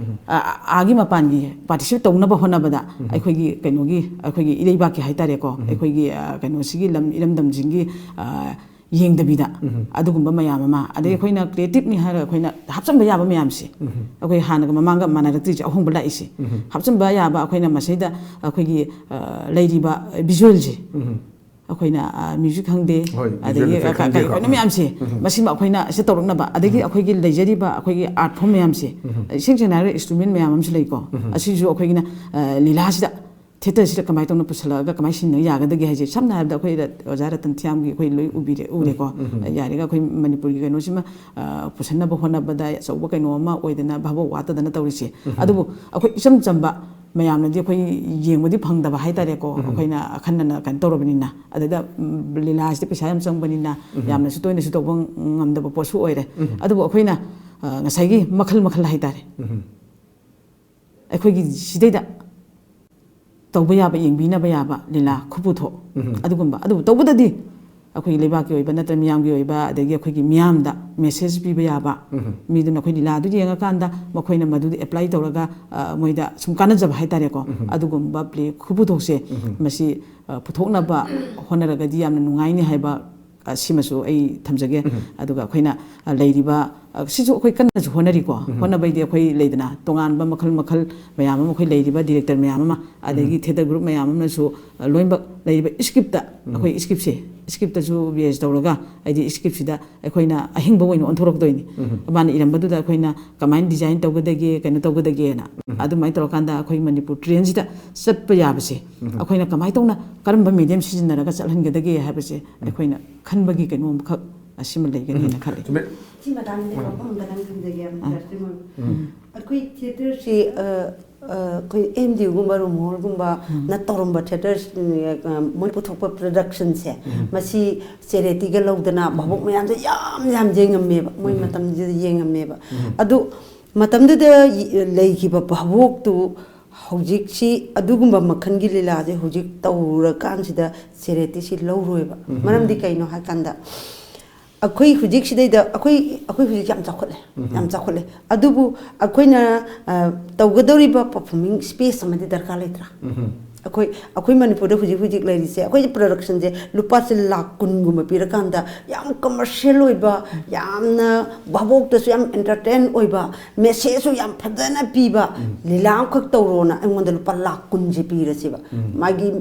ꯑꯥꯒꯤ ꯃꯄꯥꯟꯒꯤ ꯄꯥꯔꯇꯤꯁꯤꯄꯦꯠ ꯇꯧꯅꯕ ꯍꯣꯠꯅꯕꯗ ꯑꯩꯈꯣꯏꯒꯤ ꯀꯩꯅꯣꯒꯤ, ꯑꯩꯈꯣꯏꯒꯤ ꯏꯔꯩꯕꯥꯛꯀꯤ ꯍꯥꯏꯇꯥꯔꯦꯀꯣ, ꯑꯩꯈꯣꯏꯒꯤ ꯀꯩꯅꯣꯁꯤꯒꯤ ꯂꯝ, ꯏꯔꯝꯗꯝꯁꯤꯡꯒꯤ ꯌꯦꯡꯗꯕꯤꯗ ꯑꯗꯨꯒꯨꯝꯕ ꯃꯌꯥꯝ ꯑꯃ, ꯑꯗꯒꯤ ꯑꯩꯈꯣꯏꯅ ꯀ꯭ꯔꯤꯌꯦꯇꯤꯞꯅꯤ ꯍꯥꯏꯔꯒ ꯑꯩꯈꯣꯏꯅ ꯍꯥꯞꯆꯤꯟꯕ ꯌꯥꯕ ꯃꯌꯥꯝꯁꯦ, ꯑꯩꯈꯣꯏ ꯍꯥꯟꯅꯒ ꯃꯃꯥꯡꯒ ꯃꯥꯟꯅꯔꯛꯇ꯭ꯔꯤꯁꯦ, ꯑꯍꯣꯡꯕ ꯂꯥꯛꯏꯁꯦ, ꯍꯥꯞꯆꯤꯟꯕ ꯌꯥꯕ ꯑꯩꯈꯣꯏꯅ ꯃꯁꯤꯗ ꯑꯩꯈꯣꯏꯒꯤ ꯂꯩꯔꯤꯕ ꯚꯤꯖꯨꯋꯦꯜꯁꯦ, ꯑꯩꯈꯣꯏꯅ ꯃ꯭ꯌꯨꯖꯤꯛ ꯈꯪꯗꯦ, ꯍꯣꯏ, ꯑꯗꯒꯤ visual effect ꯈꯪꯗꯦ, ꯀꯩꯅꯣ ꯃꯌꯥꯝꯁꯦ, ꯃꯁꯤꯃ ꯑꯩꯈꯣꯏꯅ ꯁꯤ ꯇꯧꯔꯛꯅꯕ, ꯑꯗꯒꯤ ꯑꯩꯈꯣꯏꯒꯤ ꯂꯩꯖꯔꯤꯕ ꯑꯩꯈꯣꯏꯒꯤ ꯑꯥꯔꯠ ꯐꯣꯝ ꯃꯌꯥꯝꯁꯦ, ꯏꯁꯦꯡ ꯁꯦꯡꯅ ꯍꯥꯏꯔꯒ ꯏꯟꯁꯇ꯭ꯔꯨꯃꯦꯟ ꯃꯌꯥꯝ ꯑꯃꯁꯨ ꯂꯩꯀꯣ, ꯑꯁꯤꯁꯨ ꯑꯩꯈꯣꯏꯒꯤꯅ ꯂꯤꯂꯥꯁꯤꯗ, ꯊꯤꯌꯦꯇꯔꯁꯤꯗ ꯀꯃꯥꯏꯅ ꯇꯧꯅ ꯄꯨꯁꯜꯂꯛꯑꯒ ꯀꯃꯥꯏꯅ ꯁꯤꯖꯤꯟꯅ ꯌꯥꯒꯗꯒꯦ ꯍꯥꯏꯁꯦ, ꯁꯝꯅ ꯍꯥꯏꯔꯕꯗ ꯑꯩꯈꯣꯏ ꯔ-, ꯑꯣꯖꯥ ꯔꯇꯟ ꯊꯤꯌꯥꯝꯒꯤ ꯑꯩꯈꯣꯏ ꯂꯣꯏ ꯎꯕꯤꯔꯦ, ꯎꯔꯦꯀꯣ꯫ ꯌꯥꯔꯤꯒ ꯑꯩꯈꯣꯏ ꯃꯅꯤꯄꯨꯔꯒꯤ ꯀꯩꯅꯣꯁꯤꯃ ꯄꯨꯁꯟꯅꯕ ꯍꯣꯠꯅꯕꯗ ꯑꯆꯧꯕ ꯀꯩꯅꯣ ꯑꯃ ꯑꯣꯏꯗꯅ ꯚꯥꯕꯣꯛ ꯋꯥꯠꯇꯗꯅ ꯇꯧꯔꯤꯁꯦ꯫ ꯑꯗꯨꯕꯨ ꯑꯩꯈꯣꯏ ꯏꯆꯝ ꯆꯝꯕ ꯃꯌꯥꯝꯅꯗꯤ ꯑꯩꯈꯣꯏ ꯌꯦꯡꯕꯗꯤ ꯐꯪꯗꯕ ꯍꯥꯏꯇꯥꯔꯦꯀꯣ, ꯑꯩꯈꯣꯏꯅ ꯑꯈꯟꯅꯅ ꯀꯩꯅꯣ ꯇꯧꯔꯕꯅꯤꯅ꯫ ꯑꯗꯨꯗ ꯂꯤꯂꯥꯁꯤꯗꯤ ꯄꯩꯁꯥ ꯌꯥꯝ ꯆꯪꯕꯅꯤꯅ ꯌꯥꯝꯅꯁꯨ ꯇꯣꯏꯅꯁꯨ ꯇꯧꯕ ꯉꯝꯗꯕ ꯄꯣꯠꯁꯨ ꯑꯣꯏꯔꯦ꯫ ꯑꯗꯨꯕꯨ ꯑꯩꯈꯣꯏꯅ ꯉꯁꯥꯏꯒꯤ ꯃꯈꯜ ꯃꯈꯜ ꯍꯥꯏꯇꯥꯔꯦ, ꯑꯩꯈꯣꯏꯒꯤ ꯁꯤꯗꯩꯗ ꯇꯧꯕ ꯌꯥꯕ, ꯌꯦꯡꯕꯤꯅꯕ ꯌꯥꯕ ꯂꯤꯂꯥ ꯈꯨꯄꯨꯊꯣꯛ ꯑꯗꯨꯒꯨꯝꯕ꯫ ꯑꯗꯨꯕꯨ ꯇꯧꯕꯗꯗꯤ ꯑꯩꯈꯣꯏꯒꯤ ꯂꯩꯕꯥꯛꯀꯤ ꯑꯣꯏꯕ ꯅꯠꯇ꯭ꯔꯒ ꯃꯤꯌꯥꯝꯒꯤ ꯑꯣꯏꯕ, ꯑꯗꯒꯤ ꯑꯩꯈꯣꯏꯒꯤ ꯃꯤꯌꯥꯝꯗ ꯃꯦꯁꯦꯖ ꯄꯤꯕ ꯌꯥꯕ, ꯃꯤꯗꯨꯅ ꯑꯩꯈꯣꯏ ꯂꯤꯂꯥꯗꯨ ꯌꯦꯡꯉꯀꯥꯟꯗ ꯃꯈꯣꯏꯅ ꯃꯗꯨꯗ ꯑꯦꯄ꯭ꯂꯥꯏ ꯇꯧꯔꯒ ꯃꯣꯏꯗ ꯁꯨꯝ ꯀꯥꯟꯅꯖꯕ ꯍꯥꯏꯇꯥꯔꯦꯀꯣ, ꯑꯗꯨꯒꯨꯝꯕ ꯄ꯭ꯂꯦ ꯈꯨꯄꯨꯊꯣꯛꯁꯦ ꯃꯁꯤ ꯄꯨꯊꯣꯛꯅꯕ ꯍꯣꯠꯅꯔꯒꯗꯤ ꯌꯥꯝꯅ ꯅꯨꯡꯉꯥꯏꯅꯤ ꯍꯥꯏꯕ, ꯁꯤꯃꯁꯨ ꯑꯩ ꯊꯝꯖꯒꯦ꯫ ꯑꯗꯨꯒ ꯑꯩꯈꯣꯏꯅ ꯂꯩꯔꯤꯕ ꯑ, ꯁꯤꯁꯨ ꯑꯩꯈꯣꯏ ꯀꯟꯅꯁꯨ ꯍꯣꯠꯅꯔꯤꯀꯣ꯫ ꯍꯣꯠꯅꯕꯩꯗꯤ ꯑꯩꯈꯣꯏ ꯂꯩꯗꯅ ꯇꯣꯉꯥꯟꯕ ꯃꯈꯜ ꯃꯈꯜ ꯃꯌꯥꯝ ꯑꯃ, ꯑꯩꯈꯣꯏ ꯂꯩꯔꯤꯕ ꯗꯤꯔꯦꯛꯇꯔ ꯃꯌꯥꯝ ꯑꯃ, ꯑꯗꯒꯤ ꯊꯤꯌꯦꯇꯔ ꯒ꯭ꯔꯨꯞ ꯃꯌꯥꯝ ꯑꯃꯅꯁꯨ, ꯑ, ꯂꯣꯏꯅꯃꯛ ꯂꯩꯔꯤꯕ ꯏꯁꯀ꯭ꯔꯤꯞꯇ, ꯑꯩꯈꯣꯏ ꯏꯁꯀ꯭ꯔꯤꯞꯁꯦ, ꯏꯁꯀ꯭ꯔꯤꯞꯇꯁꯨ ꯕꯦꯖ ꯇꯧꯔꯒ, ꯍꯥꯏꯗꯤ ꯏꯁꯀ꯭ꯔꯤꯞꯁꯤꯗ ꯑꯩꯈꯣꯏꯅ ꯑꯍꯤꯡꯕ ꯑꯣꯏꯅ ꯑꯣꯟꯊꯣꯔꯛꯇꯣꯏꯅꯤ꯫ ꯃꯥꯅ ꯏꯔꯝꯕꯗꯨꯗ ꯑꯩꯈꯣꯏꯅ ꯀꯃꯥꯏꯅ ꯗꯤꯖꯥꯏꯟ ꯇꯧꯒꯗꯒꯦ, ꯀꯩꯅꯣ ꯇꯧꯒꯗꯒꯦꯅ꯫ ꯑꯗꯨꯃꯥꯏꯅ ꯇꯧꯔꯀꯥꯟꯗ ꯑꯩꯈꯣꯏ ꯃꯅꯤꯄꯨꯔ ꯇ꯭ꯔꯦꯟꯁꯤꯗ ꯆꯠꯄ ꯌꯥꯕꯁꯦ, ꯑꯩꯈꯣꯏꯅ ꯀꯃꯥꯏꯅ ꯇꯧꯅ, ꯀꯔꯝꯕ ꯃꯦꯗꯤꯌꯝ ꯁꯤꯖꯤꯟꯅꯔꯒ ꯆꯠꯍꯟꯒꯗꯒꯦ ꯍꯥꯏꯕꯁꯦ ꯑꯩꯈꯣꯏꯅ ꯈꯟꯕꯒꯤ ꯀꯩꯅꯣ ꯑꯃꯈꯛ ꯑꯁꯤꯃ ꯂꯩꯒꯅꯤꯅ ꯈꯜꯂꯤ꯫ ꯆꯨꯝꯃꯦ꯫ ꯁꯤ ꯃꯇꯥꯡꯁꯤꯗ ꯋꯥꯐꯝ ꯑꯝꯇꯪ ꯊꯝꯖꯒꯦ, ꯃꯤꯁꯇꯔ ꯁ꯭ꯔꯤꯃꯣꯟ꯫ ꯑꯩꯈꯣꯏ ꯊꯤꯌꯦꯇꯔꯁꯤ, ꯑ, ꯑ, ꯑꯩꯈꯣꯏ ꯑꯦꯝ ꯗꯤ ꯌꯨꯒꯨꯝꯕ, ꯔꯨꯝꯍꯣꯜꯒꯨꯝꯕꯅ ꯇꯧꯔꯝꯕ ꯊꯤꯌꯦꯇꯔ, ꯑ, ꯃꯣꯏ ꯄꯨꯊꯣꯛꯄ ꯄ꯭ꯔꯗꯛꯁꯟꯁꯦ, ꯃꯁꯤ ꯆꯦꯔꯤꯇꯤꯒ ꯂꯧꯗꯅ ꯚꯥꯕꯣꯛ ꯃꯌꯥꯝꯁꯦ ꯌꯥꯝ ꯌꯥꯝ ꯌꯦꯡꯉꯝꯃꯦꯕ, ꯃꯣꯏ ꯃꯇꯝꯗꯨꯗ ꯌꯦꯡꯉꯝꯃꯦꯕ꯫ ꯑꯗꯨ ꯃꯇꯝꯗꯨꯗ ꯂꯩꯈꯤꯕ ꯚꯥꯕꯣꯛꯇꯨ ꯍꯧꯖꯤꯛꯁꯤ ꯑꯗꯨꯒꯨꯝꯕ ꯃꯈꯜꯒꯤ ꯂꯤꯂꯥꯁꯦ ꯍꯧꯖꯤꯛ ꯇꯧꯔꯀꯥꯟꯁꯤꯗ ꯆꯦꯔꯤꯇꯤꯁꯤ ꯂꯧꯔꯣꯏꯕ꯫ ꯃꯔꯝꯗꯤ ꯀꯩꯅꯣ ꯍꯥꯏꯀꯥꯟꯗ, ꯑꯩꯈꯣꯏ ꯍꯧꯖꯤꯛꯁꯤꯗꯩꯗ ꯑꯩꯈꯣꯏ, ꯑꯩꯈꯣꯏ ꯍꯧꯖꯤꯛ ꯌꯥꯝ ꯆꯥꯎꯈꯠꯂꯦ, ꯌꯥꯝ ꯆꯥꯎꯈꯠꯂꯦ꯫ ꯑꯗꯨꯕꯨ ꯑꯩꯈꯣꯏꯅ, ꯑ, ꯇꯧꯒꯗꯧꯔꯤꯕ ꯄꯔꯐꯣꯔꯃꯤꯡ ꯁ꯭ꯄꯦꯁ ꯑꯃꯗꯤ ꯗꯔꯀꯥꯔ ꯂꯩꯇ꯭ꯔꯥ? ꯑꯩꯈꯣꯏ, ꯑꯩꯈꯣꯏ ꯃꯅꯤꯄꯨꯔꯗ ꯍꯧꯖꯤꯛ ꯍꯧꯖꯤꯛ ꯂꯩꯔꯤꯁꯦ, ꯑꯩꯈꯣꯏꯒꯤ ꯄ꯭ꯔꯗꯛꯁꯟꯁꯦ ꯂꯨꯄꯥꯁꯦ ꯂꯥꯛ ꯀꯨꯟꯒꯨꯝꯕ ꯄꯤꯔꯀꯥꯟꯗ ꯌꯥꯝ ꯀꯃꯔꯁꯤꯌꯦꯜ ꯑꯣꯏꯕ, ꯌꯥꯝꯅ ꯚꯥꯕꯣꯛꯇꯁꯨ ꯌꯥꯝ ꯑꯦꯟꯇꯔꯇꯦꯟ ꯑꯣꯏꯕ, ꯃꯦꯁꯦꯖꯁꯨ ꯌꯥꯝ ꯐꯖꯅ ꯄꯤꯕ ꯂꯤꯂꯥ ꯑꯃꯈꯛ ꯇꯧꯔꯣꯅ ꯑꯩꯉꯣꯟꯗ ꯂꯨꯄꯥ ꯂꯥꯛ ꯀꯨꯟꯁꯦ ꯄꯤꯔꯁꯦꯕ꯫ ꯃꯥꯒꯤ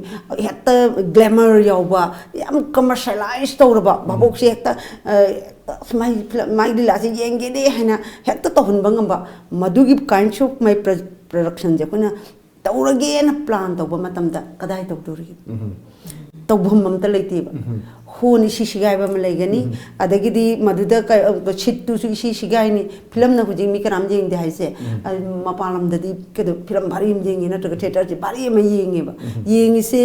ꯍꯦꯛꯇ ꯒ꯭ꯂꯦꯃꯔ ꯌꯥꯎꯕ, ꯌꯥꯝ ꯀꯃꯔꯁꯤꯌꯦꯂꯥꯏꯁ ꯇꯧꯔꯕ, ꯚꯥꯕꯣꯛꯁꯦ ꯍꯦꯛꯇ, ꯑ, ꯑꯁ, ꯃꯥꯒꯤ ꯐꯤꯂꯝ, ꯃꯥꯒꯤ ꯂꯤꯂꯥꯁꯦ ꯌꯦꯡꯒꯦꯅꯦ ꯍꯥꯏꯅ ꯍꯦꯛꯇ ꯇꯧꯍꯟꯕ ꯉꯝꯕ, ꯃꯗꯨꯒꯤ kinds of ꯃꯥꯏ ꯄ꯭ꯔ-, ꯄ꯭ꯔꯗꯛꯁꯟꯁꯦ ꯑꯩꯈꯣꯏꯅ ꯇꯧꯔꯒꯦꯅ ꯄ꯭ꯂꯥꯟ ꯇꯧꯕ ꯃꯇꯝꯗ ꯀꯗꯥꯏ ꯇꯧꯗꯣꯔꯤꯒꯦ? ꯇꯧꯐꯝ ꯑꯝꯇ ꯂꯩꯇꯦꯕ꯫ ꯍꯣꯜ ꯏꯁꯤ ꯁꯤꯒꯥꯏꯕ ꯑꯃ ꯂꯩꯒꯅꯤ, ꯑꯗꯒꯤꯗꯤ ꯃꯗꯨꯗ ꯀ-, ꯁꯤꯠꯇꯨꯁꯨ ꯏꯁꯤ ꯁꯤꯒꯥꯏꯅꯤ꯫ ꯐꯤꯂꯝꯅ ꯍꯧꯖꯤꯛ ꯃꯤ ꯀꯅꯥꯝ ꯌꯦꯡꯗꯦ ꯍꯥꯏꯁꯦ, ꯑ, ꯃꯄꯥꯟ ꯂꯝꯗꯗꯤ ꯀꯩꯗꯧ-, ꯐꯤꯂꯝ ꯚꯥꯔꯤ ꯑꯃ ꯌꯦꯡꯉꯤ, ꯅꯠꯇ꯭ꯔꯒ ꯊꯤꯌꯦꯇꯔꯁꯦ ꯚꯥꯔꯤ ꯑꯃ ꯌꯦꯡꯉꯦꯕ꯫ ꯌꯦꯡꯉꯤꯁꯦ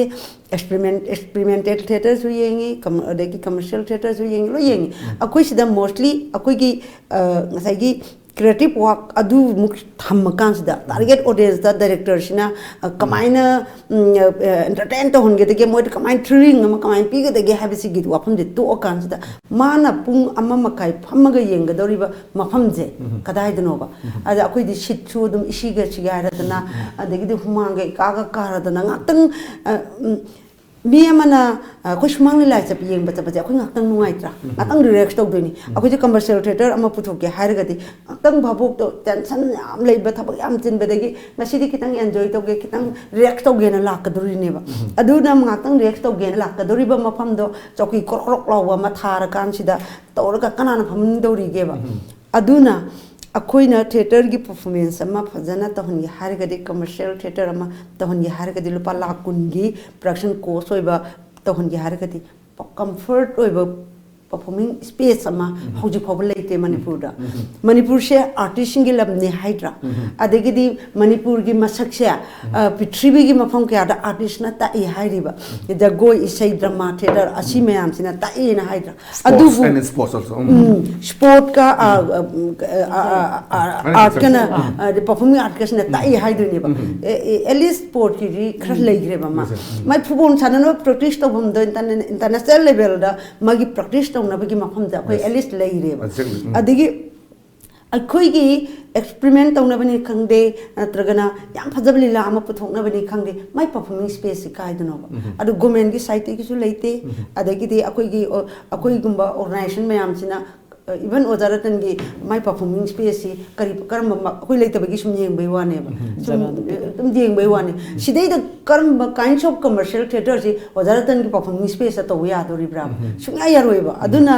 ꯑꯦꯛꯁꯄꯦꯔꯤꯃꯦꯟ-, ꯑꯦꯛꯁꯄꯦꯔꯤꯃꯦꯟꯇꯦꯜ ꯊꯤꯌꯦꯇꯔꯁꯨ ꯌꯦꯡꯉꯤ, ꯀꯝ-, ꯑꯗꯒꯤ ꯀꯃꯔꯁꯤꯌꯦꯜ ꯊꯤꯌꯦꯇꯔꯁꯨ ꯌꯦꯡꯉꯤ, ꯂꯣꯏ ꯌꯦꯡꯉꯤ꯫ ꯑꯩꯈꯣꯏ ꯁꯤꯗ ꯃꯣꯁꯂꯤ ꯑꯩꯈꯣꯏꯒꯤ, ꯑ, ꯉꯁꯥꯏꯒꯤ ꯀ꯭ꯔꯤꯌꯦꯇꯤꯞ ꯋꯥꯔꯛ ꯑꯗꯨꯃꯨꯛ ꯊꯝꯃꯀꯥꯟꯁꯤꯗ, ꯇꯥꯔꯒꯦꯠ ꯑꯣꯗꯤꯌꯦꯟꯁꯇ ꯗꯥꯏꯔꯦꯛꯇꯔꯁꯤꯅ, ꯑ, ꯀꯃꯥꯏꯅ, ꯎꯝ, ꯑ, ꯑꯦꯟꯇꯔꯇꯦꯟ ꯇꯧꯍꯟꯒꯗꯒꯦ, ꯃꯣꯏꯗ ꯀꯃꯥꯏꯅ ꯊ꯭ꯔꯤꯂꯤꯡ ꯑꯃ ꯀꯃꯥꯏꯅ ꯄꯤꯒꯗꯒꯦ ꯍꯥꯏꯕꯁꯤꯒꯤ ꯋꯥꯐꯝꯁꯦ ꯇꯣꯛꯑꯀꯥꯟꯁꯤꯗ, ꯃꯥꯅ ꯄꯨꯡ ꯑꯃ ꯃꯈꯥꯏ ꯐꯝꯃꯒ ꯌꯦꯡꯒꯗꯧꯔꯤꯕ ꯃꯐꯝꯁꯦ ꯀꯗꯥꯏꯗꯅꯣꯕ? ꯑꯗ ꯑꯩꯈꯣꯏꯗꯤ ꯁꯤꯠꯁꯨ ꯑꯗꯨꯝ ꯏꯁꯤꯒ ꯁꯤꯒꯥꯏꯔꯗꯅ, ꯑꯗꯒꯤꯗꯤ ꯍꯨꯃꯥꯡꯒ ꯏꯀꯥꯒ ꯀꯥꯔꯗꯅ ꯉꯥꯛꯇꯪ, ꯑ, ꯎꯝ, ꯃꯤ ꯑꯃꯅ ꯑ, ꯑꯩꯈꯣꯏ ꯁꯨꯃꯥꯡ ꯂꯤꯂꯥ ꯆꯠꯄ, ꯌꯦꯡꯕ ꯆꯠꯄꯁꯦ ꯑꯩꯈꯣꯏ ꯉꯥꯛꯇꯪ ꯅꯨꯡꯉꯥꯏꯇ꯭ꯔꯥ? ꯉꯥꯛꯇꯪ ꯔꯤꯂꯦꯛꯁ ꯇꯧꯗꯣꯏꯅꯤ꯫ ꯑꯩꯈꯣꯏꯁꯦ ꯀꯃꯔꯁꯤꯌꯦꯜ ꯊꯤꯌꯦꯇꯔ ꯑꯃ ꯄꯨꯊꯣꯛꯀꯦ ꯍꯥꯏꯔꯒꯗꯤ ꯉꯥꯛꯇꯪ ꯚꯥꯕꯣꯛꯇꯣ, ꯇꯦꯟꯁꯟ ꯌꯥꯝ ꯂꯩꯕ, ꯊꯕꯛ ꯌꯥꯝ ꯆꯤꯟꯕꯗꯒꯤ ꯉꯁꯤꯗꯤ ꯈꯤꯇꯪ ꯑꯦꯟꯖꯣꯏ ꯇꯧꯒꯦ, ꯈꯤꯇꯪ ꯔꯤꯂꯦꯛꯁ ꯇꯧꯒꯦꯅ ꯂꯥꯛꯀꯗꯣꯔꯤꯅꯦꯕ꯫ ꯑꯗꯨꯅ ꯉꯥꯛꯇꯪ ꯔꯤꯂꯦꯛꯁ ꯇꯧꯒꯦꯅ ꯂꯥꯛꯀꯗꯣꯔꯤꯕ ꯃꯐꯝꯗꯣ ꯆꯧꯀꯤ ꯀ꯭ꯔꯣꯛ ꯀ꯭ꯔꯣꯛ ꯂꯥꯎꯕ ꯑꯃ ꯊꯥꯔꯀꯥꯟꯁꯤꯗ ꯇꯧꯔꯒ ꯀꯅꯥꯅ ꯐꯝꯅꯤꯡꯗꯧꯔꯤꯒꯦꯕ? ꯑꯗꯨꯅ ꯑꯩꯈꯣꯏꯅ ꯊꯤꯌꯦꯇꯔꯒꯤ ꯄꯔꯐꯣꯔꯃꯦꯟꯁ ꯑꯃ ꯐꯖꯅ ꯇꯧꯍꯟꯒꯦ ꯍꯥꯏꯔꯒꯗꯤ, ꯀꯃꯔꯁꯤꯌꯦꯜ ꯊꯤꯌꯦꯇꯔ ꯑꯃ ꯇꯧꯍꯟꯒꯦ ꯍꯥꯏꯔꯒꯗꯤ, ꯂꯨꯄꯥ ꯂꯥꯈ ꯀꯨꯟꯒꯤ ꯄ꯭ꯔꯗꯛꯁꯟ ꯀꯣꯁ ꯑꯣꯏꯕ ꯇꯧꯍꯟꯒꯦ ꯍꯥꯏꯔꯒꯗꯤ, ꯀꯝꯐꯔꯠ ꯑꯣꯏꯕ ꯄꯔꯐꯣꯔꯃꯤꯡ ꯁ꯭ꯄꯦꯁ ꯑꯃ ꯍꯧꯖꯤꯛ ꯐꯥꯎꯕ ꯂꯩꯇꯦ ꯃꯅꯤꯄꯨꯔꯗ꯫ ꯃꯅꯤꯄꯨꯔꯁꯦ ꯑꯥꯔꯇꯤꯁꯁꯤꯡꯒꯤ ꯂꯝꯅꯦ ꯍꯥꯏꯗ꯭ꯔꯥ? ꯑꯗꯒꯤꯗꯤ ꯃꯅꯤꯄꯨꯔꯒꯤ ꯃꯁꯛꯁꯦ, ꯑ, ꯄ꯭ꯔꯤꯊꯤꯕꯤꯒꯤ ꯃꯐꯝ ꯀꯌꯥꯗ ꯑꯥꯔꯇꯤꯁꯅ ꯇꯥꯛꯏ ꯍꯥꯏꯔꯤꯕ꯫ ꯖꯒꯣꯏ, ꯏꯁꯩ, ꯗ꯭ꯔꯃꯥ ꯊꯤꯌꯦꯇꯔ, ꯑꯁꯤ ꯃꯌꯥꯝꯁꯤꯅ ꯇꯥꯛꯏꯅ ꯍꯥꯏꯗ꯭ꯔꯥ? Sports ꯑꯗꯨꯕꯨ and sports also. ꯎꯝ꯫ ꯎꯝ, ꯁ꯭ꯄꯣꯔꯠꯀ, ꯑ, ꯑ, ꯑ, ꯑ, ꯑ, ꯑꯥꯔꯠꯀꯅ, ꯑ, ꯑꯗꯩ ꯄꯔꯐꯣꯔꯃꯤꯡ ꯑꯥꯔꯠꯀꯁꯤꯅ ꯇꯥꯛꯏ ꯍꯥꯏꯗꯣꯏꯅꯦꯕ꯫ ꯑꯦ, ꯑꯦ, ꯑꯦꯠꯂꯤꯁ ꯁ꯭ꯄꯣꯔꯠꯀꯤꯗꯤ ꯈꯔ ꯂꯩꯈ꯭ꯔꯦꯕ ꯃꯥ꯫ Yes, sir. ꯃꯥꯏ ꯐꯨꯠꯕꯣꯜ ꯁꯥꯟꯅꯅꯕ ꯄ꯭ꯔꯦꯛꯇꯤꯁ ꯇꯧꯐꯝꯗꯣ ꯏꯟꯇꯔꯅꯦ-, ꯏꯟꯇꯔꯅꯦꯁꯅꯦꯜ ꯂꯦꯚꯦꯜꯗ ꯃꯥꯒꯤ ꯄ꯭ꯔꯦꯛꯇꯤꯁ ꯇꯧꯅꯕꯒꯤ ꯃꯐꯝꯗ ꯑꯩꯈꯣꯏ Yes. ꯑꯦꯠꯂꯤꯁ ꯂꯩꯔꯦꯕ꯫ Exactly. ꯎꯝ꯫ ꯑꯗꯒꯤ ꯑꯩꯈꯣꯏꯒꯤ ꯑꯦꯛꯁꯄ꯭ꯔꯤꯃꯦꯟ ꯇꯧꯅꯕꯅꯤ ꯈꯪꯗꯦ, ꯅꯠꯇ꯭ꯔꯒꯅ ꯌꯥꯝ ꯐꯖꯕ ꯂꯤꯂꯥ ꯑꯃ ꯄꯨꯊꯣꯛꯅꯕꯅꯤ ꯈꯪꯗꯦ, ꯃꯥꯏ ꯄꯔꯐꯣꯔꯃꯤꯡ ꯁ꯭ꯄꯦꯁꯁꯤ ꯀꯥꯏꯗꯅꯣꯕ? ꯑꯗꯨ ꯒꯣꯔꯃꯦꯟꯒꯤ ꯁꯥꯏꯠꯇꯒꯤꯁꯨ ꯂꯩꯇꯦ꯫ ꯑꯗꯒꯤꯗꯤ ꯑꯩꯈꯣꯏꯒꯤ, ꯑ, ꯑꯩꯈꯣꯏꯒꯨꯝꯕ ꯑꯣꯔꯒꯅꯥꯏꯖꯦꯁꯟ ꯃꯌꯥꯝꯁꯤꯅ, ꯑ, ꯏꯚꯟ ꯑꯣꯖꯥ ꯔꯇꯟꯒꯤ ꯃꯥꯏ ꯄꯔꯐꯣꯔꯃꯤꯡ ꯁ꯭ꯄꯦꯁꯁꯤ ꯀꯔꯤ, ꯀꯔꯝꯕ ꯃ-, ꯑꯩꯈꯣoi ꯂꯩꯇꯕꯒꯤ ꯁꯨꯝ ꯌꯦꯡꯕꯩ ꯋꯥꯅꯦꯕ꯫ ꯁꯨꯝ, ꯖꯒꯥꯗꯣ ꯄꯤꯛ- ꯑꯗꯨꯝ ꯌꯦꯡꯕꯩ ꯋꯥꯅꯦ꯫ ꯁꯤꯗꯩꯗ ꯀꯔꯝꯕ kinds of commercial theatreꯁꯤ ꯑꯣꯖꯥ ꯔꯇꯟꯒꯤ ꯄꯔꯐꯣꯔꯃꯤꯡ ꯁ꯭ꯄꯦꯁꯇ ꯇꯧꯕ ꯌꯥꯗꯣꯔꯤꯕ꯭ꯔꯥ? ꯁꯨꯡꯌꯥ ꯌꯥꯔꯣꯏꯕ꯫ ꯑꯗꯨꯅ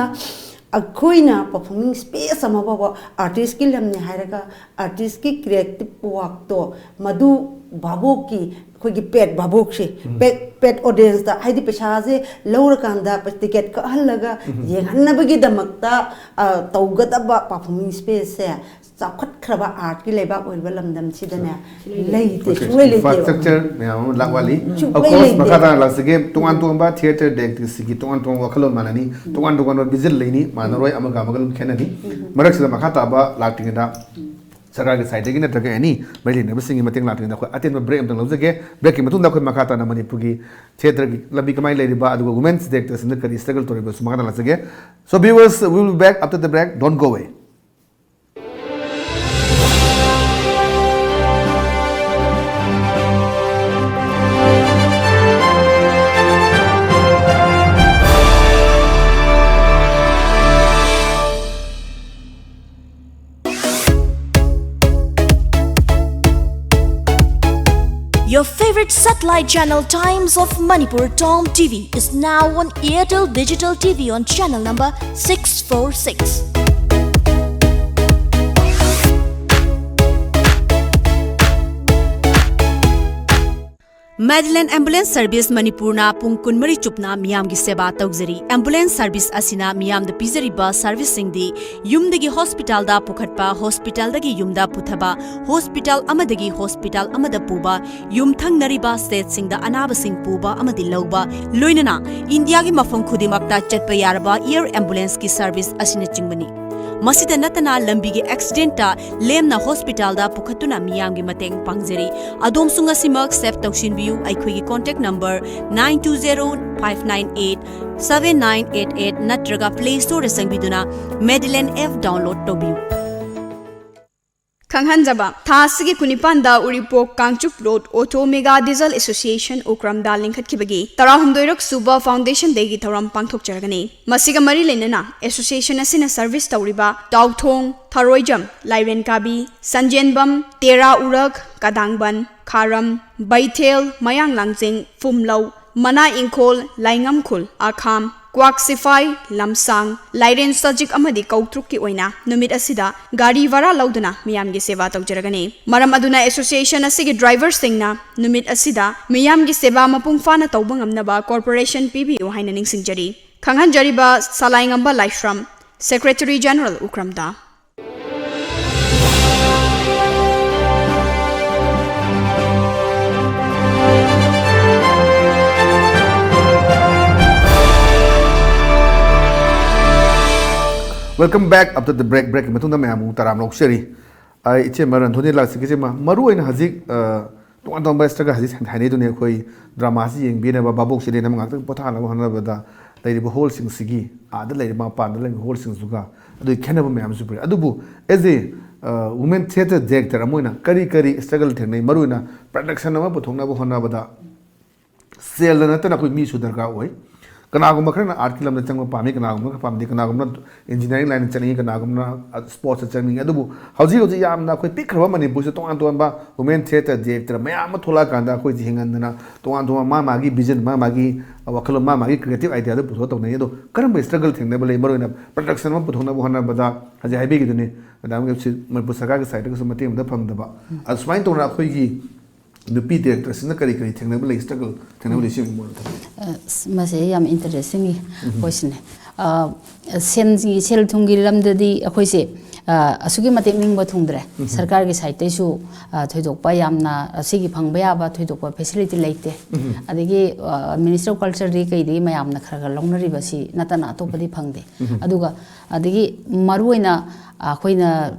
ꯑꯩꯈꯣꯏꯅ ꯄꯔꯐꯣꯔꯃꯤꯡ ꯁ꯭ꯄꯦꯁ ꯑꯃ ꯐꯥꯎꯕ, ꯑꯥꯔꯇꯤꯁꯀꯤ ꯂꯝꯅꯦ ꯍꯥꯏꯔꯒ, ꯑꯥꯔꯇꯤꯁꯀꯤ ꯀ꯭ꯔꯤꯌꯦꯇꯤꯚ ꯋꯥꯛꯇꯣ, ꯃꯗꯨ ꯚꯥꯕꯣꯛꯀꯤ, ꯑꯩꯈꯣꯏꯒꯤ ꯄꯦꯠ ꯚꯥꯕꯣꯛꯁꯦ, ꯄꯦꯠ, ꯄꯦꯠ ꯑꯣꯗꯤꯌꯦꯟꯁꯇ, ꯍꯥꯏꯗꯤ ꯄꯩꯁꯥꯁꯦ ꯂꯧꯔꯀꯥꯟꯗ ꯇꯤꯀꯦꯠ ꯀꯛꯍꯜꯂꯒ ꯌꯦꯡꯍꯟꯅꯕꯒꯤꯗꯃꯛꯇ, ꯑ, ꯇꯧꯒꯗꯕ ꯄꯔꯐꯣꯔꯃꯤꯡ ꯁ꯭ꯄꯦꯁꯁꯦ ꯆꯥꯎꯈꯠꯈ꯭ꯔꯕ ꯑꯥꯔꯠꯀꯤ ꯂꯩꯕꯥꯛ ꯑꯣꯏꯔꯤꯕ ꯂꯝꯗꯝꯁꯤꯗꯅꯦ ꯂꯩꯇꯦ, ꯁꯨꯡꯂꯩ ꯂꯩꯇꯦꯕ꯫ Infrastructure ꯃꯌꯥꯝ ꯑꯃ ꯂꯥꯛ ꯋꯥꯠꯂꯤ꯫ ꯁꯨꯡꯂꯩ Of course, ꯂꯩꯇꯦ꯫ ꯃꯈꯥ ꯇꯥꯅ ꯂꯥꯛꯆꯒꯦ꯫ ꯇꯣꯉꯥꯟ ꯇꯣꯉꯥꯟꯕ ꯊꯤꯌꯦꯇꯔ ꯗꯥꯏꯔꯦꯛꯇꯔꯁꯤꯡꯒꯤ ꯇꯣꯉꯥꯟ ꯇꯣꯉꯥꯟꯕ ꯋꯥꯈꯜꯂꯣꯟ ꯃꯥꯟꯅꯅꯤ, ꯇꯣꯉꯥꯟ ꯇꯣꯉꯥꯟꯕ ꯚꯤꯖꯟ ꯂꯩꯅꯤ, ꯃꯥꯟꯅꯔꯣꯏ, ꯑꯃꯒ ꯑꯃꯒ ꯑꯗꯨꯝ ꯈꯦꯠꯅꯅꯤ꯫ ꯃꯔꯛꯁꯤꯗ ꯃꯈꯥ ꯇꯥꯕ ꯂꯥꯛꯇ꯭ꯔꯤꯉꯩꯗ ꯁꯔꯀꯥꯔꯒꯤ ꯁꯥꯏꯠꯇꯒꯤ ꯅꯠꯇ꯭ꯔꯒ ꯑꯦꯅꯤ ꯃꯔꯤ ꯂꯩꯅꯕꯁꯤꯡꯒꯤ ꯃꯇꯦꯡ ꯂꯥꯛꯇ꯭ꯔꯤꯉꯩꯗ ꯑꯩꯈꯣꯏ ꯑꯇꯦꯟꯕ ꯕ꯭ꯔꯦꯛ ꯑꯝꯇꯪ ꯂꯧꯖꯒꯦ꯫ ꯕ꯭ꯔꯦꯛꯀꯤ ꯃꯇꯨꯡꯗ ꯑꯩꯈꯣꯏ ꯃꯈꯥ ꯇꯥꯅ ꯃꯅꯤꯄꯨꯔꯒꯤ ꯊꯤꯌꯦꯇꯔꯒꯤ ꯂꯝꯕꯤ ꯀꯃꯥꯏꯅ ꯂꯩꯔꯤꯕ, ꯑꯗꯨꯒ ꯋꯨꯃꯦꯟꯁ ꯗꯥꯏꯔꯦꯛꯇꯔꯁꯤꯡꯅ ꯀꯔꯤ ꯁ꯭ꯇ꯭ꯔꯒꯜ ꯇꯧꯔꯤꯕꯁꯨ ꯃꯈꯥ ꯇꯥꯅ ꯂꯥꯛꯆꯒꯦ꯫ So viewers, we will be back after the break. Don't go away. Satellite channel Times of Manipur, Tom T V, is now on Airtel Digital T V on channel number six four six. Madeline Ambulance Service ꯃꯅꯤꯄꯨꯔꯅ ꯄꯨꯡ ꯀꯨꯟꯃꯔꯤ ꯆꯨꯞꯅ ꯃꯤꯌꯥꯝꯒꯤ ꯁꯦꯕꯥ ꯇꯧꯖꯔꯤ꯫ Ambulance service ꯑꯁꯤꯅ ꯃꯤꯌꯥꯝꯗ ꯄꯤꯖꯔꯤꯕ serviceꯁꯤꯡꯗꯤ ꯌꯨꯝꯗꯒꯤ hospitalꯗ ꯄꯨꯈꯠꯄ, hospitalꯗꯒꯤ ꯌꯨꯝꯗ ꯄꯨꯊꯕ, hospital ꯑꯃꯗꯒꯤ hospital ꯑꯃꯗ ꯄꯨꯕ, ꯌꯨꯝꯊꯪꯅꯔꯤꯕ stateꯁꯤꯡꯗ ꯑꯅꯥꯕꯁꯤꯡ ꯄꯨꯕ ꯑꯃꯗꯤ ꯂꯧꯕ, ꯂꯣꯏꯅꯅ ꯏꯟꯗꯤꯌꯥꯒꯤ ꯃꯐꯝ ꯈꯨꯗꯤꯡꯃꯛꯇ ꯆꯠꯄ ꯌꯥꯔꯕ air ambulanceꯀꯤ service ꯑꯁꯤꯅꯆꯤꯡꯕꯅꯤ꯫ ꯃꯁꯤꯗ ꯅꯠꯇꯅ ꯂꯝꯕꯤꯒꯤ accidentꯇ ꯂꯦꯝꯅ hospitalꯗ ꯄꯨꯈꯠꯇꯨꯅ ꯃꯤꯌꯥꯝꯒꯤ ꯃꯇꯦꯡ ꯄꯥꯡꯖꯔꯤ꯫ ꯑꯗꯣꯝꯁꯨ ꯉꯁꯤꯃꯛ save ꯇꯧꯁꯤꯟꯕꯤꯌꯨ꯫ ꯑꯩꯈꯣꯏꯒꯤ contact number nine two zero five nine eight seven nine eight eight ꯅꯠꯇ꯭ꯔꯒ Play Storeꯗ ꯆꯪꯕꯤꯗꯨꯅ Madeline app download ꯇꯧꯕꯤꯌꯨ꯫ ꯈꯪꯍꯟꯖꯕ, ꯊꯥ ꯑꯁꯤꯒꯤ ꯀꯨꯟꯅꯤꯄꯥꯟꯗ Uripok Kangchup road auto mega diesel association ꯎꯀ꯭ꯔꯝꯗ ꯂꯤꯡꯈꯠꯈꯤꯕꯒꯤ ꯇꯔꯥꯍꯨꯝꯗꯣꯏꯔꯛ ꯁꯨꯕ foundation dayꯒꯤ ꯊꯧꯔꯝ ꯄꯥꯡꯊꯣꯛꯆꯔꯒꯅꯤ꯫ ꯃꯁꯤꯒ ꯃꯔꯤ ꯂꯩꯅꯅ association ꯑꯁꯤꯅ service ꯇꯧꯔꯤꯕ ꯇꯥꯎꯊꯣꯡ, ꯊꯔꯣꯏꯖꯝ, ꯂꯥꯏꯔꯦꯟꯀꯥꯕꯤ, ꯁꯟꯖꯦꯟꯕꯝ, ꯇꯦꯔꯥ ꯎꯔꯛ, ꯀꯗꯥꯡꯕꯟ, ꯈꯥꯔꯝ, ꯕꯩꯊꯦꯜ, ꯃꯌꯥꯡ ꯂꯥꯡꯖꯤꯡ, ꯐꯨꯝꯂꯧ, ꯃꯅꯥ ꯏꯪꯈꯣꯜ, ꯂꯥꯏꯉꯝꯈꯨꯜ, ꯑꯈꯥꯝ, ꯀ꯭ꯋꯥꯛ ꯁꯤꯐꯥꯏ, ꯂꯝꯁꯥꯡ, ꯂꯥꯏꯔꯦꯟ ꯁꯖꯤꯛ ꯑꯃꯗꯤ ꯀꯧꯇ꯭ꯔꯨꯛꯀꯤ ꯑꯣꯏꯅ ꯅꯨꯃꯤꯠ ꯑꯁꯤꯗ ꯒꯥꯔꯤ ꯚꯔꯥ ꯂꯧꯗꯨꯅ ꯃꯤꯌꯥꯝꯒꯤ ꯁꯦꯕꯥ ꯇꯧꯖꯔꯒꯅꯤ꯫ ꯃꯔꯝ ꯑꯗꯨꯅ association ꯑꯁꯤꯒꯤ driverꯁꯤꯡꯅ ꯅꯨꯃꯤꯠ ꯑꯁꯤꯗ ꯃꯤꯌꯥꯝꯒꯤ ꯁꯦꯕꯥ ꯃꯄꯨꯡ ꯐꯥꯅ ꯇꯧꯕ ꯉꯝꯅꯕ cooperation ꯄꯤꯕꯤꯌꯨ ꯍꯥꯏꯅ ꯅꯤꯡꯁꯤꯡꯖꯔꯤ꯫ ꯈꯪꯍꯟꯖꯔꯤꯕ ꯁꯂꯥꯏꯉꯝꯕ ꯂꯥꯏꯁ꯭ꯔꯝ, Secretary General ꯎꯀ꯭ꯔꯝꯗ꯫ Welcome back after the break. Breakꯀꯤ ꯃꯇꯨꯡꯗ ꯃꯌꯥꯝꯕꯨ ꯇꯔꯥꯝꯅ ꯑꯣꯛꯆꯔꯤ꯫ ꯑꯩ ꯏꯆꯦꯃ ꯔꯟꯙꯣꯅꯤ ꯂꯥꯛꯆꯒꯦ꯫ ꯏꯆꯦꯃ, ꯃꯔꯨ ꯑꯣꯏꯅ ꯍꯧꯖꯤꯛ, ꯑ, ꯇꯣꯉꯥꯟ ꯇꯣꯉꯥꯟꯕ struggle ꯍꯧꯖꯤꯛ ꯍꯥꯏꯅꯩꯗꯨꯅꯤ꯫ ꯑꯩꯈꯣꯏ dramaꯁꯤ ꯌꯦꯡꯕꯤꯅꯕ, ꯚꯥꯕꯣꯛ ꯆꯤꯂꯦꯟ ꯑꯃ ꯉꯥꯛꯇꯪ ꯄꯣꯊꯥꯅꯕ ꯍꯣꯠꯅꯕꯗ ꯂꯩꯔꯤꯕ hallꯁꯤꯡꯁꯤꯒꯤ, ꯑꯥꯗ ꯂꯩꯔꯤꯕ ꯃꯄꯥꯟꯗ ꯂꯩꯔꯤꯕ hallꯁꯤꯡꯁꯤꯒ ꯑꯗꯨꯒꯤ ꯈꯦꯠꯅꯕ ꯃꯌꯥꯝꯁꯨ ꯄꯨꯔꯛꯑꯦ꯫ ꯑꯗꯨꯕꯨ as a, ꯑ, women theatre director ꯑꯃ ꯑꯣꯏꯅ ꯀꯔꯤ ꯀꯔꯤ struggle ꯊꯦꯡꯅꯩ? ꯃꯔꯨ ꯑꯣꯏꯅ production ꯑꯃ ꯄꯨꯊꯣꯛꯅꯕ ꯍꯣꯠꯅꯕꯗ ꯁꯦꯜꯗ ꯅꯠꯇꯅ ꯑꯩꯈꯣꯏ ꯃꯤꯁꯨ ꯗꯔꯀꯥꯔ ꯑꯣꯏ꯫ ꯀꯅꯥꯒꯨꯝꯕ ꯈꯔꯅ ꯑꯥꯔꯠꯀꯤ ꯂꯝꯗ ꯆꯪꯕ ꯄꯥꯝꯃꯤ, ꯀꯅꯥꯒꯨꯝꯕ ꯈꯔ ꯄꯥꯝꯗꯦ, ꯀꯅꯥꯒꯨꯝꯕꯅ ꯏꯟꯖꯤꯅꯤꯌꯥꯔꯤꯡ ꯂꯥꯏꯟꯗ ꯆꯠꯅꯤꯡꯉꯤ, ꯀꯅꯥꯒꯨꯝꯕꯅ ꯁ꯭ꯄꯣꯔꯠꯁꯇ ꯆꯠꯅꯤꯡꯉꯤ꯫ ꯑꯗꯨꯕꯨ ꯍꯧꯖꯤꯛ ꯍꯧꯖꯤꯛ ꯌꯥꯝꯅ ꯑꯩꯈꯣꯏ ꯄꯤꯛꯈ꯭ꯔꯕ ꯃꯅꯤꯄꯨꯔꯁꯤꯗ ꯇꯣꯉꯥꯟ ꯇꯣꯉꯥꯟꯕ ꯋꯨꯃꯦꯟ ꯊꯤꯌꯦꯇꯔ, ꯗꯤꯔꯦꯛꯇꯔ ꯃꯌꯥꯝ ꯑꯃ ꯊꯣꯛꯂꯛꯑꯀꯥꯟꯗ ꯑꯩꯈꯣꯏꯁꯦ ꯍꯤꯡꯍꯟꯗꯅ ꯇꯣꯉꯥꯟ ꯇꯣꯉꯥꯟꯕ ꯃꯥ ꯃꯥꯒꯤ ꯚꯤꯖꯟ, ꯃꯥ ꯃꯥꯒꯤ ꯋꯥꯈꯜꯂꯣꯟ, ꯃꯥ ꯃꯥꯒꯤ ꯀ꯭ꯔꯤꯌꯦꯇꯤꯞ ꯑꯥꯏꯗꯤꯌꯥꯗꯨ ꯄꯨꯊꯣꯛꯑ ꯇꯧꯅꯩ꯫ ꯑꯗꯣ ꯀꯔꯝꯕ ꯁ꯭ꯇ꯭ꯔꯒꯜ ꯊꯦꯡꯅꯕ ꯂꯩ? ꯃꯔꯨꯑꯣꯏꯅ ꯄ꯭ꯔꯗꯛꯁꯟ ꯑꯃ ꯄꯨꯊꯣꯛꯅꯕ ꯍꯣꯠꯅꯕꯗ ꯍꯧꯖꯤꯛ ꯍꯥꯏꯕꯤꯈꯤꯗꯨꯅꯤ, ꯃꯦꯗꯥꯝꯒꯤ ꯁꯤ ꯃꯅꯤꯄꯨꯔ ꯁꯔꯀꯥꯔꯒꯤ ꯁꯥꯏꯠꯇꯒꯤꯁꯨ ꯃꯇꯦꯡ ꯑꯃꯠꯇ ꯐꯪꯗꯕ꯫ ꯑꯁꯨꯃꯥꯏꯅ ꯇꯧꯅ ꯑꯩꯈꯣꯏꯒꯤ ꯅꯨꯄꯤ ꯗꯤꯔꯦꯛꯇꯔꯁꯤꯡꯅ ꯀꯔꯤ ꯀꯔꯤ ꯊꯦꯡꯅꯕ ꯂꯩ, ꯁ꯭ꯇ꯭ꯔꯒꯜ ꯊꯦꯡꯅꯕ ꯂꯩ, ꯁꯤꯒꯤ ꯃꯔꯝꯗ ꯊꯝꯕꯤꯌꯨ꯫ ꯑ, ꯃꯁꯦ ꯌꯥꯝ ꯏꯟꯇꯔꯦꯁꯇꯤꯡꯒꯤ ꯀꯣꯏꯁꯟꯅꯦ꯫ ꯑ, ꯁꯦꯟꯒꯤ, ꯁꯦꯜ ꯊꯨꯝꯒꯤ ꯂꯝꯗꯗꯤ ꯑꯩꯈꯣꯏꯁꯦ, ꯑ, ꯑꯁꯨꯛꯀꯤ ꯃꯇꯤꯛ ꯅꯤꯡꯕ ꯊꯨꯡꯗ꯭ꯔꯦ꯫ ꯁꯔꯀꯥꯔꯒꯤ ꯁꯥꯏꯠꯇꯩꯁꯨ, ꯑ, ꯊꯣꯏꯗꯣꯛꯄ ꯌꯥꯝꯅ ꯑꯁꯤꯒꯤ ꯐꯪꯕ ꯌꯥꯕ ꯊꯣꯏꯗꯣꯛꯄ ꯐꯦꯁꯤꯂꯤꯇꯤ ꯂꯩꯇꯦ꯫ ꯑꯗꯒꯤ, ꯑ, ꯃꯤꯅꯤꯁꯇꯔ ꯑꯣꯐ ꯀꯜꯆꯔꯗꯤ ꯀꯩꯗꯒꯤ ꯃꯌꯥꯝꯅ ꯈꯔ ꯈꯔ ꯂꯧꯅꯔꯤꯕꯁꯤ ꯅꯠꯇꯅ ꯑꯇꯣꯞꯄꯗꯤ ꯐꯪꯗꯦ꯫ ꯑꯗꯨꯒ ꯑꯗꯒꯤ ꯃꯔꯨꯑꯣꯏꯅ ꯑꯩꯈꯣꯏꯅ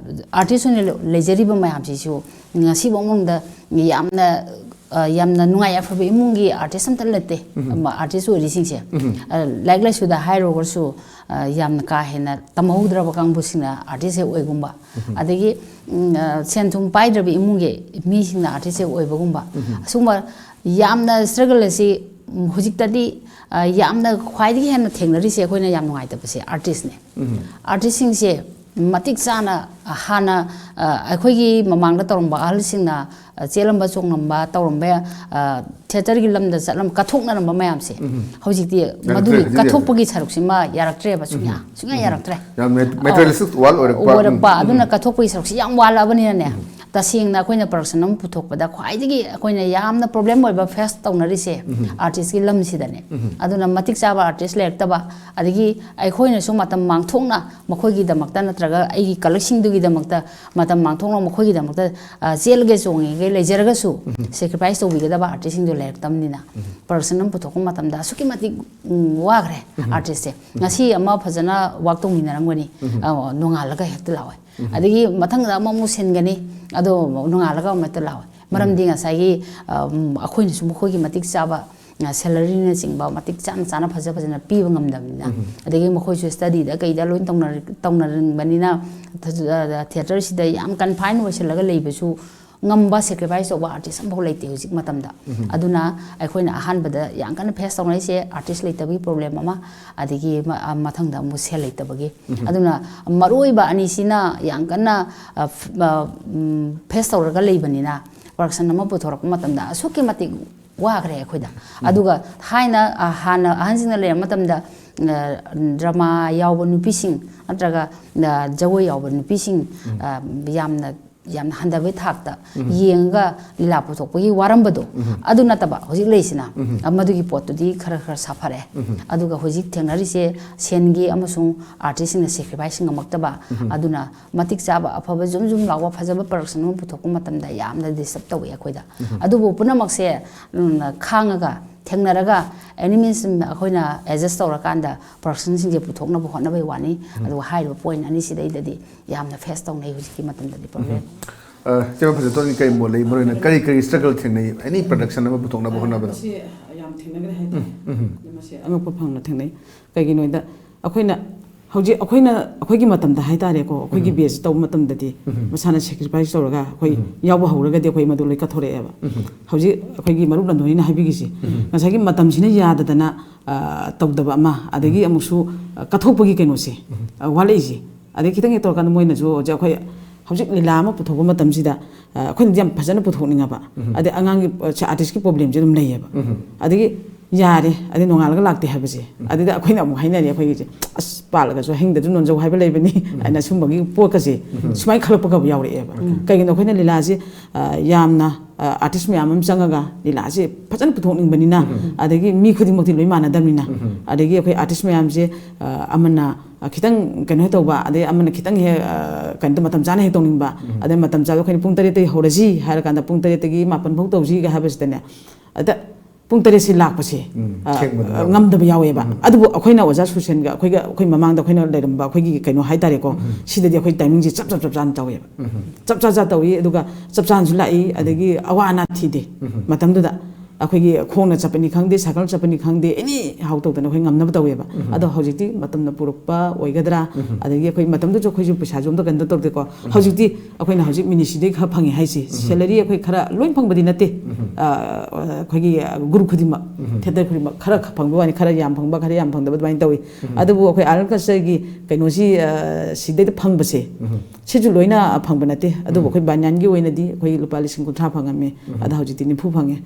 ꯑꯥꯔꯇꯤꯁ ꯑꯣꯏꯅ ꯂꯩꯖꯔꯤꯕ ꯃꯌꯥꯝꯁꯤꯁꯨ ꯉꯁꯤꯐꯥꯎ ꯃꯅꯨꯡꯗ ꯌꯥꯝꯅ, ꯑ, ꯌꯥꯝꯅ ꯅꯨꯡꯉꯥꯏ ꯌꯥꯏꯐꯕ ꯏꯃꯨꯡꯒꯤ ꯑꯥꯔꯇꯤꯁ ꯑꯝꯇ ꯅꯠꯇꯦ꯫ ꯑꯥꯔꯇꯤꯁ ꯑꯣꯏꯔꯤꯁꯤꯡꯁꯦ, ꯑ, ꯂꯥꯏꯔꯤꯛ ꯂꯥꯏꯁꯨꯗ ꯍꯥꯏꯔꯨꯔꯒꯁꯨ, ꯑ, ꯌꯥꯝꯅ ꯀꯥ ꯍꯦꯟꯅ ꯇꯝꯍꯧꯗ꯭ꯔꯕ ꯀꯥꯡꯕꯨꯁꯤꯡꯅ ꯑꯥꯔꯇꯤꯁ ꯍꯦꯛ ꯑꯣꯏꯒꯨꯝꯕ, ꯑꯗꯒꯤ, ꯎꯝ, ꯑ, ꯁꯦꯟ ꯊꯨꯝ ꯄꯥꯏꯗ꯭ꯔꯕ ꯏꯃꯨꯡꯒꯤ ꯃꯤꯁꯤꯡꯅ ꯑꯥꯔꯇꯤꯁ ꯍꯦꯛ ꯑꯣꯏꯕꯒꯨꯝꯕ, ꯑꯁꯤꯒꯨꯝꯕ ꯌꯥꯝꯅ ꯁ꯭ꯇ꯭ꯔꯒꯜ ꯑꯁꯤ, ꯎꯝ, ꯍꯧꯖꯤꯛꯇꯗꯤ, ꯑ, ꯌꯥꯝꯅ ꯈ꯭ꯋꯥꯏꯗꯒꯤ ꯍꯦꯟꯅ ꯊꯦꯡꯅꯔꯤꯁꯦ ꯑꯩꯈꯣꯏꯅ ꯌꯥꯝ ꯅꯨꯡꯉꯥꯏꯇꯕꯁꯦ ꯑꯥꯔꯇꯤꯁꯅꯦ꯫ ꯑꯥꯔꯇꯤꯁꯁꯤꯡꯁꯦ ꯃꯇꯤꯛ ꯆꯥꯅ, ꯑ, ꯍꯥꯟꯅ, ꯑ, ꯑꯩꯈꯣꯏꯒꯤ ꯃꯃꯥꯡꯗ ꯇꯧꯔꯝꯕ ꯑꯍꯜꯁꯤꯡꯅ, ꯑ, ꯆꯦꯜꯂꯝꯕ ꯆꯣꯡꯂꯝꯕ ꯇꯧꯔꯝꯕ, ꯑ, ꯊꯤꯌꯦꯇꯔꯒꯤ ꯂꯝꯗ ꯆꯠꯂꯝ ꯀꯠꯊꯣꯛꯅꯔꯝꯕ ꯃꯌꯥꯝꯁꯦ ꯍꯧꯖꯤꯛꯇꯤ ꯌꯥꯔꯛꯇ꯭ꯔꯦ, ꯃꯗꯨꯒꯤ ꯍꯧꯖꯤꯛ ꯌꯥꯔꯛꯇ꯭ꯔꯦ꯫ ꯀꯠꯊꯣꯛꯄꯒꯤ ꯁꯔꯨꯛꯁꯤꯃ ꯌꯥꯔꯛꯇ꯭ꯔꯦꯕ, ꯁꯨꯡꯌꯥ, ꯁꯨꯡꯌꯥ ꯌꯥꯔꯛꯇ꯭ꯔꯦ꯫ ꯌꯥꯝ ꯃꯦ-, ꯃꯦꯇꯔꯤꯌꯦꯂꯤꯁꯇꯤꯛ ꯋꯥꯔꯜ ꯑꯣꯏꯔꯛꯄ꯫ ꯑꯣꯏꯔꯛꯄ꯫ ꯑꯗꯨꯅ ꯀꯠꯊꯣꯛꯄꯒꯤ ꯁꯔꯨꯛꯁꯤ ꯌꯥꯝ ꯋꯥꯠꯂꯛꯑꯕꯅꯤꯅꯅꯦ, ꯇꯁꯦꯡꯅ ꯑꯩꯈꯣꯏꯅ ꯄ꯭ꯔꯗꯛꯁꯟ ꯑꯃ ꯄꯨꯊꯣꯛꯄꯗ ꯈ꯭ꯋꯥꯏꯗꯒꯤ ꯑꯩꯈꯣꯏꯅ ꯌꯥꯝꯅ ꯄ꯭ꯔꯣꯕ꯭ꯂꯦꯝ ꯑꯣꯏꯕ ꯐꯦꯁ ꯇꯧꯅꯔꯤꯁꯦ ꯑꯥꯔꯇꯤꯁꯀꯤ ꯂꯝꯁꯤꯗꯅꯦ꯫ ꯑꯗꯨꯅ ꯃꯇꯤꯛ ꯆꯥꯕ ꯑꯥꯔꯇꯤꯁ ꯂꯩꯔꯛꯇꯕ, ꯑꯗꯒꯤ ꯑꯩꯈꯣꯏꯅꯁꯨ ꯃꯇꯝ ꯃꯥꯡꯊꯣꯛꯅ ꯃꯈꯣꯏꯒꯤꯗꯃꯛꯇ ꯅꯠꯇ꯭ꯔꯒ ꯑꯩꯒꯤ ꯀꯂꯦꯛꯁꯤꯡꯗꯨꯒꯤꯗꯃꯛꯇ ꯃꯇꯝ ꯃꯥꯡꯊꯣꯛꯅ ꯃꯈꯣꯏꯒꯤꯗꯃꯛꯇ, ꯑ, ꯆꯦꯜꯂꯒꯦ ꯆꯣꯡꯉꯒꯦ ꯂꯩꯖꯔꯒꯁꯨ ꯁꯦꯀ꯭ꯔꯤꯐꯥꯏꯁ ꯇꯧꯕꯤꯒꯗꯕ ꯑꯥꯔꯇꯤꯁꯁꯤꯡꯗꯣ ꯂꯩꯔꯛꯇꯕꯅꯤꯅ ꯄ꯭ꯔꯗꯛꯁꯟ ꯑꯃ ꯄꯨꯊꯣꯛꯄ ꯃꯇꯝꯗ ꯑꯁꯨꯛꯀꯤ ꯃꯇꯤꯛ, ꯎꯝ, ꯋꯥꯈ꯭ꯔꯦ ꯑꯥꯔꯇꯤꯁꯁꯦ꯫ ꯉꯁꯤ ꯑꯃ ꯐꯖꯅ ꯋꯥꯛ ꯇꯧꯃꯤꯟꯅꯔꯝꯒꯅꯤ, ꯑ, ꯅꯣꯡꯉꯥꯜꯂꯒ ꯍꯦꯛꯇ ꯂꯥꯛꯑꯣꯏ꯫ ꯑꯗꯒꯤ ꯃꯊꯪꯗ ꯑꯃꯃꯨꯛ ꯁꯤꯟꯒꯅꯤ, ꯑꯗꯣ ꯅꯣꯡꯉꯥꯜꯂꯒ ꯑꯃꯨꯛ ꯍꯦꯛꯇ ꯂꯥꯛꯑꯣꯏ꯫ ꯃꯔꯝꯗꯤ ꯉꯁꯥꯏꯒꯤ, ꯑ, ꯎꯝ, ꯑꯩꯈꯣꯏꯅꯁꯨ ꯃꯈꯣꯏꯒꯤ ꯃꯇꯤꯛ ꯆꯥꯕ, ꯑ, ꯁꯦꯂꯔꯤꯅꯆꯤꯡꯕ ꯃꯇꯤꯛ ꯆꯥꯅ ꯆꯥꯅ ꯐꯖ ꯐꯖꯅ ꯄꯤꯕ ꯉꯝꯗꯕꯅꯤꯅ, ꯑꯗꯒꯤ ꯃꯈꯣꯏꯁꯨ ꯁ꯭ꯇꯗꯤꯗ ꯀꯩꯗ ꯂꯣꯏ ꯇꯧꯅꯔ-, ꯇꯧꯅꯔꯤꯕꯅꯤꯅ, ꯊ-, ꯑ, ꯊꯤꯌꯦꯇꯔꯁꯤꯗ ꯌꯥꯝ ꯀꯟꯐꯥꯏꯟ ꯑꯣꯏꯁꯤꯜꯂꯒ ꯂꯩꯕꯁꯨ ꯉꯝꯕ, ꯁꯦꯀ꯭ꯔꯤꯐꯥꯏꯁ ꯇꯧꯕ ꯑꯥꯔꯇꯤꯁ ꯑꯃꯐꯥꯎ ꯂꯩꯇꯦ ꯍꯧꯖꯤꯛ ꯃꯇꯝꯗ꯫ ꯑꯗꯨꯅ ꯑꯩꯈꯣꯏꯅ ꯑꯍꯥꯟꯕꯗ ꯌꯥꯝ ꯀꯟꯅ ꯐꯦꯁ ꯇꯧꯅꯔꯤꯁꯦ ꯑꯥꯔꯇꯤꯁ ꯂꯩꯇꯕꯒꯤ ꯄ꯭ꯔꯣꯕ꯭ꯂꯦꯝ ꯑꯃ, ꯑꯗꯒꯤ ꯃ- ꯑ, ꯃꯊꯪꯗ ꯑꯃꯨꯛ ꯁꯦꯜ ꯂꯩꯇꯕꯒꯤ꯫ ꯑꯗꯨꯅ ꯃꯔꯨꯑꯣꯏꯕ ꯑꯅꯤꯁꯤꯅ ꯌꯥꯝ ꯀꯟꯅ, ꯑ, ꯐ- ꯑ, ꯎꯝ, ꯐꯦꯁ ꯇꯧꯔꯒ ꯂꯩꯕꯅꯤꯅ, ꯄ꯭ꯔꯗꯛꯁꯟ ꯑꯃ ꯄꯨꯊꯣꯔꯛꯄ ꯃꯇꯝꯗ ꯑꯁꯨꯛꯀꯤ ꯃꯇꯤꯛ ꯋꯥꯈ꯭ꯔꯦ ꯑꯩꯈꯣꯏꯗ꯫ ꯑꯗꯨꯒ ꯊꯥꯏꯅ, ꯑ, ꯍꯥꯟꯅ ꯑꯍꯟꯁꯤꯡꯅ ꯂꯩꯔꯝꯕ ꯃꯇꯝꯗ, ꯑ, ꯗ꯭ꯔꯃꯥ ꯌꯥꯎꯕ ꯅꯨꯄꯤꯁꯤꯡ ꯅꯠꯇ꯭ꯔꯒ, ꯑ, ꯖꯒꯣꯏ ꯌꯥꯎꯕ ꯅꯨꯄꯤꯁꯤꯡ, ꯑ, ꯌꯥꯝꯅ ꯌꯥꯝꯅ ꯍꯟꯊꯕꯒꯤ ꯊꯥꯛꯇ ꯌꯦꯡꯉꯒ ꯂꯤꯂꯥ ꯄꯨꯊꯣꯛꯄꯒꯤ ꯋꯥꯔꯝꯕꯗꯣ, ꯑꯗꯨ ꯅꯠꯇꯕ ꯍꯧꯖꯤꯛ ꯂꯩꯁꯤꯅ, ꯑ, ꯃꯗꯨꯒꯤ ꯄꯣꯠꯇꯨꯗꯤ ꯈꯔ ꯈꯔ ꯁꯥꯐꯔꯦ꯫ ꯑꯗꯨꯒ ꯍꯧꯖꯤꯛ ꯊꯦꯡꯅꯔꯤꯁꯦ ꯁꯦꯟꯒꯤ ꯑꯃꯁꯨꯡ ꯑꯥꯔꯇꯤꯁꯁꯤꯡꯅ ꯁꯦꯀ꯭ꯔꯤꯐꯥꯏꯁ ꯉꯝꯃꯛꯇꯕ, ꯑꯗꯨꯅ ꯃꯇꯤꯛ ꯆꯥꯕ, ꯑꯐꯕ, ꯖꯨꯝ ꯖꯨꯝ ꯂꯥꯎꯕ ꯐꯖꯕ ꯄ꯭ꯔꯗꯛꯁꯟ ꯑꯃ ꯄꯨꯊꯣꯛꯄ ꯃꯇꯝꯗ ꯌꯥꯝꯅ ꯗꯤꯁꯇꯔꯕ ꯇꯧꯋꯤ ꯑꯩꯈꯣꯏꯗ꯫ ꯑꯗꯨꯕꯨ ꯄꯨꯝꯅꯃꯛꯁꯦ, ꯎꯝ, ꯈꯥꯡꯉꯒ, ꯊꯦꯡꯅꯔꯒ, ꯑꯦꯅꯤ ꯃꯤꯟꯁ ꯑꯩꯈꯣꯏꯅ ꯑꯦꯗꯖꯁ ꯇꯧꯔꯀꯥꯟꯗ ꯄ꯭ꯔꯗꯛꯁꯟꯁꯤꯡꯁꯦ ꯄꯨꯊꯣꯛꯅꯕ ꯍꯣꯠꯅꯕꯩ ꯋꯥꯅꯤ꯫ ꯑꯗꯨꯒ ꯍꯥꯏꯔꯤꯕ ꯄꯣꯏꯟ ꯑꯅꯤꯁꯤꯗꯩꯗꯗꯤ ꯌꯥꯝꯅ ꯐꯦꯁ ꯇꯧꯅꯩ ꯍꯧꯖꯤꯛꯀꯤ ꯃꯇꯝꯗꯗꯤ ꯄ꯭ꯔꯣꯕ꯭ꯂꯦꯝ꯫ ꯑ, ꯏꯆꯦ ꯐꯖꯇꯣꯟꯒꯤ ꯀꯔꯤ ꯃꯣꯠ ꯂꯩ? ꯃꯔꯨ ꯑꯣꯏꯅ ꯀꯔꯤ ꯀꯔꯤ ꯁ꯭ꯇ꯭ꯔꯒꯜ ꯊꯦꯡꯅꯩ? ꯑꯦꯅꯤ ꯄ꯭ꯔꯗꯛꯁꯟ ꯑꯃ ꯄꯨꯊꯣꯛꯅꯕ ꯍꯣꯠꯅꯕꯗ? ꯃꯁꯤ ꯌꯥꯝ ꯊꯦꯡꯅꯈ꯭ꯔꯦ ꯍꯥꯏꯇꯥꯔꯦ꯫ ꯃꯁꯤ ꯑꯉꯛꯄ ꯐꯪꯅ ꯊꯦꯡꯅꯩ꯫ ꯀꯩꯒꯤꯅꯣꯗ ꯑꯩꯈꯣꯏꯅ ꯍꯧꯖꯤꯛ ꯑꯩꯈꯣꯏꯅ ꯑꯩꯈꯣꯏꯒꯤ ꯃꯇꯝꯗ ꯍꯥꯏꯇꯥꯔꯦꯀꯣ, ꯑꯩꯈꯣꯏꯒꯤ ꯕꯦꯁ ꯇꯧꯕ ꯃꯇꯝꯗꯗꯤ ꯃꯁꯥꯅ ꯁꯦꯀ꯭ꯔꯤꯐꯥꯏꯁ ꯇꯧꯔꯒ ꯑꯩꯈꯣꯏ ꯌꯥꯎꯕ ꯍꯧꯔꯒꯗꯤ ꯑꯩꯈꯣꯏ ꯃꯗꯨ ꯂꯣꯏ ꯀꯠꯊꯣꯔꯛꯑꯦꯕ꯫ ꯍꯧꯖꯤꯛ ꯑꯩꯈꯣꯏꯒꯤ ꯃꯔꯨꯞ ꯂꯟꯗꯣꯏꯅ ꯍꯥꯏꯕꯤꯈꯤꯁꯤ, ꯉꯁꯥꯏꯒꯤ ꯃꯇꯝꯁꯤꯅ ꯌꯥꯗꯗꯅ, ꯑ, ꯇꯧꯗꯕ ꯑꯃ, ꯑꯗꯒꯤ ꯑꯃꯨꯛꯁꯨ, ꯑ, ꯀꯠꯊꯣꯛꯄꯒꯤ ꯀꯩꯅꯣꯁꯦ, ꯑ, ꯋꯥꯠꯂꯛꯏꯁꯦ꯫ ꯑꯗꯩ ꯈꯤꯇꯪ ꯍꯦꯛ ꯇꯧꯔꯀꯥꯟꯗ ꯃꯣꯏꯅꯁꯨ ꯍꯧꯖꯤꯛ ꯑꯩꯈꯣꯏ ꯍꯧꯖꯤꯛ ꯂꯤꯂꯥ ꯑꯃ ꯄꯨꯊꯣꯛꯄ ꯃꯇꯝꯁꯤꯗ, ꯑ, ꯑꯩꯈꯣꯏꯅꯗꯤ ꯌꯥꯝ ꯐꯖꯅ ꯄꯨꯊꯣꯛꯅꯤꯡꯉꯕ, ꯑꯗꯩ ꯑꯉꯥꯡꯒꯤ, ꯑ, ꯑꯥꯔꯇꯤꯁꯀꯤ ꯄ꯭ꯔꯣꯕ꯭ꯂꯦꯝꯁꯦ ꯑꯗꯨꯝ ꯂꯩꯌꯦꯕ꯫ ꯑꯗꯒꯤ ꯌꯥꯔꯦ, ꯑꯗꯩ ꯅꯣꯡꯉꯥꯜꯂꯒ ꯂꯥꯛꯇꯦ ꯍꯥꯏꯕꯁꯦ꯫ ꯑꯗꯨꯗ ꯑꯩꯈꯣꯏꯅ ꯑꯃꯨꯛ ꯍꯥꯏꯅꯔꯦ ꯑꯩꯈꯣꯏꯒꯤꯁꯦ, "ꯑꯁ, ꯄꯥꯜꯂꯒꯁꯨ ꯑꯍꯤꯡꯗꯁꯨ ꯅꯣꯟꯖꯧ" ꯍꯥꯏꯕ ꯂꯩꯕꯅꯤ ꯍꯥꯏꯅ ꯁꯨꯝꯕꯒꯤ ꯄꯣꯠꯀꯁꯦ ꯁꯨꯃꯥꯏꯅ ꯈꯜꯂꯛꯄꯒ ꯌꯥꯎꯔꯛꯑꯦꯕ꯫ ꯀꯩꯒꯤꯅꯣ, ꯑꯩꯈꯣꯏꯅ ꯂꯤꯂꯥꯁꯦ, ꯑ, ꯌꯥꯝꯅ, ꯑ, ꯑꯥꯔꯇꯤꯁ ꯃꯌꯥꯝ ꯑꯃ ꯆꯪꯉꯒ ꯂꯤꯂꯥꯁꯦ ꯐꯖꯅ ꯄꯨꯊꯣꯛꯅꯤꯡꯕꯅꯤꯅ, ꯑꯗꯒꯤ ꯃꯤ ꯈꯨꯗꯤꯡꯃꯛꯇꯤ ꯂꯣꯏ ꯃꯥꯟꯅꯗꯕꯅꯤꯅ, ꯑꯗꯒꯤ ꯑꯩꯈꯣꯏ ꯑꯥꯔꯇꯤꯁ ꯃꯌꯥꯝꯁꯦ, ꯑ, ꯑꯃꯅ, ꯑ, ꯈꯤꯇꯪ ꯀꯩꯅꯣ ꯍꯦꯛ ꯇꯧꯕ, ꯑꯗꯩ ꯑꯃꯅ ꯈꯤꯇꯪ ꯍꯦꯛ, ꯑ, ꯀꯩꯅꯣ ꯃꯇꯝ ꯆꯥꯅ ꯍꯦꯛ ꯇꯧꯅꯤꯡꯕ, ꯑꯗꯩ ꯃꯇꯝ ꯆꯥꯕꯗ ꯑꯩꯈꯣꯏꯅ ꯄꯨꯡ ꯇꯔꯦꯠꯇꯒꯤ ꯍꯧꯔꯁꯤ ꯍꯥꯏꯔꯀꯥꯟꯗ ꯄꯨꯡ ꯇꯔꯦꯠꯇꯒꯤ ꯃꯥꯄꯟ ꯐꯥꯎ ꯇꯧꯁꯤꯒ ꯍꯥꯏꯕꯁꯤꯗꯅꯦ, ꯑꯗ ꯄꯨꯡ ꯇꯔꯦꯠꯁꯤ ꯂꯥꯛꯄꯁꯦ, ꯎꯝ, ꯑ, ꯊꯦꯡꯕꯗꯣ ꯌꯥꯎꯋꯦ꯫ ꯉꯝꯗꯕ ꯌꯥꯎꯋꯦꯕ꯫ ꯎꯝ꯫ ꯑꯗꯨꯕꯨ ꯑꯩꯈꯣꯏꯅ ꯑꯣꯖꯥ ꯁꯨꯔꯁꯦꯟꯒ ꯑꯩꯈꯣꯏꯒ, ꯑꯩꯈꯣꯏ ꯃꯃꯥꯡꯗ ꯑꯩꯈꯣꯏꯅ ꯂꯩꯔꯝꯕ ꯑꯩꯈꯣꯏꯒꯤ ꯀꯩꯅꯣ ꯍꯥꯏꯇꯥꯔꯦꯀꯣ, ꯎꯝ꯫ ꯁꯤꯗꯗꯤ ꯑꯩꯈꯣꯏ ꯇꯥꯏꯃꯤꯡꯁꯦ ꯆꯞ ꯆꯞ ꯆꯞ ꯆꯥꯅ ꯇꯧꯋꯦꯕ꯫ ꯎꯝ꯫ ꯆꯞ ꯆꯥ ꯆꯥ ꯇꯧꯏ, ꯑꯗꯨꯒ ꯆꯞ ꯆꯥꯅꯁꯨ ꯂꯥꯛꯏ, ꯑꯗꯒꯤ ꯑꯋꯥ ꯑꯅꯥ ꯊꯤꯗꯦ꯫ ꯎꯝ꯫ ꯃꯇꯝꯗꯨꯗ ꯑꯩꯈꯣꯏꯒꯤ ꯈꯣꯡꯅ ꯆꯠꯄꯅꯤ ꯈꯪꯗꯦ, ꯁꯥꯏꯀꯜ ꯆꯠꯄꯅꯤ ꯈꯪꯗꯦ, ꯑꯦꯅꯤ ꯍꯥꯎ ꯇꯧꯗꯅ ꯑꯩꯈꯣꯏ ꯉꯝꯅꯕ ꯇꯧꯋꯦꯕ꯫ ꯑꯗꯣ ꯍꯧꯖꯤꯛꯇꯤ ꯃꯇꯝꯅ ꯄꯨꯔꯛꯄ ꯑꯣꯏꯒꯗ꯭ꯔꯥ, ꯑꯗꯒꯤ ꯑꯩꯈꯣꯏ ꯃꯇꯝꯗꯨꯁꯨ ꯑꯩꯈꯣꯏꯁꯨ ꯄꯩꯁꯥꯁꯨ ꯑꯝꯇ ꯀꯩꯅꯣ ꯇꯧꯗꯦꯀꯣ꯫ ꯍꯧꯖꯤꯛꯇꯤ ꯑꯩꯈꯣꯏꯅ ꯍꯧꯖꯤꯛ ꯃꯤꯅꯤꯁꯤꯗꯒꯤ ꯈꯔ ꯐꯪꯉꯦ ꯍꯥꯏꯁꯦ, ꯁꯦꯂꯔꯤ ꯑꯩꯈꯣꯏ ꯈꯔ ꯂꯣꯏ ꯐꯪꯕꯗꯤ ꯅꯠꯇꯦ꯫ ꯑ, ꯑꯩꯈꯣꯏꯒꯤ ꯒ꯭ꯔꯨꯞ ꯈꯨꯗꯤꯡꯃꯛ, ꯊꯤꯌꯦꯇꯔ ꯈꯨꯗꯤꯡꯃꯛ ꯈꯔ ꯈ- ꯐꯪꯕ ꯋꯥꯅꯤ, ꯈꯔ ꯌꯥꯝ ꯐꯪꯕ, ꯈꯔ ꯌꯥꯝ ꯐꯪꯗꯕ ꯑꯗꯨꯃꯥꯏꯅ ꯇꯧꯋꯤ꯫ ꯑꯗꯨꯕꯨ ꯑꯩꯈꯣꯏ ꯑꯥꯔꯠ ꯀꯜꯆꯔꯒꯤ ꯀꯩꯅꯣꯁꯤ, ꯑ, ꯁꯤꯗꯩꯗ ꯐꯪꯕꯁꯦ, ꯁꯤꯁꯨ ꯂꯣꯏꯅ ꯐꯪꯕ ꯅꯠꯇꯦ꯫ ꯑꯗꯨꯕꯨ ꯑꯩꯈꯣꯏ ꯕꯥꯅꯤꯌꯥꯟꯒꯤ ꯑꯣꯏꯅꯗꯤ ꯑꯩꯈꯣꯏ ꯂꯨꯄꯥ ꯂꯤꯁꯤꯡ ꯀꯨꯟꯊ꯭ꯔꯥ ꯐꯪꯉꯝꯃꯦ꯫ ꯑꯗꯣ ꯍꯧꯖꯤꯛꯇꯤ ꯅꯤꯐꯨ ꯐꯪꯉꯦ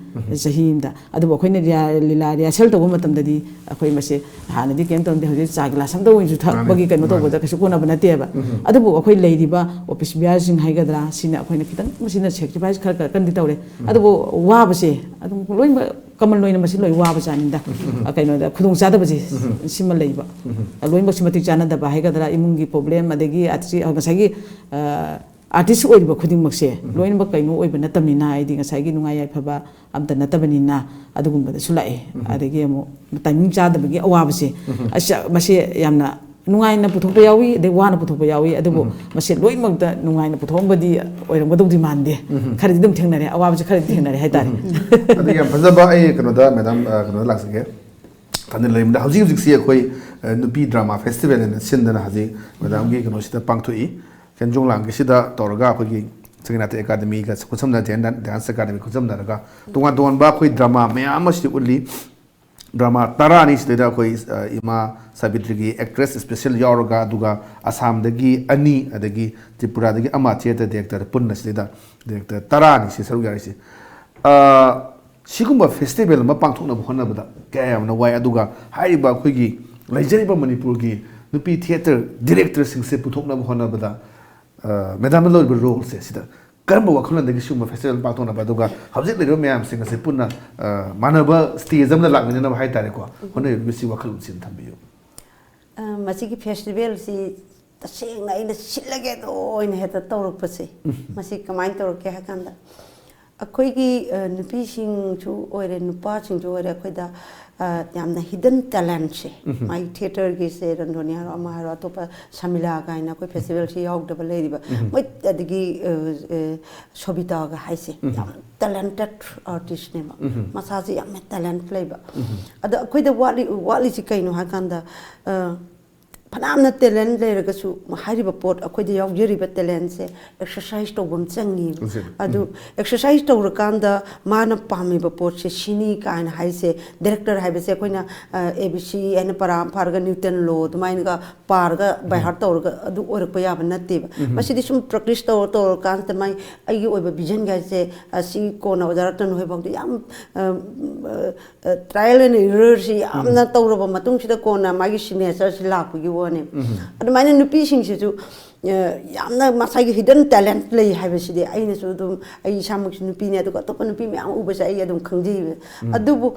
ꯆꯍꯤ ꯑꯃꯗ꯫ ꯑꯗꯨꯕꯨ ꯑꯩꯈꯣꯏꯅ ꯔꯤꯌꯥ-, ꯂꯤꯂꯥ ꯔꯤꯍꯥꯔꯁꯦꯜ ꯇꯧꯕ ꯃꯇꯝꯗꯗꯤ ꯑꯩꯈꯣꯏ ꯃꯁꯦ ꯍꯥꯟꯅꯗꯤ ꯀꯩꯝ ꯇꯧꯔꯝꯗꯦ, ꯍꯧꯖꯤꯛ ꯆꯥ ꯒꯤꯂꯥꯁ ꯑꯝꯇ ꯑꯣꯏꯔꯁꯨ ꯊꯛꯄꯒꯤ ꯃꯥꯅꯦ, ꯀꯩꯅꯣ ꯃꯥꯅꯦ꯫ ꯇꯧꯕꯗ ꯀꯩꯁꯨ ꯀꯣꯟꯅꯕ ꯅꯠꯇꯦꯕ꯫ ꯑꯗꯨꯕꯨ ꯑꯩꯈꯣꯏ ꯂꯩꯔꯤꯕ ꯑꯣꯐꯤꯁ ꯕꯤꯌꯥꯔꯁꯤꯡ ꯍꯥꯏꯒꯗ꯭ꯔꯥ, ꯁꯤꯅ ꯑꯩꯈꯣꯏꯅ ꯈꯤꯇꯪ ꯃꯁꯤꯅ ꯁꯦꯀ꯭ꯔꯤꯐꯥꯏꯁ ꯈꯔ ꯈꯔ ꯀꯟꯗꯤ ꯇꯧꯔꯦ꯫ ꯑꯗꯨꯕꯨ ꯋꯥꯕꯁꯦ ꯑꯗꯨꯝ ꯂꯣꯏꯅꯃꯛ ꯀꯃꯟ ꯑꯣꯏꯅ ꯃꯁꯤ ꯂꯣꯏ ꯋꯥꯕ ꯖꯥꯠꯅꯤꯗ꯫ ꯑ, ꯀꯩꯅꯣꯗ ꯈꯨꯗꯣꯡꯆꯥꯗꯕꯁꯦ ꯁꯤꯃ ꯂꯩꯕ꯫ ꯂꯣꯏꯅꯃꯛꯁꯨ ꯃꯇꯤꯛ ꯆꯥꯅꯗꯕ ꯍꯥꯏꯒꯗ꯭ꯔꯥ, ꯏꯃꯨꯡꯒꯤ ꯄ꯭ꯔꯣꯕ꯭ꯂꯦꯝ, ꯑꯗꯒꯤ ꯑꯥꯔꯇꯤꯁ-, ꯉꯁꯥꯏꯒꯤ, ꯑ, ꯑꯥꯔꯇꯤꯁ ꯑꯣꯏꯔꯤꯕ ꯈꯨꯗꯤꯡꯃꯛꯁꯦ ꯂꯣꯏꯅꯃꯛ ꯀꯩꯅꯣ ꯑꯣꯏꯕ ꯅꯠꯇꯕꯅꯤꯅ, ꯍꯥꯏꯗꯤ ꯉꯁꯥꯏꯒꯤ ꯅꯨꯡꯉꯥꯏ ꯌꯥꯏꯐꯕ ꯑꯝꯇ ꯅꯠꯇꯕꯅꯤꯅ ꯑꯗꯨꯒꯨꯝꯕꯗꯁꯨ ꯂꯥꯛꯑꯦ꯫ ꯑꯗꯒꯤ ꯑꯃꯨꯛ ꯇꯥꯏꯃꯤꯡ ꯆꯥꯗꯕꯒꯤ ꯑꯋꯥꯕꯁꯦ, ꯑꯁ, ꯃꯁꯤ ꯌꯥꯝꯅ ꯅꯨꯡꯉꯥꯏꯅ ꯄꯨꯊꯣꯛꯄ ꯌꯥꯎꯏ, ꯑꯗꯩ ꯋꯥꯅ ꯄꯨꯊꯣꯛꯄ ꯌꯥꯎꯏ꯫ ꯑꯗꯨꯕꯨ ꯃꯁꯤ ꯂꯣꯏꯅꯃꯛꯇ ꯅꯨꯡꯉꯥꯏꯅ ꯄꯨꯊꯣꯛꯑꯝꯕꯗꯤ ꯑꯣꯏꯔꯝꯒꯗꯧꯗꯤ ꯃꯥꯟꯗꯦ꯫ ꯈꯔꯗꯤ ꯑꯗꯨꯝ ꯊꯦꯡꯅꯔꯦ, ꯑꯋꯥꯕꯁꯦ ꯈꯔꯗꯤ ꯊꯦꯡꯅꯔꯦ ꯍꯥꯏꯇꯥꯔꯦ꯫ ꯑꯗꯨ ꯌꯥꯝ ꯐꯖꯕ꯫ ꯑꯩ ꯀꯩꯅꯣꯗ, ꯃꯦꯗꯥꯝ, ꯑ, ꯀꯩꯅꯣꯗ ꯂꯥꯛꯆꯒꯦ꯫ ꯇꯥꯅꯤꯡ ꯂꯩꯔꯤꯕꯗ ꯍꯧꯖꯤꯛ ꯍꯧꯖꯤꯛꯁꯤ ꯑꯩꯈꯣꯏ, ꯑ, ꯅꯨꯄꯤ ꯗ꯭ꯔꯃꯥ ꯐꯦꯁꯇꯤꯚꯦꯜ ꯍꯥꯏꯅ ꯁꯤꯟꯗꯅ ꯍꯧꯖꯤꯛ ꯃꯦꯗꯥꯝꯒꯤ ꯀꯩꯅꯣꯁꯤꯗ ꯄꯥꯡꯊꯣꯛꯏ꯫ ꯀꯦꯟꯖꯣꯡ ꯂꯥꯡꯒꯤꯁꯤꯗ ꯇꯧꯔꯒ ꯑꯩꯈꯣꯏꯒꯤ ꯁꯪꯒꯤꯠ ꯅꯥꯇꯛ ꯑꯦꯀꯥꯗꯃꯤꯒ ꯈꯨꯠꯁꯝꯅ ꯖꯦꯟ ꯗꯥꯟ-, ꯗꯥꯟꯁ ꯑꯦꯀꯥꯗꯃꯤ ꯈꯨꯠꯁꯝꯅꯔꯒ ꯇꯣꯉꯥꯟ ꯇꯣꯉꯥꯟꯕ ꯑꯩꯈꯣꯏ ꯗ꯭ꯔꯃꯥ ꯃꯌꯥꯝ ꯑꯃꯁꯤꯗ ꯎꯠꯂꯤ꯫ ꯗ꯭ꯔꯃꯥ ꯇꯔꯥꯅꯤ ꯁꯤꯗꯩꯗ ꯑꯩꯈꯣꯏ, ꯑ, ꯏꯃꯥ ꯁꯥꯕꯤꯇ꯭ꯔꯤꯒꯤ ꯑꯦꯛꯇ꯭ꯔꯦꯁ ꯁ꯭ꯄꯦꯁꯦꯜ ꯌꯥꯎꯔꯒ, ꯑꯗꯨꯒ ꯑꯁꯥꯝꯗꯒꯤ ꯑꯅꯤ, ꯑꯗꯒꯤ ꯇ꯭ꯔꯤꯄꯨꯔꯥꯗꯒꯤ ꯑꯃ, ꯊꯤꯌꯦꯇꯔ ꯗꯥꯏꯔꯦꯛꯇꯔ ꯄꯨꯟꯅ ꯁꯤꯗꯩꯗ ꯗꯥꯏꯔꯦꯛꯇꯔ ꯇꯔꯥꯅꯤ ꯁꯤ ꯁꯔꯨꯛ ꯌꯥꯔꯤꯁꯦ꯫ ꯑ, ꯁꯤꯒꯨꯝꯕ ꯐꯦꯁꯇꯤꯚꯦꯜ ꯑꯃ ꯄꯥꯡꯊꯣꯛꯅꯕ ꯍꯣꯠꯅꯕꯗ ꯀꯌꯥ ꯌꯥꯝꯅ ꯋꯥꯏ, ꯑꯗꯨꯒ ꯍꯥꯏꯔꯤꯕ ꯑꯩꯈꯣꯏꯒꯤ ꯂꯩꯖꯔꯤꯕ ꯃꯅꯤꯄꯨꯔꯒꯤ ꯅꯨꯄꯤ ꯊꯤꯌꯦꯇꯔ ꯗꯤꯔꯦꯛꯇꯔꯁꯤꯡꯁꯦ ꯄꯨꯊꯣꯛꯅꯕ ꯍꯣꯠꯅꯕꯗ, ꯑ, ꯃꯦꯗꯥꯝꯅ ꯂꯧꯔꯤꯕ ꯔꯣꯜꯁꯦ ꯁꯤꯗ ꯀꯔꯝꯕ ꯋꯥꯈꯜꯂꯣꯟꯗꯒꯤ ꯁꯤꯒꯨꯝꯕ ꯐꯦꯁꯇꯤꯚꯦꯜ ꯄꯥꯡꯊꯣꯛꯅꯕ, ꯑꯗꯨꯒ ꯍꯧꯖꯤꯛ ꯂꯩꯔꯤꯕ ꯃꯌꯥꯝꯁꯤꯡ ꯑꯁꯦ ꯄꯨꯟꯅ, ꯑ, ꯃꯥꯟꯅꯕ ꯁ꯭ꯇꯦꯖ ꯑꯃꯗ ꯂꯥꯛꯃꯤꯟꯅꯅꯕ ꯍꯥꯏꯇꯥꯔꯦꯀꯣ, ꯍꯣꯠꯅꯔꯤꯕꯒꯤ ꯁꯤ ꯋꯥꯈꯜꯂꯣꯟꯁꯤ ꯑꯝ ꯊꯝꯕꯤꯌꯨ꯫ ꯑ, ꯃꯁꯤꯒꯤ ꯐꯦꯁꯇꯤꯚꯦꯜꯁꯤ ꯇꯁꯦꯡꯅ ꯑꯩꯅ ꯁꯤꯜꯂꯒꯦꯗ ꯑꯣꯏꯅ ꯍꯦꯛꯇ ꯇꯧꯔꯛꯄꯁꯦ, ꯃꯁꯤ ꯀꯃꯥꯏꯅ ꯇꯧꯔꯛꯀꯦ ꯍꯥꯏ ꯀꯥꯟꯗ, ꯑꯩꯈꯣꯏꯒꯤ ꯑ, ꯅꯨꯄꯤꯁꯤꯡꯁꯨ ꯑꯣꯏꯔꯦ, ꯅꯨꯄꯥꯁꯤꯡꯁꯨ ꯑꯣꯏꯔꯦ, ꯑꯩꯈꯣꯏꯗ ꯑ, ꯌꯥꯝꯅ ꯍꯤꯗꯟ ꯇꯦꯂꯦꯟꯁꯦ, ꯃꯥꯒꯤ ꯊꯤꯌꯦꯇꯔꯒꯤꯁꯦ, ꯔꯟꯙꯣꯅꯤ ꯍꯥꯏꯔꯣ, ꯑꯃ ꯍꯥꯏꯔꯣ, ꯑꯇꯣꯞꯄ ꯁꯃꯤꯂꯥ ꯀꯥꯏꯅ ꯑꯩꯈꯣꯏ ꯐꯦꯁꯇꯤꯚꯦꯜꯁꯤ ꯌꯥꯎꯗꯕ ꯂꯩꯔꯤꯕ, ꯃꯣꯏ ꯑꯗꯒꯤ ꯑ, ꯑ, ꯁꯣꯕꯤꯇꯥꯒ ꯍꯥꯏꯁꯦ ꯌꯥꯝ ꯇꯦꯂꯦꯟꯇꯦꯠ ꯑꯥꯔꯇꯤꯁꯅꯦꯕ, ꯃꯁꯥꯁꯦ ꯌꯥꯝꯅ ꯇꯦꯂꯦꯟꯠ ꯂꯩꯕ꯫ ꯑꯗꯣ ꯑꯩꯈꯣꯏꯗ ꯋꯥꯠꯂꯤ ꯋꯥꯠꯂꯤꯁꯤ ꯀꯩꯅꯣ ꯍꯥꯏꯀꯥꯟꯗ ꯑ, ꯐꯅꯌꯥꯝꯅ ꯇꯦꯂꯦꯟ ꯂꯩꯔꯒꯁꯨ, ꯍꯥꯏꯔꯤꯕ ꯄꯣꯠ, ꯑꯩꯈꯣꯏꯗ ꯌꯥꯎꯖꯔꯤꯕ ꯇꯦꯂꯦꯟꯁꯦ ꯑꯦꯛꯁꯔꯁꯥꯏꯁ ꯇꯧꯕ ꯑꯃ ꯆꯪꯉꯤꯕ꯫ ꯑꯗꯨ ꯑꯦꯛꯁꯔꯁꯥꯏꯁ ꯇꯧꯔꯀꯥꯟꯗ ꯃꯥꯅ ꯄꯥꯝꯃꯤꯕ ꯄꯣꯠꯁꯦ ꯁꯤꯅꯤ ꯀꯥꯏꯅ ꯍꯥꯏꯁꯦ, ꯗꯥꯏꯔꯦꯛꯇꯔ ꯍꯥꯏꯕꯁꯦ ꯑꯩꯈꯣꯏꯅ ꯑꯦ ꯕꯤ ꯁꯤ ꯍꯥꯏꯅ ꯄꯔꯥ ꯑꯃ ꯐꯥꯔꯒ ꯅ꯭ꯌꯨꯇꯟ ꯂꯣ ꯑꯗꯨꯃꯥꯏꯅꯒ ꯄꯥꯔꯒ ꯕꯥꯏ ꯍꯥꯔꯠ ꯇꯧꯔꯒ ꯑꯗꯨ ꯑꯣꯏꯔꯛꯄ ꯌꯥꯕ ꯅꯠꯇꯦꯕ꯫ ꯃꯁꯤꯗꯤ ꯁꯨꯝ ꯄ꯭ꯔꯦꯛꯇꯤꯁ ꯇꯧꯔ ꯇꯧꯔꯀꯥꯟꯁꯤꯗ ꯃꯥꯏ ꯑꯩꯒꯤ ꯑꯣꯏꯕ ꯚꯤꯖꯟꯒꯥꯏꯁꯦ, ꯑ, ꯁꯤ ꯀꯣꯟꯅ ꯑꯣꯖꯥ ꯔꯇꯟ ꯍꯣꯏꯐꯥꯎꯗ ꯌꯥꯝ, ꯑ, ꯑ, ꯇ꯭ꯔꯥꯏꯌꯦꯜ ꯑꯦꯟ ꯏꯔꯔꯁꯤ ꯌꯥꯝꯅ ꯇꯧꯔꯕ ꯃꯇꯨꯡꯁꯤꯗ ꯀꯣꯟꯅ ꯃꯥꯒꯤ ꯁꯤꯒꯅꯦꯆꯔꯁꯤ ꯂꯥꯛꯄꯒꯤ ꯋꯥꯅꯦꯕ꯫ ꯑꯗꯨꯃꯥꯏꯅ ꯅꯨꯄꯤꯁꯤꯡꯁꯤꯁꯨ ꯑ, ꯌꯥꯝꯅ ꯃꯁꯥꯒꯤ ꯍꯤꯗꯟ ꯇꯦꯂꯦꯟꯠ ꯂꯩ ꯍꯥꯏꯕꯁꯤꯗꯤ ꯑꯩꯅꯁꯨ ꯑꯗꯨꯝ, ꯑꯩ ꯏꯁꯥꯃꯛꯁꯨ ꯅꯨꯄꯤꯅꯦ, ꯑꯗꯨꯒ ꯑꯇꯣꯞꯄ ꯅꯨꯄꯤ ꯃꯌꯥꯝ ꯎꯕꯁꯦ ꯑꯩ ꯑꯗꯨꯝ ꯈꯪꯖꯩꯕ꯫ ꯑꯗꯨꯕꯨ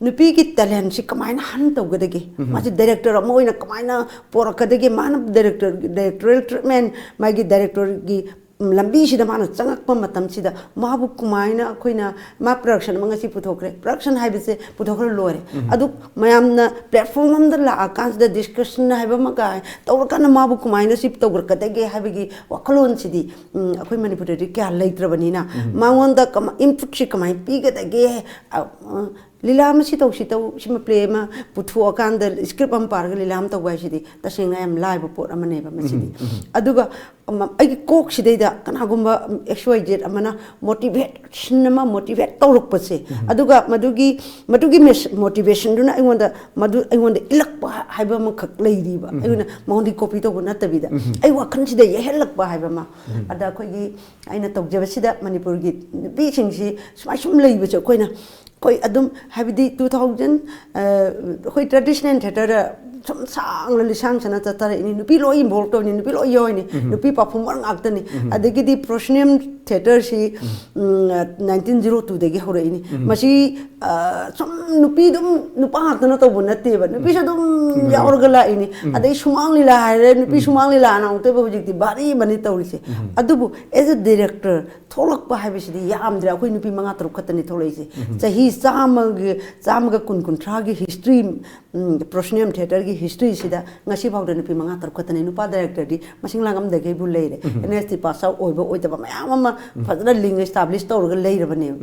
ꯅꯨꯄꯤꯒꯤ ꯇꯦꯂꯦꯟꯁꯤ ꯀꯃꯥꯏꯅ ꯍꯟ ꯇꯧꯒꯗꯒꯦ? ꯃꯥꯁꯦ ꯗꯥꯏꯔꯦꯛꯇꯔ ꯑꯃ ꯑꯣꯏꯅ ꯀꯃꯥꯏꯅ ꯄꯣꯔꯛꯀꯗꯒꯦ? ꯃꯥꯅ ꯗꯥꯏꯔꯦꯛꯇꯔ, ꯗꯥꯏꯔꯦꯛꯇꯣꯔꯦꯜ ꯇ꯭ꯔꯤꯠꯃꯦꯟ, ꯃꯥꯒꯤ ꯗꯥꯏꯔꯦꯛꯇꯔꯒꯤ ꯂꯝꯕꯤꯁꯤꯗ ꯃꯥꯅ ꯆꯪꯉꯛꯄ ꯃꯇꯝꯁꯤꯗ ꯃꯥꯕꯨ ꯀꯃꯥꯏꯅ ꯑꯩꯈꯣꯏꯅ, ꯃꯥ ꯄ꯭ꯔꯗꯛꯁꯟ ꯑꯃ ꯉꯁꯤ ꯄꯨꯊꯣꯛꯈ꯭ꯔꯦ, ꯄ꯭ꯔꯗꯛꯁꯟ ꯍꯥꯏꯕꯁꯦ ꯄꯨꯊꯣꯛꯈ꯭ꯔ ꯂꯣꯏꯔꯦ꯫ ꯑꯗꯨ ꯃꯌꯥꯝꯅ ꯄ꯭ꯂꯦꯠꯐꯣꯝ ꯑꯃꯗ ꯂꯥꯛꯑꯀꯥꯟꯁꯤꯗ ꯗꯤꯁꯀꯁꯟ ꯍꯥꯏꯕ ꯑꯃꯒ ꯇꯧꯔꯀꯥꯟꯗ ꯃꯥꯕꯨ ꯀꯃꯥꯏꯅ ꯁꯤ ꯇꯧꯔꯛꯀꯗꯒꯦ ꯍꯥꯏꯕꯒꯤ ꯋꯥꯈꯜꯂꯣꯟꯁꯤꯗꯤ, ꯎꯝ, ꯑꯩꯈꯣꯏ ꯃꯅꯤꯄꯨꯔꯗꯗꯤ ꯀꯌꯥ ꯂꯩꯇ꯭ꯔꯕꯅꯤꯅ, ꯃꯉꯣꯟꯗ ꯀꯃ-, ꯏꯟꯄꯨꯠꯁꯤ ꯀꯃꯥꯏꯅ ꯄꯤꯒꯗꯒꯦ? ꯑ, ꯑ, ꯂꯤꯂꯥ ꯑꯃ ꯁꯤ ꯇꯧ, ꯁꯤ ꯇꯧ, ꯁꯤꯃ ꯄ꯭ꯂꯦ ꯑꯃ ꯄꯨꯊꯣꯛꯑꯀꯥꯟꯗ ꯁ꯭ꯀ꯭ꯔꯤꯞ ꯑꯃ ꯄꯥꯔꯒ ꯂꯤꯂꯥ ꯑꯃ ꯇꯧꯕ ꯍꯥꯏꯁꯤꯗꯤ ꯇꯁꯦꯡꯅ ꯌꯥꯝ ꯂꯥꯏꯕ ꯄꯣꯠ ꯑꯃꯅꯦꯕ ꯃꯁꯤꯗꯤ꯫ ꯑꯗꯨꯒ ꯑꯃ, ꯑꯩꯒꯤ ꯀꯣꯛꯁꯤꯗꯩꯗ ꯀꯅꯥꯒꯨꯝꯕ ꯑꯦꯛꯁ ꯋꯥꯏ ꯖꯦꯠ ꯑꯃꯅ ꯃꯣꯇꯤꯚꯦꯁꯟ ꯑꯃ ꯃꯣꯇꯤꯚꯦꯠ ꯇꯧꯔꯛꯄꯁꯦ, ꯑꯗꯨꯒ ꯃꯗꯨꯒꯤ, ꯃꯗꯨꯒꯤ ꯃꯦꯁ-, ꯃꯣꯇꯤꯚꯦꯁꯟꯗꯨꯅ ꯑꯩꯉꯣꯟꯗ, ꯃꯗꯨ ꯑꯩꯉꯣꯟꯗ ꯏꯜꯂꯛꯄ ꯍꯥꯏꯕ ꯑꯃꯈꯛ ꯂꯩꯔꯤꯕ꯫ ꯑꯩꯅ ꯃꯉꯣꯟꯗꯒꯤ ꯀꯣꯄꯤ ꯇꯧꯕ ꯅꯠꯇꯕꯤꯗ ꯑꯩ ꯋꯥꯈꯜꯁꯤꯗ ꯌꯩꯍꯜꯂꯛꯄ ꯍꯥꯏꯕ ꯑꯃ꯫ ꯑꯗ ꯑꯩꯈꯣꯏꯒꯤ, ꯑꯩꯅ ꯇꯧꯖꯕꯁꯤꯗ ꯃꯅꯤꯄꯨꯔꯒꯤ ꯅꯨꯄꯤꯁꯤꯡꯁꯤ ꯁꯨꯃꯥꯏ ꯁꯨꯝ ꯂꯩꯕꯁꯦ ꯑꯩꯈꯣꯏꯅ ꯑꯩꯈꯣꯏ ꯑꯗꯨꯝ, ꯍꯥꯏꯕꯗꯤ, ꯇꯨ ꯊꯥꯎꯖꯟ, ꯑꯩꯈꯣꯏ ꯇ꯭ꯔꯦꯗꯤꯁꯅꯦꯜ ꯊꯤꯌꯦꯇꯔꯗ ꯁꯨꯝ ꯁꯥꯡꯅ ꯂꯤꯁꯥꯡ ꯁꯅ ꯆꯠꯊꯔꯛꯏꯅꯤ, ꯅꯨꯄꯤ ꯂꯣꯏ ꯏꯟꯚꯣꯜꯕ ꯇꯧꯔꯤꯅꯤ, ꯅꯨꯄꯤ ꯂꯣꯏ ꯌꯥꯎꯔꯤꯅꯤ, ꯅꯨꯄꯤ ꯄꯥꯔꯐꯣꯃꯔ ꯉꯥꯛꯇꯅꯤ꯫ ꯑꯗꯒꯤꯗꯤ ꯄ꯭ꯔꯣꯁꯤꯅꯤꯌꯝ ꯊꯤꯌꯦꯇꯔꯁꯤ ꯅꯥꯏꯟꯇꯤꯟ ꯖꯤꯔꯣ ꯇꯨꯗꯒꯤ ꯍꯧꯔꯛꯏꯅꯤ꯫ ꯃꯁꯤ ꯁꯨꯝ ꯅꯨꯄꯤ ꯑꯗꯨꯝ, ꯅꯨꯄꯥ ꯉꯥꯛꯇꯅ ꯇꯧꯕ ꯅꯠꯇꯦꯕ, ꯅꯨꯄꯤꯁꯨ ꯑꯗꯨꯝ ꯌꯥꯎꯔꯒ ꯂꯥꯛꯏꯅꯤ꯫ ꯑꯗꯩ ꯁꯨꯃꯥꯡ ꯂꯤꯂꯥ ꯍꯥꯏꯔꯦ, ꯅꯨꯄꯤ ꯁꯨꯃꯥꯡ ꯂꯤꯂꯥꯅ ꯑꯃꯨꯛꯇꯣꯏꯕ ꯍꯧꯖꯤꯛꯇꯤ ꯚꯥꯔꯤ ꯑꯃꯅꯤ ꯇꯧꯔꯤꯁꯦ꯫ ꯑꯗꯨꯕꯨ as a director ꯊꯣꯛꯂꯛꯄ ꯍꯥꯏꯕꯁꯤꯗꯤ ꯌꯥꯝꯗ꯭ꯔꯦ꯫ ꯑꯩꯈꯣꯏ ꯅꯨꯄꯤ ꯃꯉꯥ ꯇꯔꯨꯛ ꯈꯛꯇꯅꯤ ꯊꯣꯛꯂꯛꯏꯁꯦ꯫ ꯆꯍꯤ ꯆꯥꯝꯃꯒꯤ, ꯆꯥꯝꯃꯒ ꯀꯨꯟ, ꯀꯨꯟꯊ꯭ꯔꯥꯒꯤ ꯍꯤꯁꯇ꯭ꯔꯤ, ꯄ꯭ꯔꯣꯁꯤꯅꯤꯌꯝ ꯊꯤꯌꯦꯇꯔꯒꯤ ꯍꯤꯁꯇ꯭ꯔꯤꯁꯤꯗ ꯉꯁꯤ ꯐꯥꯎꯗ ꯅꯨꯄꯤ ꯃꯉꯥ ꯇꯔꯨꯛ ꯈꯛꯇꯅꯤ꯫ ꯅꯨꯄꯥ ꯗꯥꯏꯔꯦꯛꯇꯔꯗꯤ ꯃꯁꯤꯡ ꯂꯥꯡꯉꯝꯗꯒꯩꯕꯨ ꯂꯩꯔꯦ꯫ N S T pass out ꯑꯣꯏꯕ ꯑꯣꯏꯗꯕ ꯃꯌꯥꯝ ꯑꯃ ꯐꯖꯅ ꯂꯤꯡ ꯑꯦꯁꯇꯥꯕ꯭ꯂꯤꯁ ꯇꯧꯔꯒ ꯂꯩꯔꯕꯅꯦꯕ꯫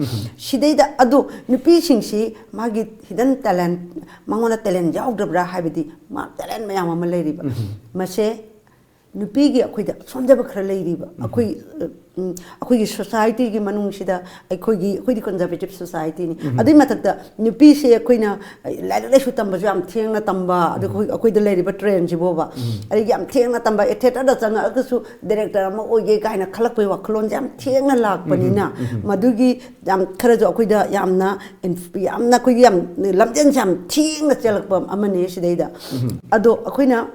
ꯁꯤꯗꯩꯗ ꯑꯗꯣ ꯅꯨꯄꯤꯁꯤꯡꯁꯤ ꯃꯥꯒꯤ ꯍꯤꯗꯟ ꯇꯦꯂꯦꯟ, ꯃꯉꯣꯟꯗ ꯇꯦꯂꯦꯟ ꯌꯥꯎꯗ꯭ꯔꯕ꯭ꯔꯥ ꯍꯥꯏꯕꯗꯤ, ꯃꯥ ꯇꯦꯂꯦꯟ ꯃꯌꯥꯝ ꯑꯃ ꯂꯩꯔꯤꯕ꯫ ꯃꯁꯦ ꯅꯨꯄꯤꯒꯤ ꯑꯩꯈꯣꯏꯗ ꯁꯣꯟꯖꯕ ꯈꯔ ꯂꯩꯔꯤꯕ꯫ ꯑꯩꯈꯣꯏ, ꯎꯝ, ꯑꯩꯈꯣꯏꯒꯤ ꯁꯣꯁꯥꯏꯇꯤꯒꯤ ꯃꯅꯨꯡꯁꯤꯗ, ꯑꯩꯈꯣꯏꯒꯤ, ꯑꯩꯈꯣꯏꯗꯤ ꯀꯟꯖꯔꯕꯦꯇꯤꯞ ꯁꯣꯁꯥꯏꯇꯤꯅꯤ꯫ ꯑꯗꯨꯏ ꯃꯊꯛꯇ ꯅꯨꯄꯤꯁꯦ ꯑꯩꯈꯣꯏꯅ ꯂꯥꯏꯔꯤꯛ ꯂꯥꯏꯁꯨ ꯇꯝꯕꯁꯨ ꯌꯥꯝ ꯊꯦꯡꯅ ꯇꯝꯕ, ꯑꯗꯨ ꯑꯩꯈꯣꯏ, ꯑꯩꯈꯣꯏꯗ ꯂꯩꯔꯤꯕ ꯇ꯭ꯔꯦꯟꯁꯤꯕꯣꯕ꯫ ꯑꯗꯒꯤ ꯌꯥꯝ ꯊꯦꯡꯅ ꯇꯝꯕ, ꯑꯦ, ꯊꯤꯌꯦꯇꯔꯗ ꯆꯪꯉꯛꯑꯒꯁꯨ ꯗꯥꯏꯔꯦꯛꯇꯔ ꯑꯃ ꯑꯣꯏꯒꯦ ꯀꯥꯏꯅ ꯈꯜꯂꯛꯄꯒꯤ ꯋꯥꯈꯜꯂꯣꯟꯁꯦ ꯌꯥꯝ ꯊꯦꯡꯅ ꯂꯥꯛꯄꯅꯤꯅ, ꯃꯗꯨꯒꯤ ꯌꯥꯝ ꯈꯔꯁꯨ ꯑꯩꯈꯣꯏꯗ ꯌꯥꯝꯅ ꯏꯟꯐ-, ꯌꯥꯝꯅ ꯑꯩꯈꯣꯏꯒꯤ ꯌꯥꯝ ꯂꯝꯖꯦꯟꯁꯦ ꯌꯥꯝ ꯊꯦꯡꯅ ꯆꯦꯜꯂꯛꯄ ꯑꯃꯅꯤ ꯁꯤꯗꯩꯗ꯫ ꯑꯗꯣ ꯑꯩꯈꯣꯏꯅ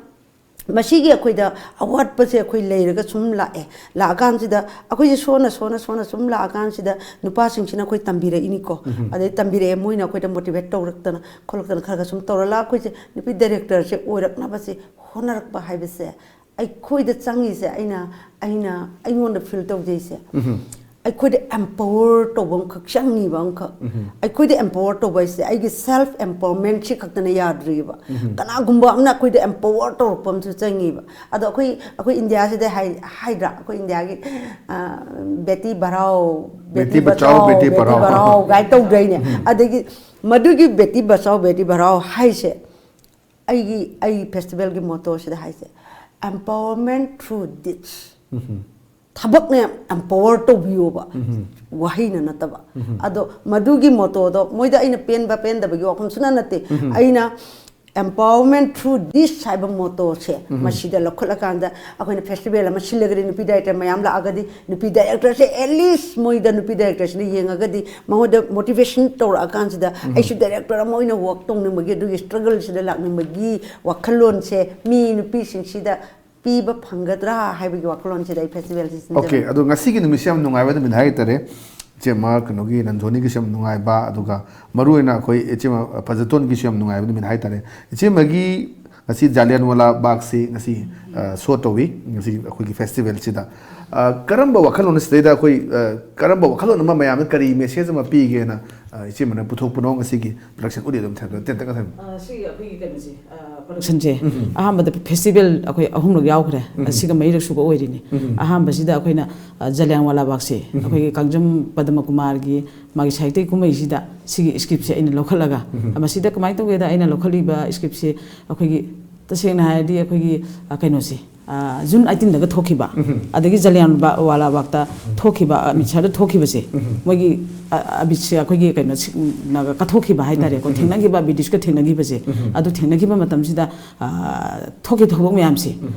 ꯃꯁꯤꯒꯤ ꯑꯩꯈꯣꯏꯗ ꯑꯋꯥꯠꯄꯁꯦ ꯑꯩꯈꯣꯏ ꯂꯩꯔꯒ ꯁꯨꯝ ꯂꯥꯛꯑꯦ꯫ ꯂꯥꯛꯑꯀꯥꯟꯁꯤꯗ ꯑꯩꯈꯣꯏꯁꯦ ꯁꯣꯟꯅ, ꯁꯣꯟꯅ, ꯁꯣꯟꯅ ꯁꯨꯝ ꯂꯥꯛꯑꯀꯥꯟꯁꯤꯗ ꯅꯨꯄꯥꯁꯤꯡꯁꯤꯅ ꯑꯩꯈꯣꯏ ꯇꯝꯕꯤꯔꯛꯏꯅꯤꯀꯣ꯫ ꯑꯗꯩ ꯇꯝꯕꯤꯔꯛꯑꯦ, ꯃꯣꯏꯅ ꯑꯩꯈꯣꯏꯗ ꯃꯣꯇꯤꯚꯦꯠ ꯇꯧꯔꯛꯇꯅ ꯈꯣꯠꯂꯛꯇꯅ ꯈꯔ ꯈꯔ ꯁꯨꯝ ꯇꯧꯔ ꯂꯥꯛ-, ꯑꯩꯈꯣꯏꯁꯦ ꯅꯨꯄꯤ ꯗꯥꯏꯔꯦꯛꯇꯔꯁꯦ ꯑꯣꯏꯔꯛꯅꯕꯁꯦ ꯍꯣꯠꯅꯔꯛꯄ ꯍꯥꯏꯕꯁꯦ ꯑꯩꯈꯣꯏꯗ ꯆꯪꯉꯤꯁꯦ, ꯑꯩꯅ, ꯑꯩꯅ, ꯑꯩꯉꯣꯟꯗ ꯐꯤꯜ ꯇꯧꯖꯩꯁꯦ, ꯑꯩꯈꯣꯏꯗ ꯑꯦꯝꯄꯥꯋꯔ ꯇꯧꯕ ꯑꯃꯈꯛ ꯆꯪꯉꯤꯕ ꯑꯃꯈꯛ꯫ ꯑꯩꯈꯣꯏꯗ ꯑꯦꯝꯄꯥꯋꯔ ꯇꯧꯕ ꯍꯥꯏꯁꯦ ꯑꯩꯒꯤ ꯁꯦꯜꯐ ꯑꯦꯝꯄꯥꯋꯔꯃꯦꯟ ꯁꯤ ꯈꯛꯇꯅ ꯌꯥꯗ꯭ꯔꯤꯕ꯫ ꯀꯅꯥꯒꯨꯝꯕ ꯑꯃꯅ ꯑꯩꯈꯣꯏꯗ ꯑꯦꯝꯄꯥꯋꯔ ꯇꯧꯔꯛꯄ ꯑꯃꯁꯨ ꯆꯪꯉꯤꯕ꯫ ꯑꯗꯣ ꯑꯩꯈꯣꯏ, ꯑꯩꯈꯣꯏ ꯏꯟꯗꯤꯌꯥꯁꯤꯗ ꯍꯥꯏ-, ꯍꯥꯏꯗ꯭ꯔꯥ, ꯑꯩꯈꯣꯏ ꯏꯟꯗꯤꯌꯥꯒꯤ, ꯑ, ꯕꯦꯇꯤ ꯕꯔꯥꯎ, ꯕꯦꯇꯤ ꯕꯦꯇꯤ ꯕꯆꯥꯎ, ꯕꯆꯥꯎ, ꯕꯦꯇꯤ ꯕꯦꯇꯤ ꯄꯔꯥꯎ꯫ ꯕꯔꯥꯎ ꯀꯥꯏ ꯇꯧꯗ꯭ꯔꯥꯅꯦ? ꯑꯗꯒꯤ ꯃꯗꯨꯒꯤ ꯕꯦꯇꯤ ꯕꯆꯥꯎ, ꯕꯦꯇꯤ ꯕꯔꯥꯎ ꯍꯥꯏꯁꯦ ꯑꯩꯒꯤ, ꯑꯩ ꯐꯦꯁꯇꯤꯚꯦꯜꯒꯤ ꯃꯣꯇꯣꯁꯤꯗ ꯍꯥꯏꯁꯦ, "Empowerment through deeds"꯫ ꯊꯕꯛꯅ ꯌꯥꯝ ꯑꯦꯝꯄꯥꯋꯔ ꯇꯧꯕꯤꯌꯣꯕ, ꯋꯥꯍꯩꯅ ꯅꯠꯇꯕ꯫ ꯑꯗꯣ ꯃꯗꯨꯒꯤ ꯃꯣꯇꯣꯗꯣ ꯃꯣꯏꯗ ꯑꯩꯅ ꯄꯦꯟꯕ ꯄꯦꯟꯗꯕꯒꯤ ꯋꯥꯐꯝ ꯁꯨꯅ ꯅꯠꯇꯦ꯫ ꯑꯩꯅ "Empowerment through this" ꯍꯥꯏꯕ ꯃꯣꯇꯣꯁꯦ ꯃꯁꯤꯗ ꯂꯧꯈꯠꯂꯀꯥꯟꯗ ꯑꯩꯈꯣꯏꯅ ꯐꯦꯁꯇꯤꯚꯦꯜ ꯑꯃ ꯁꯤꯜꯂꯒꯗꯤ, ꯅꯨꯄꯤ ꯗꯥꯏꯔꯦꯛꯇꯔ ꯃꯌꯥꯝ ꯂꯥꯛꯑꯒꯗꯤ, ꯅꯨꯄꯤ ꯗꯥꯏꯔꯦꯛꯇꯔꯁꯦ ꯑꯦꯠꯂꯤꯁ ꯃꯣꯏꯗ ꯅꯨꯄꯤ ꯗꯥꯏꯔꯦꯛꯇꯔꯁꯤꯅ ꯌꯦꯡꯉꯒꯗꯤ ꯃꯉꯣꯟꯗ ꯃꯣꯇꯤꯚꯦꯁꯟ ꯇꯧꯔꯛꯑꯀꯥꯟꯁꯤꯗ ꯑꯩꯁꯨ ꯗꯥꯏꯔꯦꯛꯇꯔ ꯑꯃ ꯑꯣꯏꯅ ꯋꯥꯛ ꯇꯧꯅꯤꯡꯕꯒꯤ, ꯑꯗꯨꯒꯤ ꯁ꯭ꯇ꯭ꯔꯒꯜꯁꯤꯗ ꯂꯥꯛꯅꯤꯡꯕꯒꯤ ꯋꯥꯈꯜꯂꯣꯟꯁꯦ ꯃꯤ ꯅꯨꯄꯤꯁꯤꯡꯁꯤꯗ ꯄꯤꯕ ꯐꯪꯒꯗ꯭ꯔꯥ ꯍꯥꯏꯕꯒꯤ ꯋꯥꯈꯜꯂꯣꯟꯁꯤꯗ ꯑꯩ ꯐꯦꯁꯇꯤꯚꯦꯜꯁꯤ ꯁꯤꯟꯖꯕꯅꯤ꯫ ꯑꯣꯀꯦ, ꯑꯗꯣ ꯉꯁꯤꯒꯤ ꯅꯨꯃꯤꯠꯁꯦ ꯌꯥꯝ ꯅꯨꯡꯉꯥꯏꯕ ꯅꯨꯃꯤꯠ ꯍꯥꯏꯇꯥꯔꯦ꯫ ꯏꯆꯦꯃ ꯀꯩꯅꯣꯒꯤ ꯔꯟꯖꯣꯅꯤꯒꯤꯁꯨ ꯌꯥꯝ ꯅꯨꯡꯉꯥꯏꯕ, ꯑꯗꯨꯒ ꯃꯔꯨꯑꯣꯏꯅ ꯑꯩꯈꯣꯏ ꯏꯆꯦꯃ ꯐꯖꯇꯣꯟꯒꯤꯁꯨ ꯌꯥꯝ ꯅꯨꯡꯉꯥꯏꯕ ꯅꯨꯃꯤꯠ ꯍꯥꯏꯇꯥꯔꯦ꯫ ꯏꯆꯦꯃꯒꯤ ꯉꯁꯤ ꯖꯥꯂꯤꯌꯥꯟꯋꯥꯂꯥ ꯕꯥꯒꯁꯤ ꯉꯁꯤ ꯁꯣ ꯇꯧꯏ, ꯉꯁꯤ ꯑꯩꯈꯣꯏꯒꯤ ꯐꯦꯁꯇꯤꯚꯦꯜꯁꯤꯗ꯫ ꯑ, ꯀꯔꯝꯕ ꯋꯥꯈꯜꯂꯣꯟ ꯁꯤꯗꯩꯗ ꯑꯩꯈꯣꯏ, ꯑ, ꯀꯔꯝꯕ ꯋꯥꯈꯜꯂꯣꯟ ꯑꯃ ꯃꯌꯥꯝꯗ ꯀꯔꯤ ꯃꯦꯁꯦꯖ ꯑꯃ ꯄꯤꯒꯦꯅ, ꯑ, ꯏꯆꯦꯃꯅ ꯄꯨꯊꯣꯛꯄꯅꯣ ꯉꯁꯤꯒꯤ ꯄ꯭ꯔꯗꯛꯁꯟ ꯎꯠꯂꯤ ꯑꯗꯨꯝ ꯊꯝꯕꯤꯌꯨ, ꯇꯦꯟꯇꯛꯅ ꯊꯝꯕꯤꯌꯨ꯫ ꯑ, ꯁꯤꯒꯤ ꯑꯩꯈꯣꯏꯒꯤ ꯀꯩꯅꯣꯁꯦ, ꯑ, ꯄ꯭ꯔꯗꯛꯁꯟꯁꯦ ꯑꯍꯥꯟꯕꯗ ꯐꯦꯁꯇꯤꯚꯦꯜ ꯑꯩꯈꯣꯏ ꯑꯍꯨꯝꯂꯛ ꯌꯥꯎꯈ꯭ꯔꯦ꯫ ꯑꯁꯤꯒ ꯃꯔꯤꯔꯛ ꯁꯨꯕ ꯑꯣꯏꯔꯤꯅꯤ꯫ ꯑꯍꯥꯟꯕꯁꯤꯗ ꯑꯩꯈꯣꯏꯅ, ꯑ, ꯖꯂꯤꯌꯥꯟꯋꯥꯂꯥ ꯕꯥꯒꯁꯦ ꯑꯩꯈꯣꯏꯒꯤ ꯀꯥꯡꯖꯝ ꯄꯗꯃ ꯀꯨꯃꯥꯔꯒꯤ ꯃꯥꯒꯤ ꯁꯥꯍꯤꯇ꯭ꯌ ꯀꯨꯝꯍꯩꯁꯤꯗ ꯁꯤꯒꯤ ꯁ꯭ꯀ꯭ꯔꯤꯞꯁꯦ ꯑꯩꯅ ꯂꯧꯈꯠꯂꯒ, ꯃꯁꯤꯗ ꯀꯃꯥꯏꯅ ꯇꯧꯒꯦꯗ, ꯑꯩꯅ ꯂꯧꯈꯠꯂꯤꯕ ꯁ꯭ꯀ꯭ꯔꯤꯞꯁꯦ ꯑꯩꯈꯣꯏꯒꯤ, ꯇꯁꯦꯡꯅ ꯍꯥꯏꯔꯗꯤ ꯑꯩꯈꯣꯏꯒꯤ, ꯑ, ꯀꯩꯅꯣꯁꯦ, ꯑ, ꯖꯨꯟ ꯑꯩꯠꯇꯤꯟꯗꯒ ꯊꯣꯛꯈꯤꯕ, ꯑꯗꯒꯤ ꯖꯂꯤꯌꯥꯟꯋꯥꯂꯥ ꯕꯥꯒꯇ ꯊꯣꯛꯈꯤꯕ, ꯑꯃꯤꯠꯁꯥꯗ ꯊꯣꯛꯈꯤꯕꯁꯦ, ꯃꯣꯏꯒꯤ, ꯑ, ꯑꯃꯤꯠꯁꯦ ꯑꯩꯈꯣꯏꯒꯤ ꯀꯩꯅꯣ ꯁꯤ-, ꯅꯒ ꯀꯠꯊꯣꯛꯈꯤꯕ ꯍꯥꯏꯇꯥꯔꯦꯀꯣ, ꯊꯦꯡꯅꯈꯤꯕ, ꯕ꯭ꯔꯤꯇꯤꯁꯀ ꯊꯦꯡꯅꯈꯤꯕꯁꯦ, ꯑꯗꯨ ꯊꯦꯡꯅꯈꯤꯕ ꯃꯇꯝꯁꯤꯗ, ꯑ, ꯊꯣꯛꯈꯤꯕ ꯊꯧꯗꯣꯛ ꯃꯌꯥꯝꯁꯦ,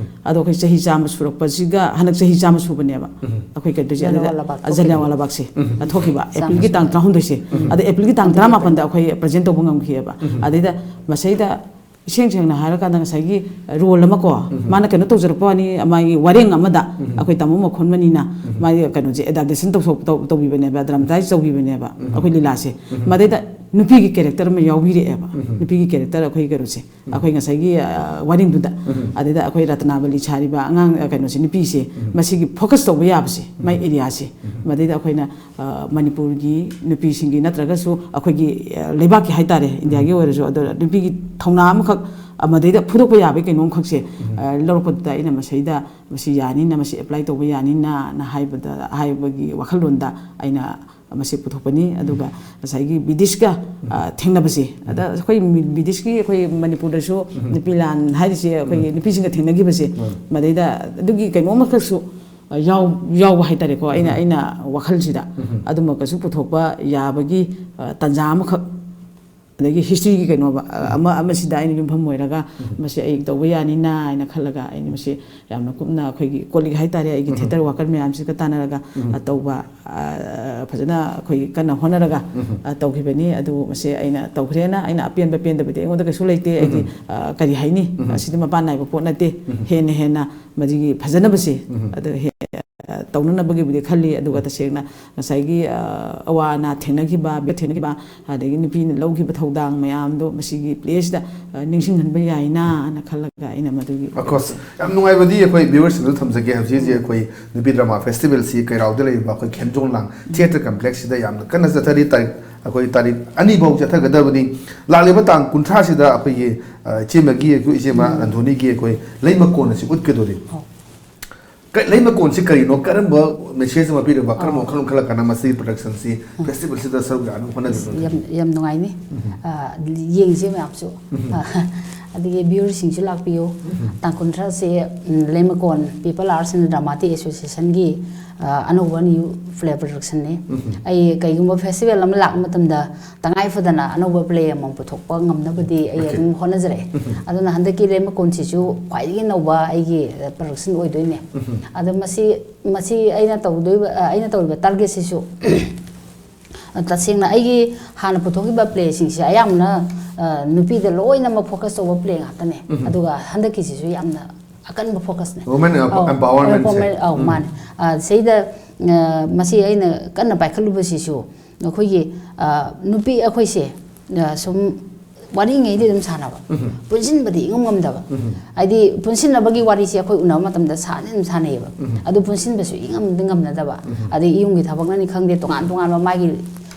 ꯑꯗꯣ ꯑꯩꯈꯣꯏ ꯆꯍꯤ ꯆꯥꯝꯃ ꯁꯨꯔꯛꯄꯁꯤꯒ, ꯍꯟꯗꯛ ꯆꯍꯤ ꯆꯥꯝꯃ ꯁꯨꯕꯅꯦꯕ ꯑꯩꯈꯣꯏ ꯀꯩꯗꯧꯁꯦ, ꯑꯗꯨꯗ, ꯖꯂꯤꯌꯥꯟꯋꯥꯂꯥ ꯕꯥꯒ ꯑ, ꯖꯂꯤꯌꯥꯟꯋꯥꯂꯥ ꯕꯥꯒꯁꯦ, ꯑ, ꯊꯣꯛꯈꯤꯕ ꯑꯦꯄ꯭ꯔꯤꯜꯒꯤ ꯇꯥꯡ ꯇꯔꯥꯍꯨꯝꯗꯣꯏꯁꯦ, ꯑꯗ ꯑꯦꯄ꯭ꯔꯤꯜꯒꯤ ꯇꯥꯡ ꯇꯔꯥꯃꯥꯄꯟꯗ ꯑꯩꯈꯣꯏ ꯄ꯭ꯔꯖꯦꯟ ꯇꯧꯕ ꯉꯝꯈꯤꯑꯕ꯫ ꯑꯗꯩꯗ ꯃꯁꯩꯗ ꯏꯁꯦꯡ ꯁꯦꯡꯅ ꯍꯥꯏꯔꯀꯥꯟꯗ ꯉꯁꯥꯏꯒꯤ ꯔꯣꯜ ꯑꯃ ꯀꯣ, ꯃꯥꯅ ꯀꯩꯅꯣ ꯇꯧꯖꯔꯛꯄ ꯋꯥꯅꯤ, ꯃꯥꯒꯤ ꯋꯥꯔꯦꯡ ꯑꯃꯗ ꯑꯩꯈꯣꯏ ꯇꯥꯃꯣ ꯃꯈꯣꯟꯃꯅꯤꯅ ꯃꯥꯒꯤ ꯀꯩꯅꯣꯁꯦ ꯑꯦꯗꯥꯞꯇꯦꯁꯟ ꯇꯧꯊꯣꯛ-, ꯇꯧ-, ꯇꯧꯕꯤꯕꯅꯦꯕ, ꯗ꯭ꯔꯥꯃꯥꯇꯥꯏꯁ ꯇꯧꯕꯤꯕꯅꯦꯕ ꯑꯩꯈꯣꯏ ꯂꯤꯂꯥꯁꯦ꯫ ꯃꯗꯩꯗ ꯅꯨꯄꯤꯒꯤ ꯀꯦꯔꯦꯛꯇꯔ ꯑꯃ ꯌꯥꯎꯕꯤꯔꯛꯑꯦꯕ, ꯅꯨꯄꯤꯒꯤ ꯀꯦꯔꯦꯛꯇꯔ ꯑꯩꯈꯣꯏ ꯀꯩꯅꯣꯁꯦ, ꯑꯩꯈꯣꯏ ꯉꯁꯥꯏꯒꯤ, ꯑ, ꯋꯥꯔꯦꯡꯗꯨꯗ꯫ ꯑꯗꯩꯗ ꯑꯩꯈꯣꯏ ꯔꯇꯅꯥꯕꯂꯤ ꯁꯥꯔꯤꯕ ꯑꯉꯥꯡ, ꯑ, ꯀꯩꯅꯣꯁꯦ, ꯅꯨꯄꯤꯁꯦ, ꯃꯁꯤꯒꯤ ꯐꯣꯀꯁ ꯇꯧꯕ ꯌꯥꯕꯁꯦ, ꯃꯥꯏ ꯑꯦꯔꯤꯌꯥꯁꯦ, ꯃꯗꯩꯗ ꯑꯩꯈꯣꯏꯅ, ꯑ, ꯃꯅꯤꯄꯨꯔꯒꯤ ꯅꯨꯄꯤꯁꯤꯡꯒꯤ ꯅꯠꯇ꯭ꯔꯒꯁꯨ ꯑꯩꯈꯣꯏꯒꯤ, ꯑ, ꯂꯩꯕꯥꯛꯀꯤ ꯍꯥꯏꯇꯥꯔꯦ, ꯏꯟꯗꯤꯌꯥꯒꯤ ꯑꯣꯏꯔꯁꯨ, ꯑꯗꯣ ꯅꯨꯄꯤꯒꯤ ꯊꯧꯅꯥ ꯑꯃꯈꯛ, ꯑ, ꯃꯗꯩꯗ ꯐꯨꯗꯣꯛꯄ ꯌꯥꯕꯒꯤ ꯀꯩꯅꯣꯝꯈꯛꯁꯦ, ꯑ, ꯂꯧꯔꯛꯄꯗꯨꯗ ꯑꯩꯅ ꯃꯁꯤꯗ, ꯃꯁꯤ ꯌꯥꯅꯤꯅ, ꯃꯁꯤ ꯑꯦꯄ꯭ꯂꯥꯏ ꯇꯧꯕ ꯌꯥꯅꯤꯅ, ꯅ ꯍꯥꯏꯕꯗ, ꯍꯥꯏꯕꯒꯤ ꯋꯥꯈꯜꯂꯣꯟꯗ ꯑꯩꯅ ꯃꯁꯤ ꯄꯨꯊꯣꯛꯄꯅꯤ꯫ ꯑꯗꯨꯒ ꯉꯁꯥꯏꯒꯤ ꯕ꯭ꯔꯤꯇꯤꯁꯀ, ꯑ, ꯊꯦꯡꯅꯕꯁꯦ, ꯑꯗ ꯑꯩꯈꯣꯏ ꯃꯤ-, ꯕ꯭ꯔꯤꯇꯤꯁꯀꯤ ꯑꯩꯈꯣꯏ ꯃꯅꯤꯄꯨꯔꯗꯁꯨ ꯅꯨꯄꯤ ꯂꯥꯟ ꯍꯥꯏꯔꯤꯁꯦ ꯑꯩꯈꯣꯏꯒꯤ ꯅꯨꯄꯤꯁꯤꯡꯒ ꯊꯦꯡꯅꯈꯤꯕꯁꯦ, ꯃꯗꯩꯗ ꯑꯗꯨꯒꯤ ꯀꯩꯅꯣ ꯑꯃꯈꯛꯁꯨ, ꯑ, ꯌꯥꯎ-, ꯌꯥꯎꯕ ꯍꯥꯏꯇꯥꯔꯦꯀꯣ꯫ ꯑꯩꯅ, ꯑꯩꯅ ꯋꯥꯈꯜꯁꯤꯗ ꯑꯗꯨꯃꯛꯀꯁꯨ ꯄꯨꯊꯣꯛꯄ ꯌꯥꯕꯒꯤ, ꯑ, ꯇꯥꯟꯖꯥ ꯑꯃꯈꯛ ꯑꯗꯒꯤ ꯍꯤꯁꯇ꯭ꯔꯤꯒꯤ ꯀꯩꯅꯣꯕ ꯑꯃ ꯑꯃꯁꯤꯗ ꯑꯩꯅ ꯌꯨꯝꯐꯝ ꯑꯣꯏꯔꯒ ꯃꯁꯤ ꯑꯩ ꯇꯧꯕ ꯌꯥꯅꯤꯅ ꯍꯥꯏꯅ ꯈꯜꯂꯒ ꯑꯩꯅ ꯃꯁꯤ ꯌꯥꯝꯅ ꯀꯨꯞꯅ ꯑꯩꯈꯣꯏꯒꯤ ꯀꯣꯂꯤꯛ ꯍꯥꯏꯇꯥꯔꯦ, ꯑꯩꯒꯤ ꯊꯤꯌꯦꯇꯔ ꯋꯥꯀꯔ ꯃꯌꯥꯝꯁꯤꯒ ꯇꯥꯟꯅꯔꯒ ꯑ, ꯇꯧꯕ ꯑ, ꯐꯖꯅ ꯑꯩꯈꯣꯏꯒꯤ ꯀꯟꯅ ꯍꯣꯠꯅꯔꯒ ꯑ, ꯇꯧꯈꯤꯕꯅꯤ꯫ ꯑꯗꯨ ꯃꯁꯤ ꯑꯩꯅ ꯇꯧꯈ꯭ꯔꯦꯅ ꯑꯩꯅ ꯑꯄꯦꯟꯕ ꯄꯦꯟꯗꯕꯗꯤ ꯑꯩꯉꯣꯟꯗ ꯀꯩꯁꯨ ꯂꯩꯇꯦ꯫ ꯑꯩꯗꯤ ꯑ, ꯀꯔꯤ ꯍꯥꯏꯅꯤ, ꯑꯁꯤꯗꯤ ꯃꯄꯥꯟ ꯅꯥꯏꯕ ꯄꯣꯠ ꯅꯠꯇꯦ꯫ ꯍꯦꯟꯅ ꯍꯦꯟꯅ ꯃꯁꯤꯒꯤ ꯐꯖꯅꯕꯁꯦ ꯑꯗꯨ ꯍꯦ- ꯑ, ꯇꯧꯅꯅꯕꯒꯤꯕꯨꯗꯤ ꯈꯜꯂꯤ꯫ ꯑꯗꯨꯒ ꯇꯁꯦꯡꯅ ꯉꯁꯥꯏꯒꯤ ꯑ, ꯑꯋꯥ ꯑꯅꯥ ꯊꯦꯡꯅꯈꯤꯕ, ꯊꯦꯡꯅꯈꯤꯕ, ꯑꯗꯒꯤ ꯅꯨꯄꯤꯅ ꯂꯧꯈꯤꯕ ꯊꯧꯗꯥꯡ ꯃꯌꯥꯝꯗꯣ ꯃꯁꯤꯒꯤ ꯄ꯭ꯂꯦꯁꯤꯗ ꯑ, ꯅꯤꯡꯁꯤꯡꯍꯟꯕ ꯌꯥꯏꯅ ꯈꯜꯂꯒ ꯑꯩꯅ ꯃꯗꯨꯒꯤ ꯑꯣꯐꯀꯣꯔꯁ, ꯌꯥꯝ ꯅꯨꯡꯉꯥꯏꯕꯗꯤ ꯑꯩꯈꯣꯏ ꯚ꯭ꯌꯨꯋꯔꯁꯤꯡꯗꯁꯨ ꯊꯝꯖꯒꯦ꯫ ꯍꯧꯖꯤꯛ ꯍꯧꯖꯤꯛ ꯑꯩꯈꯣꯏ ꯅꯨꯄꯤ ꯗ꯭ꯔꯃꯥ ꯐꯦꯁꯇꯤꯚꯦꯜꯁꯤ ꯀꯩꯔꯥꯎꯗ ꯂꯩꯔꯤꯕ ꯑꯩꯈꯣꯏ ꯈꯦꯝꯖꯣꯡ ꯂꯥꯡ ꯊꯤꯌꯦꯇꯔ ꯀꯝꯄ꯭ꯂꯦꯛꯁꯁꯤꯗ ꯌꯥꯝꯅ ꯀꯟꯅ ꯆꯠꯊꯔꯤ꯫ ꯇꯥꯔꯤꯛ ꯑꯩꯈꯣꯏ ꯇꯥꯔꯤꯛ ꯑꯅꯤ ꯐꯥꯎ ꯆꯠꯊꯒꯗꯕꯅꯤ꯫ ꯂꯥꯛꯂꯤꯕ ꯇꯥꯡ ꯀꯨꯟꯊ꯭ꯔꯥꯁꯤꯗ ꯑꯩꯈꯣꯏꯒꯤ ꯑ, ꯏꯆꯦꯃꯒꯤ ꯑꯩꯈꯣꯏ ꯏꯆꯦꯃ ꯔꯟꯙꯣꯅꯤꯒꯤ ꯑꯩꯈꯣꯏ ꯂꯩꯃꯀꯣꯟ ꯑꯁꯤ ꯎꯠꯀꯗꯣꯔꯤ꯫ ꯀ- ꯂꯩꯃꯀꯣꯟꯁꯤ ꯀꯔꯤꯅꯣ? ꯀꯔꯝꯕ ꯃꯦꯁꯦꯖ ꯑꯃ ꯄꯤꯔꯕ? ꯀꯔꯝꯕ ꯋꯥꯈꯜꯂꯣꯟ ꯈꯜꯂꯛꯀꯥꯟꯗ ꯃꯁꯤꯒꯤ ꯄ꯭ꯔꯗꯛꯁꯟꯁꯤ ꯐꯦꯁꯇꯤꯚꯦꯜꯁꯤꯗ ꯁꯔꯨꯛ ꯌꯥꯅꯕ ꯍꯣꯠꯅꯕꯤꯕꯅꯣ? ꯌꯥꯝ ꯌꯥꯝ ꯅꯨꯡꯉꯥꯏꯅꯤ꯫ ꯑ, ꯌꯦꯡꯁꯦ ꯃꯌꯥꯝꯁꯨ꯫ ꯑ, ꯑꯗꯒꯤ ꯚ꯭ꯌꯨꯋꯔꯁꯤꯡꯁꯨ ꯂꯥꯛꯄꯤꯌꯨ꯫ ꯇꯥꯡ ꯀꯨꯟꯊ꯭ꯔꯥꯁꯦ, ꯎꯝ, ꯂꯩꯃꯀꯣꯟ People Arts and Dramatic Associationꯒꯤ, ꯑ, ꯑꯅꯧꯕ new play productionꯅꯤ꯫ ꯑꯩ ꯀꯩꯒꯨꯝꯕ ꯐꯦꯁꯇꯤꯚꯦꯜ ꯑꯃ ꯂꯥꯛꯄ ꯃꯇꯝꯗ ꯇꯉꯥꯏ ꯐꯗꯅ ꯑꯅꯧꯕ ꯄ꯭ꯂꯦ ꯑꯃ ꯄꯨꯊꯣꯛꯄ ꯉꯝꯅꯕꯗꯤ ꯑꯩ ꯑꯗꯨꯝ ꯍꯣꯠꯅꯖꯔꯛꯑꯦ꯫ ꯑꯗꯨꯅ ꯍꯟꯗꯛꯀꯤ ꯂꯩꯃꯀꯣꯟꯁꯤꯁꯨ ꯈ꯭ꯋꯥꯏꯗꯒꯤ ꯅꯧꯕ ꯑꯩꯒꯤ ꯄ꯭ꯔꯗꯛꯁꯟ ꯑꯣꯏꯗꯣꯏꯅꯦ꯫ ꯑꯗꯣ ꯃꯁꯤ ꯃꯁꯤ ꯑꯩꯅ ꯇꯧꯗꯣꯏꯕ ꯑ, ꯑꯩꯅ ꯇꯧꯔꯤꯕ ꯇꯥꯔꯒꯦꯠꯁꯤꯁꯨ ꯇꯁꯦꯡꯅ ꯑꯩꯒꯤ ꯍꯥꯟꯅ ꯄꯨꯊꯣꯛꯈꯤꯕ ꯄ꯭ꯂꯦꯁꯤꯡꯁꯦ ꯑꯌꯥꯝꯕꯅ ꯑ, ꯅꯨꯄꯤꯗ ꯂꯣꯏꯅꯃꯛ ꯐꯣꯀꯁ ꯇꯧꯕ ꯄ꯭ꯂꯦ ꯉꯥꯛꯇꯅꯦ꯫ ꯑꯗꯨꯒ ꯍꯟꯗꯛꯀꯤꯁꯤꯁꯨ ꯌꯥꯝꯅ ꯑꯀꯟꯕ ꯐꯣꯀꯁꯅꯦ꯫ Women empowerment ꯁꯦ꯫ ꯑꯧ, ꯃꯥꯅꯦ꯫ ꯑ, ꯁꯤꯗ ꯑ, ꯃꯁꯤ ꯑꯩꯅ ꯀꯟꯅ ꯄꯥꯏꯈꯠꯂꯨꯕꯁꯤꯁꯨ ꯑꯩꯈꯣꯏꯒꯤ ꯑ, ꯅꯨꯄꯤ ꯑꯩꯈꯣꯏꯁꯦ ꯑ, ꯁꯨꯝ ꯋꯥꯔꯤꯉꯩꯗꯤ ꯑꯗꯨꯝ ꯁꯥꯟꯅꯕ, ꯄꯨꯟꯁꯤꯟꯕꯗꯤ ꯏꯉꯝ ꯉꯝꯗꯕ꯫ ꯍꯥꯏꯗꯤ ꯄꯨꯟꯁꯤꯟꯅꯕꯒꯤ ꯋꯥꯔꯤꯁꯦ ꯑꯩꯈꯣꯏ ꯎꯅꯕ ꯃꯇꯝꯗ ꯁꯥꯟꯅꯗꯤ ꯑꯗꯨꯝ ꯁꯥꯟꯅꯩꯌꯦꯕ꯫ ꯑꯗꯨ ꯄꯨꯟꯁꯤꯟꯕꯁꯨ ꯏꯉꯝꯗꯤ ꯉꯝꯅꯗꯕ꯫ ꯑꯗꯩ ꯌꯨꯝꯒꯤ ꯊꯕꯛꯅꯅꯤ ꯈꯪꯗꯦ, ꯇꯣꯉꯥꯟ ꯇꯣꯉꯥꯟꯕ ꯃꯥꯒꯤ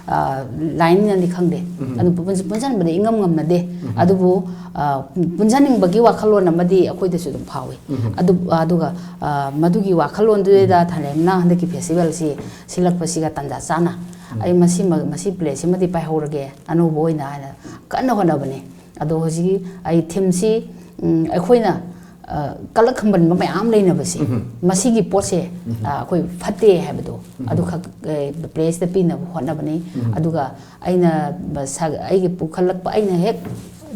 ꯑ, ꯂꯥꯏꯟꯅꯅꯤ ꯈꯪꯗꯦ꯫ ꯑꯗꯨ ꯄꯨꯟ- ꯄꯨꯟꯁꯤꯟꯕꯗꯤ ꯏꯉꯝ ꯉꯝꯅꯗꯦ꯫ ꯑꯗꯨꯕꯨ ꯑ, ꯄꯨꯟꯁꯤꯟꯅꯤꯡꯕꯒꯤ ꯋꯥꯈꯜꯂꯣꯟ ꯑꯃꯗꯤ ꯑꯩꯈꯣꯏꯗꯁꯨ ꯑꯗꯨꯝ ꯐꯥꯎꯏ꯫ ꯑꯗꯨ ꯑꯗꯨꯒ ꯑ, ꯃꯗꯨꯒꯤ ꯋꯥꯈꯜꯂꯣꯟꯗꯨꯗ ꯊꯥꯂꯦꯝꯅ ꯍꯟꯗꯛꯀꯤ ꯐꯦꯁꯇꯤꯚꯦꯜꯁꯤ ꯁꯤꯜꯂꯛꯄꯁꯤꯒ ꯇꯥꯟꯖꯥ ꯆꯥꯅ ꯑꯩ ꯃꯁꯤꯃ ꯃꯁꯤ ꯄ꯭ꯂꯦꯁꯤꯃꯗꯤ ꯄꯥꯏꯍꯧꯔꯒꯦ ꯑꯅꯧꯕ ꯑꯣꯏꯅ ꯍꯥꯏꯅ ꯀꯟꯅ ꯍꯣꯠꯅꯕꯅꯤ꯫ ꯑꯗꯣ ꯍꯧꯖꯤꯛꯀꯤ ꯑꯩ ꯊꯤꯝꯁꯤ, ꯎꯝ, ꯑꯩꯈꯣꯏꯅ ꯀꯂꯛ ꯈꯝꯕꯟꯕ ꯃꯌꯥꯝ ꯂꯩꯅꯕꯁꯦ, ꯃꯁꯤꯒꯤ ꯄꯣꯠꯁꯦ ꯑꯩꯈꯣꯏ ꯐꯠꯇꯦ ꯍꯥꯏꯕꯗꯣ ꯑꯗꯨꯈꯛ ꯄ꯭ꯂꯦꯁꯤꯗ ꯄꯤꯅꯕ ꯍꯣꯠꯅꯕꯅꯤ꯫ ꯑꯗꯨꯒ ꯑꯩꯅ ꯑꯩꯒꯤ ꯄꯨꯈꯠꯂꯛꯄ, ꯑꯩꯅ ꯍꯦꯛ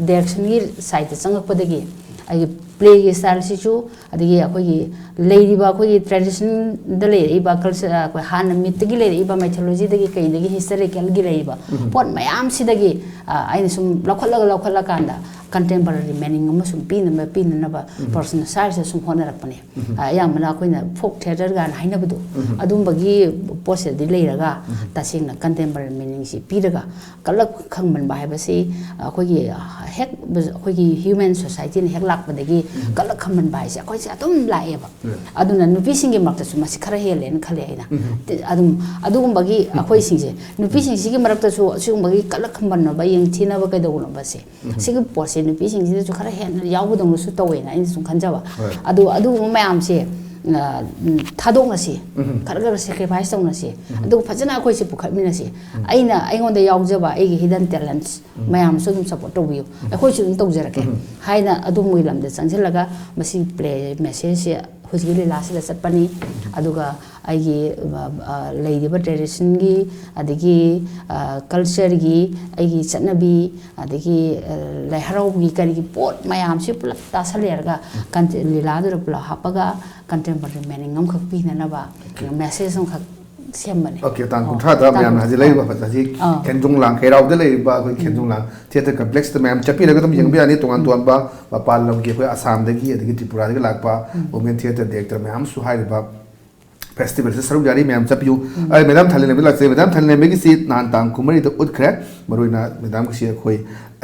ꯗꯥꯏꯔꯦꯛꯁꯟꯒꯤ ꯁꯥꯏꯠꯇ ꯆꯪꯉꯛꯄꯗꯒꯤ ꯑꯩꯒꯤ ꯄ꯭ꯂꯦꯒꯤ ꯁ꯭ꯇꯥꯏꯜꯁꯤꯁꯨ, ꯑꯗꯒꯤ ꯑꯩꯈꯣꯏꯒꯤ ꯂꯩꯔꯤꯕ ꯑꯩꯈꯣꯏꯒꯤ ꯇ꯭ꯔꯦꯗꯤꯁꯟꯗ ꯂꯩꯔꯛꯏꯕ ꯀꯜꯆꯔ, ꯑꯩꯈꯣꯏ ꯍꯥꯟꯅ ꯃꯤꯠꯇꯒꯤ ꯂꯩꯔꯛꯏꯕ ꯃꯥꯏꯊꯣꯂꯣꯖꯤꯗꯒꯤ ꯀꯩꯗꯒꯤ ꯍꯤꯁꯇꯣꯔꯤꯀꯦꯜꯒꯤ ꯂꯩꯔꯤꯕ ꯄꯣꯠ ꯃꯌꯥꯝꯁꯤꯗꯒꯤ ꯑꯩꯅ ꯁꯨꯝ ꯂꯧꯈꯠꯂꯒ ꯂꯧꯈꯠꯂꯀꯥꯟꯗ ꯀꯟꯇꯦꯝꯄꯔꯔꯤ ꯃꯤꯅꯤꯡ ꯑꯃ ꯁꯨꯝ ꯄꯤꯅꯕ ꯄꯤꯅꯅꯕ ꯄ꯭ꯔꯣꯐꯦꯁꯅꯦꯜ ꯁꯥꯏꯠꯁꯤꯗ ꯁꯨꯝ ꯍꯣꯠꯅꯔꯛꯄꯅꯦ꯫ ꯑꯌꯥꯝꯕꯅ ꯑꯩꯈꯣꯏꯅ ꯐꯣꯛ ꯊꯤꯌꯦꯇꯔ ꯀꯥꯏꯅ ꯍꯥꯏꯅꯕꯗꯣ ꯑꯗꯨꯝꯕꯒꯤ ꯄꯣꯠꯁꯤꯗꯗꯤ ꯂꯩꯔꯒ ꯇꯁꯦꯡꯅ ꯀꯟꯇꯦꯝꯄꯔꯔꯤ ꯃꯤꯅꯤꯡꯁꯤ ꯄꯤꯔꯒ ꯀꯂꯛ ꯈꯪꯃꯟꯕ ꯍꯥꯏꯕꯁꯤ ꯑꯩꯈꯣꯏꯒꯤ ꯍꯦꯛ ꯑꯩꯈꯣꯏꯒꯤ ꯍ꯭ꯌꯨꯃꯦꯟ ꯁꯣꯁꯥꯏꯇꯤꯅ ꯍꯦꯛ ꯂꯥꯛꯄꯗꯒꯤ ꯀꯂꯛ ꯈꯪꯃꯟꯕ ꯍꯥꯏꯁꯦ ꯑꯩꯈꯣꯏꯁꯦ ꯑꯗꯨꯝ ꯂꯥꯛꯑꯦꯕ꯫ ꯑꯗꯨꯅ ꯅꯨꯄꯤꯁꯤꯡꯒꯤ ꯃꯔꯛꯇꯁꯨ ꯃꯁꯤ ꯈꯔ ꯍꯦꯜꯂꯦꯅ ꯈꯜꯂꯦ ꯑꯩꯅ꯫ ꯇꯤ- ꯑꯗꯨꯝ ꯑꯗꯨꯒꯨꯝꯕꯒꯤ ꯑꯩꯈꯣꯏꯁꯤꯡꯁꯦ, ꯅꯨꯄꯤꯁꯤꯡꯁꯤꯒꯤ ꯃꯔꯛꯇꯁꯨ ꯑꯁꯤꯒꯨꯝꯕꯒꯤ ꯀꯂꯛ ꯈꯝꯕꯟꯅꯕ, ꯌꯦꯡꯊꯤꯅꯕ, ꯀꯩꯗꯧꯅꯕꯁꯦ, ꯁꯤꯒꯤ ꯄꯣꯠꯁꯦ ꯅꯨꯄꯤꯁꯤꯡꯁꯤꯗꯁꯨ ꯈꯔ ꯍꯦꯟꯅ ꯌꯥꯎꯕꯗꯧꯅꯁꯨ ꯇꯧꯋꯦꯅ ꯑꯩꯅ ꯁꯨꯝ ꯈꯟꯖꯕ꯫ ꯑꯗꯨ ꯑꯗꯨꯒꯨꯝꯕ ꯃꯌꯥꯝꯁꯦ, ꯑ, ꯎꯝ, ꯊꯥꯗꯣꯛꯅꯁꯤ, ꯈꯔ ꯈꯔ ꯁꯦꯀ꯭ꯔꯤꯐꯥꯏꯁ ꯇꯧꯅꯁꯤ, ꯑꯗꯨꯒ ꯐꯖꯅ ꯑꯩꯈꯣꯏꯁꯦ ꯄꯨꯈꯠꯃꯤꯟꯅꯁꯤ꯫ ꯑꯩꯅ ꯑꯩꯉꯣꯟꯗ ꯌꯥꯎꯖꯕ ꯑꯩꯒꯤ ꯍꯤꯗꯟ ꯇꯦꯂꯦꯟꯁ ꯃꯌꯥꯝꯁꯨ ꯑꯗꯨꯝ ꯁꯞꯄꯣꯔꯠ ꯇꯧꯕꯤꯌꯨ, ꯑꯩꯈꯣꯏꯁꯨ ꯑꯗꯨꯝ ꯇꯧꯖꯔꯛꯀꯦ ꯍꯥꯏꯅ ꯑꯗꯨꯝꯕꯒꯤ ꯂꯝꯗ ꯆꯪꯁꯤꯜꯂꯒ ꯃꯁꯤ ꯄ꯭ꯂꯦ ꯃꯦꯁꯦꯖꯁꯦ ꯍꯧꯖꯤꯛꯀꯤ ꯂꯤꯂꯥꯁꯤꯗ ꯆꯠꯄꯅꯤ꯫ ꯑꯗꯨꯒ ꯑꯩꯒꯤ, ꯑ, ꯑ, ꯂꯩꯔꯤꯕ ꯇ꯭ꯔꯦꯗꯤꯁꯟꯒꯤ, ꯑꯗꯒꯤ, ꯑ, ꯀꯜꯆꯔꯒꯤ, ꯑꯩꯒꯤ ꯆꯠꯅꯕꯤ, ꯑꯗꯒꯤ, ꯑ, ꯂꯥꯏ ꯍꯔꯥꯎꯕꯒꯤ ꯀꯔꯤꯒꯤ ꯄꯣꯠ ꯃꯌꯥꯝꯁꯤ ꯄꯨꯂꯞ ꯇꯥꯁꯜꯂꯦꯔꯒ ꯀꯟꯇꯦ- ꯂꯤꯂꯥꯗꯨꯗ ꯄꯨꯂꯞ ꯍꯥꯞꯄꯒ ꯀꯟꯇꯦꯝꯄꯣꯔꯔꯤ ꯃꯤꯅꯤꯡ ꯑꯃꯈꯛ ꯄꯤꯅꯅꯕ ꯃꯦꯁꯦꯖ ꯑꯃꯈꯛ ꯁꯦꯝꯕꯅꯤ꯫ ꯑꯣꯀꯦ, ꯇꯥꯡ ꯑꯣ, ꯀꯨꯟꯊ꯭ꯔꯥꯗ ꯇꯥꯡ ꯃꯌꯥꯝꯅ ꯍꯧꯖꯤꯛ ꯂꯩꯔꯤꯕ ꯀꯨꯟꯊ꯭ꯔꯥ꯫ ꯍꯧꯖꯤꯛ ꯑꯥ꯫ ꯈꯦꯟꯖꯣꯡ ꯂꯥꯡ ꯈꯩꯔꯥꯎꯗ ꯂꯩꯔꯤꯕ ꯑꯩꯈꯣꯏ ꯈꯦꯟꯖꯣꯡ ꯂꯥꯡ ꯊꯤꯌꯦꯇꯔ ꯀꯝꯄ꯭ꯂꯦꯛꯁꯇ ꯃꯌꯥꯝ ꯆꯠꯄꯤꯔꯒ ꯑꯗꯨꯝ ꯌꯦꯡꯕ ꯌꯥꯅꯤ꯫ ꯇꯣꯉꯥꯟ ꯇꯣꯉꯥꯟꯕ ꯃꯄꯥꯟ ꯂꯝꯒꯤ, ꯑꯩꯈꯣꯏ ꯑꯁꯥꯝꯗꯒꯤ, ꯑꯗꯒꯤ ꯇ꯭ꯔꯤꯄꯨꯔꯥꯗꯒꯤ ꯂꯥꯛꯄ ꯋꯨꯃꯦꯟ ꯊꯤꯌꯦꯇꯔ ꯗꯥꯏꯔꯦꯛꯇꯔ ꯃꯌꯥꯝꯁꯨ ꯍꯥꯏꯔꯤꯕ ꯐꯦꯁꯇꯤꯚꯦꯜꯁꯤꯗ ꯁꯔꯨꯛ ꯌꯥꯔꯤ꯫ ꯃꯌꯥꯝ ꯆꯠꯄꯤꯌꯨ꯫ ꯑꯩ ꯃꯦꯗꯥꯝ ꯊꯥꯏꯂꯦꯟ ꯂꯩꯃꯒꯤ ꯂꯥꯛꯆꯩ꯫ ꯃꯦꯗꯥꯝ ꯊꯥꯏꯂꯦꯟ ꯂꯩꯃꯒꯤꯁꯤ ꯅꯍꯥꯟ ꯇꯥꯡ ꯀꯨꯟꯃꯔꯤꯗ ꯎꯠꯈ꯭ꯔꯦ꯫ ꯃꯔꯨꯑꯣꯏꯅ ꯃꯦꯗꯥꯝꯒꯤꯁꯤ ꯑꯩꯈꯣꯏ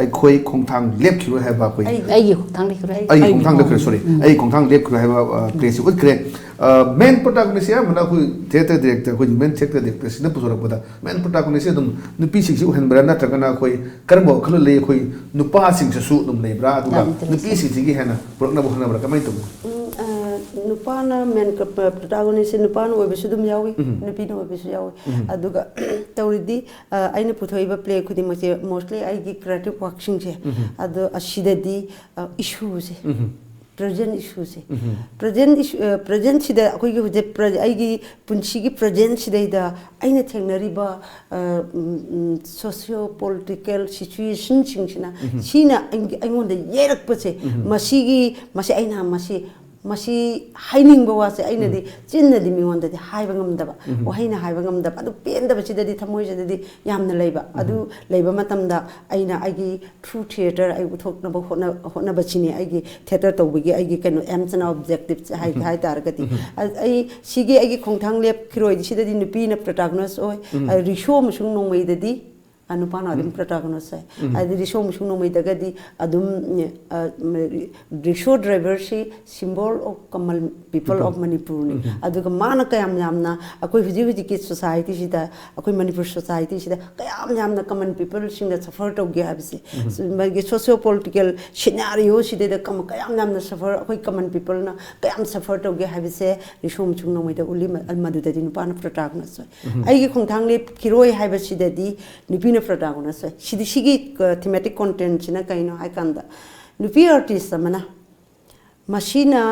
ꯑꯩꯈꯣꯏ ꯈꯣꯡꯊꯥꯡ ꯂꯦꯞꯈꯤꯔꯣꯏ ꯍꯥꯏꯕ ꯑꯩꯈꯣꯏ ꯑꯩ- ꯑꯩꯒꯤ ꯈꯣꯡꯊꯥꯡ ꯂꯦꯞꯈꯤꯔꯣꯏ꯫ ꯑꯩꯒꯤ ꯈꯣꯡꯊꯥꯡ ꯂꯦꯞꯈꯤꯔꯣꯏ, ꯁꯣꯔꯤ, ꯑꯩꯒꯤ ꯈꯣꯡꯊꯥꯡ ꯂꯦꯞꯈꯤꯔꯣꯏ ꯍꯥꯏꯕ ꯄ꯭ꯂꯦꯁꯤ ꯎꯠꯈ꯭ꯔꯦ꯫ ꯃꯦꯟ ꯄ꯭ꯔꯣꯇꯥꯒꯣꯅꯤꯁꯁꯤ ꯑꯌꯥꯝꯕꯅ ꯑꯩꯈꯣꯏ ꯊꯤꯌꯦꯇꯔ ꯗꯥꯏꯔꯦꯛꯇꯔ, ꯑꯩꯈꯣꯏ ꯃꯦꯟ ꯊꯤꯌꯦꯇꯔ ꯗꯥꯏꯔꯦꯛꯇꯔꯁꯤꯅ ꯄꯨꯊꯣꯔꯛꯄꯗ ꯃꯦꯟ ꯄ꯭ꯔꯣꯇꯥꯒꯣꯅꯤꯁꯁꯤ ꯑꯗꯨꯝ ꯅꯨꯄꯤꯁꯤꯡꯁꯤ ꯎꯍꯟꯕ꯭ꯔꯥ, ꯅꯠꯇ꯭ꯔꯒꯅ ꯑꯩꯈꯣꯏ ꯀꯔꯝꯕ ꯋꯥꯈꯜꯂꯣꯟ ꯂꯩ? ꯑꯩꯈꯣꯏ ꯅꯨꯄꯥꯁꯤꯡꯁꯤꯁꯨ ꯑꯗꯨꯝ ꯂꯩꯕ꯭ꯔꯥ? ꯑꯗꯨꯒ ꯌꯥꯝ interesting꯫ ꯅꯨꯄꯤꯁꯤꯡꯁꯤꯒꯤ ꯍꯦꯟꯅ ꯄꯨꯔꯛꯅꯕ ꯍꯣꯠꯅꯕ꯭ꯔꯥ? ꯀꯃꯥꯏꯅ ꯇꯧꯕꯅꯣ? ꯎꯝ, ꯑ, ꯅꯨꯄꯥꯅ ꯃꯦꯟ ꯄ꯭ꯔꯣꯇꯥꯒꯣꯅꯤꯁꯁꯤ ꯅꯨꯄꯥꯅ ꯑꯣꯏꯕꯁꯨ ꯑꯗꯨꯝ ꯌꯥꯎꯏ, ꯅꯨꯄꯤꯅ ꯑꯣꯏꯕꯁꯨ ꯌꯥꯎꯏ꯫ ꯑꯗꯨꯒ ꯇꯧꯔꯤꯗꯤ, ꯑ, ꯑꯩꯅ ꯄꯨꯊꯣꯛꯏꯕ ꯄ꯭ꯂꯦ ꯈꯨꯗꯤꯡꯃꯛꯁꯦ mostly ꯑꯩꯒꯤ ꯀ꯭ꯔꯤꯌꯦꯇꯤꯚ ꯋꯥꯔꯛꯁꯤꯡꯁꯦ, ꯑꯗꯣ ꯑꯁꯤꯗꯗꯤ, ꯑ, ꯏꯁꯨꯁꯦ, ꯄ꯭ꯔꯖꯦꯟ ꯏꯁꯨꯁꯦ, ꯄ꯭ꯔꯖꯦꯟ ꯏꯁꯨ, ꯄ꯭ꯔꯖꯦꯟꯁꯤꯗ ꯑꯩꯈꯣꯏꯒꯤ ꯍꯧꯖꯤꯛ ꯑꯩꯒꯤ ꯄꯨꯟꯁꯤꯒꯤ ꯄ꯭ꯔꯖꯦꯟꯁꯤꯗꯩꯗ ꯑꯩꯅ ꯊꯦꯡꯅꯔꯤꯕ ꯁꯣꯁꯤꯌꯣ ꯄꯣꯂꯤꯇꯤꯀꯦꯜ ꯁꯤꯆꯨꯋꯦꯁꯟꯁꯤꯡꯁꯤꯅ, ꯁꯤꯅ ꯑꯩꯉꯣꯟꯗ ꯌꯩꯔꯛꯄꯁꯦ, ꯃꯁꯤꯒꯤ ꯃꯁꯤ ꯑꯩꯅ ꯃꯁꯤ ꯃꯁꯤ ꯍꯥꯏꯅꯤꯡꯕ ꯋꯥꯁꯦ ꯑꯩꯅꯗꯤ ꯆꯤꯟꯅꯗꯤ ꯃꯤꯉꯣꯟꯗꯗꯤ ꯍꯥꯏꯕ ꯉꯝꯗꯕ, ꯋꯥꯍꯩꯅ ꯍꯥꯏꯕ ꯉꯝꯗꯕ, ꯑꯗꯨ ꯄꯦꯟꯗꯕꯁꯤꯗꯗꯤ ꯊꯃꯣꯏꯁꯤꯗꯗꯤ ꯌꯥꯝꯅ ꯂꯩꯕ꯫ ꯑꯗꯨ ꯂꯩꯕ ꯃꯇꯝꯗ ꯑꯩꯅ ꯑꯩꯒꯤ ꯊ꯭ꯔꯨ ꯊꯤꯌꯦꯇꯔ ꯑꯩ ꯎꯠꯊꯣꯛꯅꯕ ꯍꯣꯠꯅꯕꯁꯤꯅꯤ ꯑꯩꯒꯤ ꯊꯤꯌꯦꯇꯔ ꯇꯧꯕꯒꯤ ꯑꯩꯒꯤ ꯀꯩꯅꯣ ꯑꯦꯝꯁ ꯑꯦꯟ ꯑꯣꯕꯖꯦꯛꯇꯤꯞꯁ ꯍꯥꯏ ꯍꯥꯏ ꯇꯥꯔꯒꯗꯤ꯫ ꯑꯩ ꯁꯤꯒꯤ ꯑꯩꯒꯤ ꯈꯣꯡꯊꯥꯡ ꯂꯦꯞꯈꯤꯔꯣꯏꯗꯤ ꯁꯤꯗꯗꯤ ꯅꯨꯄꯤꯅ ꯄ꯭ꯔꯣꯇꯥꯒꯅꯁ ꯑꯣꯏ꯫ ꯔꯤꯁꯣ ꯑꯃꯁꯨꯡ ꯅꯣꯡꯃꯩꯗꯗꯤ ꯅꯨꯄꯥꯅ ꯑꯗꯨꯝ ꯄ꯭ꯔꯣꯇꯥꯒꯅꯁ ꯑꯣꯏ꯫ ꯍꯥꯏꯗꯤ ꯔꯤꯁꯣ ꯑꯃꯁꯨꯡ ꯅꯣꯡꯃꯩꯗꯒꯗꯤ ꯑꯗꯨꯝ ꯔꯤꯁꯣ ꯗ꯭ꯔꯥꯏꯚꯔꯁꯤ symbol of common people of ꯃꯅꯤꯄꯨꯔꯅꯤ꯫ ꯑꯗꯨꯒ ꯃꯥꯅ ꯀꯌꯥꯝ ꯌꯥꯝꯅ ꯑꯩꯈꯣꯏ ꯍꯧꯖꯤꯛ ꯍꯧꯖꯤꯛꯀꯤ ꯁꯣꯁꯥꯏꯇꯤꯁꯤꯗ, ꯑꯩꯈꯣꯏ ꯃꯅꯤꯄꯨꯔ ꯁꯣꯁꯥꯏꯇꯤꯁꯤꯗ ꯀꯌꯥꯝ ꯌꯥꯝꯅ ꯀꯃꯟ ꯄꯤꯄꯜꯁꯤꯡꯗ ꯁꯐꯔ ꯇꯧꯒꯦ ꯍꯥꯏꯕꯁꯦ, ꯃꯥꯒꯤ ꯁꯣꯁꯤꯌꯣ ꯄꯣꯂꯤꯇꯤꯀꯦꯜ ꯁꯤꯅꯥꯔꯤꯑꯣꯁꯤꯗꯩꯗ ꯀꯌꯥꯝ ꯌꯥꯝꯅ ꯁꯐꯔ, ꯑꯩꯈꯣꯏ ꯀꯃꯟ ꯄꯤꯄꯜꯅ ꯀꯌꯥꯝ ꯁꯐꯔ ꯇꯧꯒꯦ ꯍꯥꯏꯕꯁꯦ ꯔꯤꯁꯣ ꯑꯃꯁꯨꯡ ꯅꯣꯡꯃꯩꯗ ꯎꯠꯂꯤ꯫ ꯃꯗꯨꯗꯗꯤ ꯅꯨꯄꯥꯅ ꯄ꯭ꯔꯣꯇꯥꯒꯅꯁ ꯑꯣꯏ꯫ ꯑꯩꯒꯤ ꯈꯣꯡꯊꯥꯡ ꯂꯦꯞꯈꯤꯔꯣꯏ ꯍꯥꯏꯕꯁꯤꯗꯗꯤ ꯅꯨꯄꯤꯅ ꯄ꯭ꯔꯣꯇꯥꯒꯣꯅꯁ ꯑꯣꯏ꯫ ꯁꯤꯗꯤ, ꯁꯤꯒꯤ ꯊꯤꯃꯦꯇꯤꯛ ꯀꯣꯟꯇꯦꯟꯁꯤꯅ ꯀꯩꯅꯣ ꯍꯥꯏꯀꯥꯟꯗ, ꯅꯨꯄꯤ ꯑꯥꯔꯇꯤꯁ ꯑꯃꯅ ꯃꯁꯤꯅ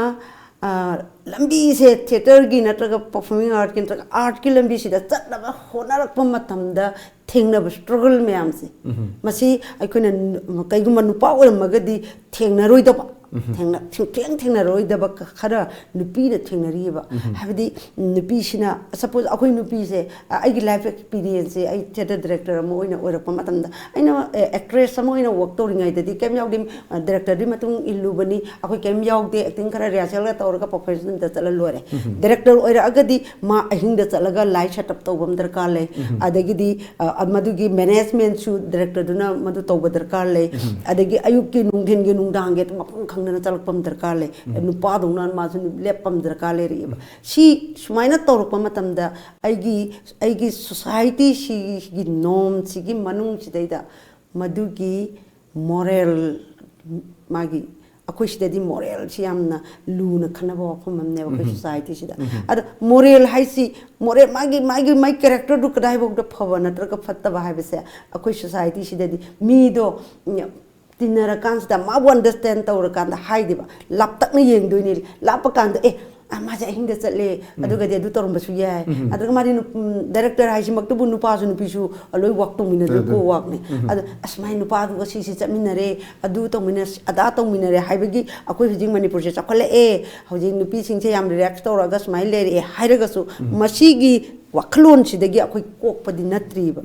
ꯂꯝꯕꯤꯁꯦ ꯊꯤꯌꯦꯇꯔꯒꯤ ꯅꯠꯇ꯭ꯔꯒ ꯄꯔꯐꯣꯔꯃꯤꯡ ꯑꯥꯔꯠꯀꯤ ꯅꯠꯇ꯭ꯔꯒ ꯑꯥꯔꯠꯀꯤ ꯂꯝꯕꯤꯁꯤꯗ ꯆꯠꯅꯕ ꯍꯣꯠꯅꯔꯛꯄ ꯃꯇꯝꯗ ꯊꯦꯡꯅꯕ ꯁ꯭ꯇ꯭ꯔꯒꯜ ꯃꯌꯥꯝꯁꯦ, ꯃꯁꯤ ꯑꯩꯈꯣꯏꯅ ꯀꯩꯒꯨꯝꯕ ꯅꯨꯄꯥ ꯑꯣꯏꯔꯝꯃꯒꯗꯤ ꯊꯦꯡꯅꯔꯣꯏꯗꯕ, ꯊꯦꯡꯅ ꯁꯨꯡꯊꯦꯡ ꯊꯦꯡꯅꯔꯣꯏꯗꯕ ꯈꯔ ꯅꯨꯄꯤꯅ ꯊꯦꯡꯅꯔꯤꯑꯕ꯫ ꯍꯥꯏꯕꯗꯤ ꯅꯨꯄꯤꯁꯤꯅ, ꯁꯄꯣꯁ ꯑꯩꯈꯣꯏ ꯅꯨꯄꯤꯁꯦ, ꯑꯩꯒꯤ ꯂꯥꯏꯐ ꯑꯦꯛꯁꯄꯤꯔꯤꯌꯦꯟꯁꯁꯦ, ꯑꯩ ꯊꯤꯌꯦꯇꯔ ꯗꯤꯔꯦꯛꯇꯔ ꯑꯃ ꯑꯣꯏꯅ ꯑꯣꯏꯔꯛꯄ ꯃꯇꯝꯗ ꯑꯩꯅ ꯑꯦꯛꯇ꯭ꯔꯦꯁ ꯑꯃ ꯑꯣꯏꯅ ꯋꯥꯛ ꯇꯧꯔꯤꯉꯩꯗꯗꯤ ꯀꯩꯝ ꯌꯥꯎꯗꯦ꯫ ꯗꯤꯔꯦꯛꯇꯔꯗꯨꯒꯤ ꯃꯇꯨꯡ ꯏꯜꯂꯨꯕꯅꯤ꯫ ꯑꯩꯈꯣꯏ ꯀꯩꯝ ꯌꯥꯎꯗꯦ, ꯑꯦꯛꯇꯤꯡ ꯈꯔ ꯔꯤꯍꯔꯁꯦꯜꯒ ꯇꯧꯔꯒ ꯄꯔꯐꯣꯔꯃꯦꯟꯁꯇ ꯆꯠꯂ ꯂꯣꯏꯔꯦ꯫ ꯗꯤꯔꯦꯛꯇꯔ ꯑꯣꯏꯔꯛꯑꯒꯗꯤ ꯃꯥ ꯑꯍꯤꯡꯗ ꯆꯠꯂꯒ ꯂꯥꯏꯠ ꯁꯦꯠ ꯑꯞ ꯇꯧꯕ ꯑꯃ ꯗꯔꯀꯥꯔ ꯂꯩ꯫ ꯑꯗꯒꯤꯗꯤ ꯃꯗꯨꯒꯤ ꯃꯦꯅꯦꯖꯃꯦꯟꯁꯨ ꯗꯤꯔꯦꯛꯇꯔꯗꯨꯅ ꯃꯗꯨ ꯇꯧꯕ ꯗꯔꯀꯥꯔ ꯂꯩ꯫ ꯑꯗꯒꯤ ꯑꯌꯨꯛꯀꯤ, ꯅꯨꯡꯊꯤꯟꯒꯤ, ꯅꯨꯡꯗꯥꯡꯒꯤ ꯑꯗꯨꯝ ꯃꯐꯝ ꯈꯪꯗꯅ ꯆꯠꯂꯛꯄ ꯑꯃ ꯗꯔꯀꯥꯔ ꯂꯩ꯫ ꯅꯨꯄꯥꯗꯧꯅ ꯃꯥꯁꯨ ꯂꯦꯞꯄ ꯑꯃ ꯗꯔꯀꯥꯔ ꯂꯩꯔꯛꯑꯦꯕ꯫ ꯁꯤ ꯁꯨꯃꯥꯏꯅ ꯇꯧꯔꯛꯄ ꯃꯇꯝꯗ ꯑꯩꯒꯤ, ꯑꯩꯒꯤ ꯁꯣꯁꯥꯏꯇꯤꯁꯤꯒꯤ ꯅꯣꯔꯝꯁꯤꯒꯤ ꯃꯅꯨꯡꯁꯤꯗꯩꯗ ꯃꯗꯨꯒꯤ ꯃꯣꯔꯦꯜ, ꯃꯥꯒꯤ, ꯑꯩꯈꯣꯏ ꯁꯤꯗꯗꯤ ꯃꯣꯔꯦꯜꯁꯤ ꯌꯥꯝꯅ ꯂꯨꯅ ꯈꯟꯅꯕ ꯋꯥꯐꯝ ꯑꯃꯅꯦꯕ ꯑꯩꯈꯣꯏ ꯁꯣꯁꯥꯏꯇꯤꯁꯤꯗ꯫ ꯑꯗ ꯃꯣꯔꯦꯜ ꯍꯥꯏꯁꯤ, ꯃꯣꯔꯦꯜ ꯃꯥꯒꯤ, ꯃꯥꯒꯤ, ꯃꯥꯒꯤ ꯀꯦꯔꯦꯛꯇꯔꯗꯨ ꯀꯗꯥꯏꯐꯥꯎꯗ ꯐꯕ ꯅꯠꯇ꯭ꯔꯒ ꯐꯠꯇꯕ ꯍꯥꯏꯕꯁꯦ ꯑꯩꯈꯣꯏ ꯁꯣꯁꯥꯏꯇꯤꯁꯤꯗꯗꯤ ꯃꯤꯗꯣ, ꯎꯝ, ꯇꯤꯟꯅꯔꯀꯥꯟꯁꯤꯗ ꯃꯥꯕꯨ ꯑꯟꯗꯔꯁꯇꯦꯟ ꯇꯧꯔꯀꯥꯟꯗ ꯍꯥꯏꯗꯦꯕ, ꯂꯥꯞꯇꯛꯅ ꯌꯦꯡꯗꯣꯏꯅꯤ꯫ ꯂꯥꯞꯄ ꯀꯥꯟꯗ, "ꯑꯦ, ꯑ, ꯃꯥꯁꯦ ꯑꯍꯤꯡꯗ ꯆꯠꯂꯦ, ꯑꯗꯨꯒꯗꯤ ꯑꯗꯨ ꯇꯧꯔꯝꯕꯁꯨ ꯌꯥꯏ"꯫ ꯑꯗꯨꯒ ꯃꯥꯗꯤ ꯅꯨ-, ꯎꯝ, ꯗꯥꯏꯔꯦꯛꯇꯔ ꯍꯥꯏꯁꯤꯃꯛꯇꯕꯨ ꯅꯨꯄꯥꯁꯨ ꯅꯨꯄꯤꯁꯨ ꯂꯣꯏ ꯋꯥꯛ ꯇꯧꯃꯤꯟꯅꯗꯣꯏ, ꯑꯗꯨ, ꯀꯣ ꯋꯥꯛꯅꯤ꯫ ꯑꯗꯣ, "ꯑꯁ, ꯃꯥꯏ ꯅꯨꯄꯥꯗꯨꯒ ꯁꯤꯁꯤ ꯆꯠꯃꯤꯟꯅꯔꯦ, ꯑꯗꯨ ꯇꯧꯃꯤꯟꯅꯁꯤ, ꯑꯗꯥ ꯇꯧꯃꯤꯟꯅꯔꯦ" ꯍꯥꯏꯕꯒꯤ ꯑꯩꯈꯣꯏ ꯍꯧꯖꯤꯛ ꯃꯅꯤꯄꯨꯔꯁꯦ ꯆꯥꯎꯈꯠꯂꯛꯑꯦ, ꯍꯧꯖꯤꯛ ꯅꯨꯄꯤꯁꯤꯡꯁꯦ ꯌꯥꯝ ꯔꯤꯂꯦꯛꯁ ꯇꯧꯔꯒ ꯁꯨꯃꯥꯏꯅ ꯂꯩꯔꯛꯑꯦ ꯍꯥꯏꯔꯒꯁꯨ, ꯃꯁꯤꯒꯤ ꯋꯥꯈꯜꯂꯣꯟꯁꯤꯗꯒꯤ ꯑꯩꯈꯣꯏ ꯀꯣꯛꯄꯗꯤ ꯅꯠꯇ꯭ꯔꯤꯕ꯫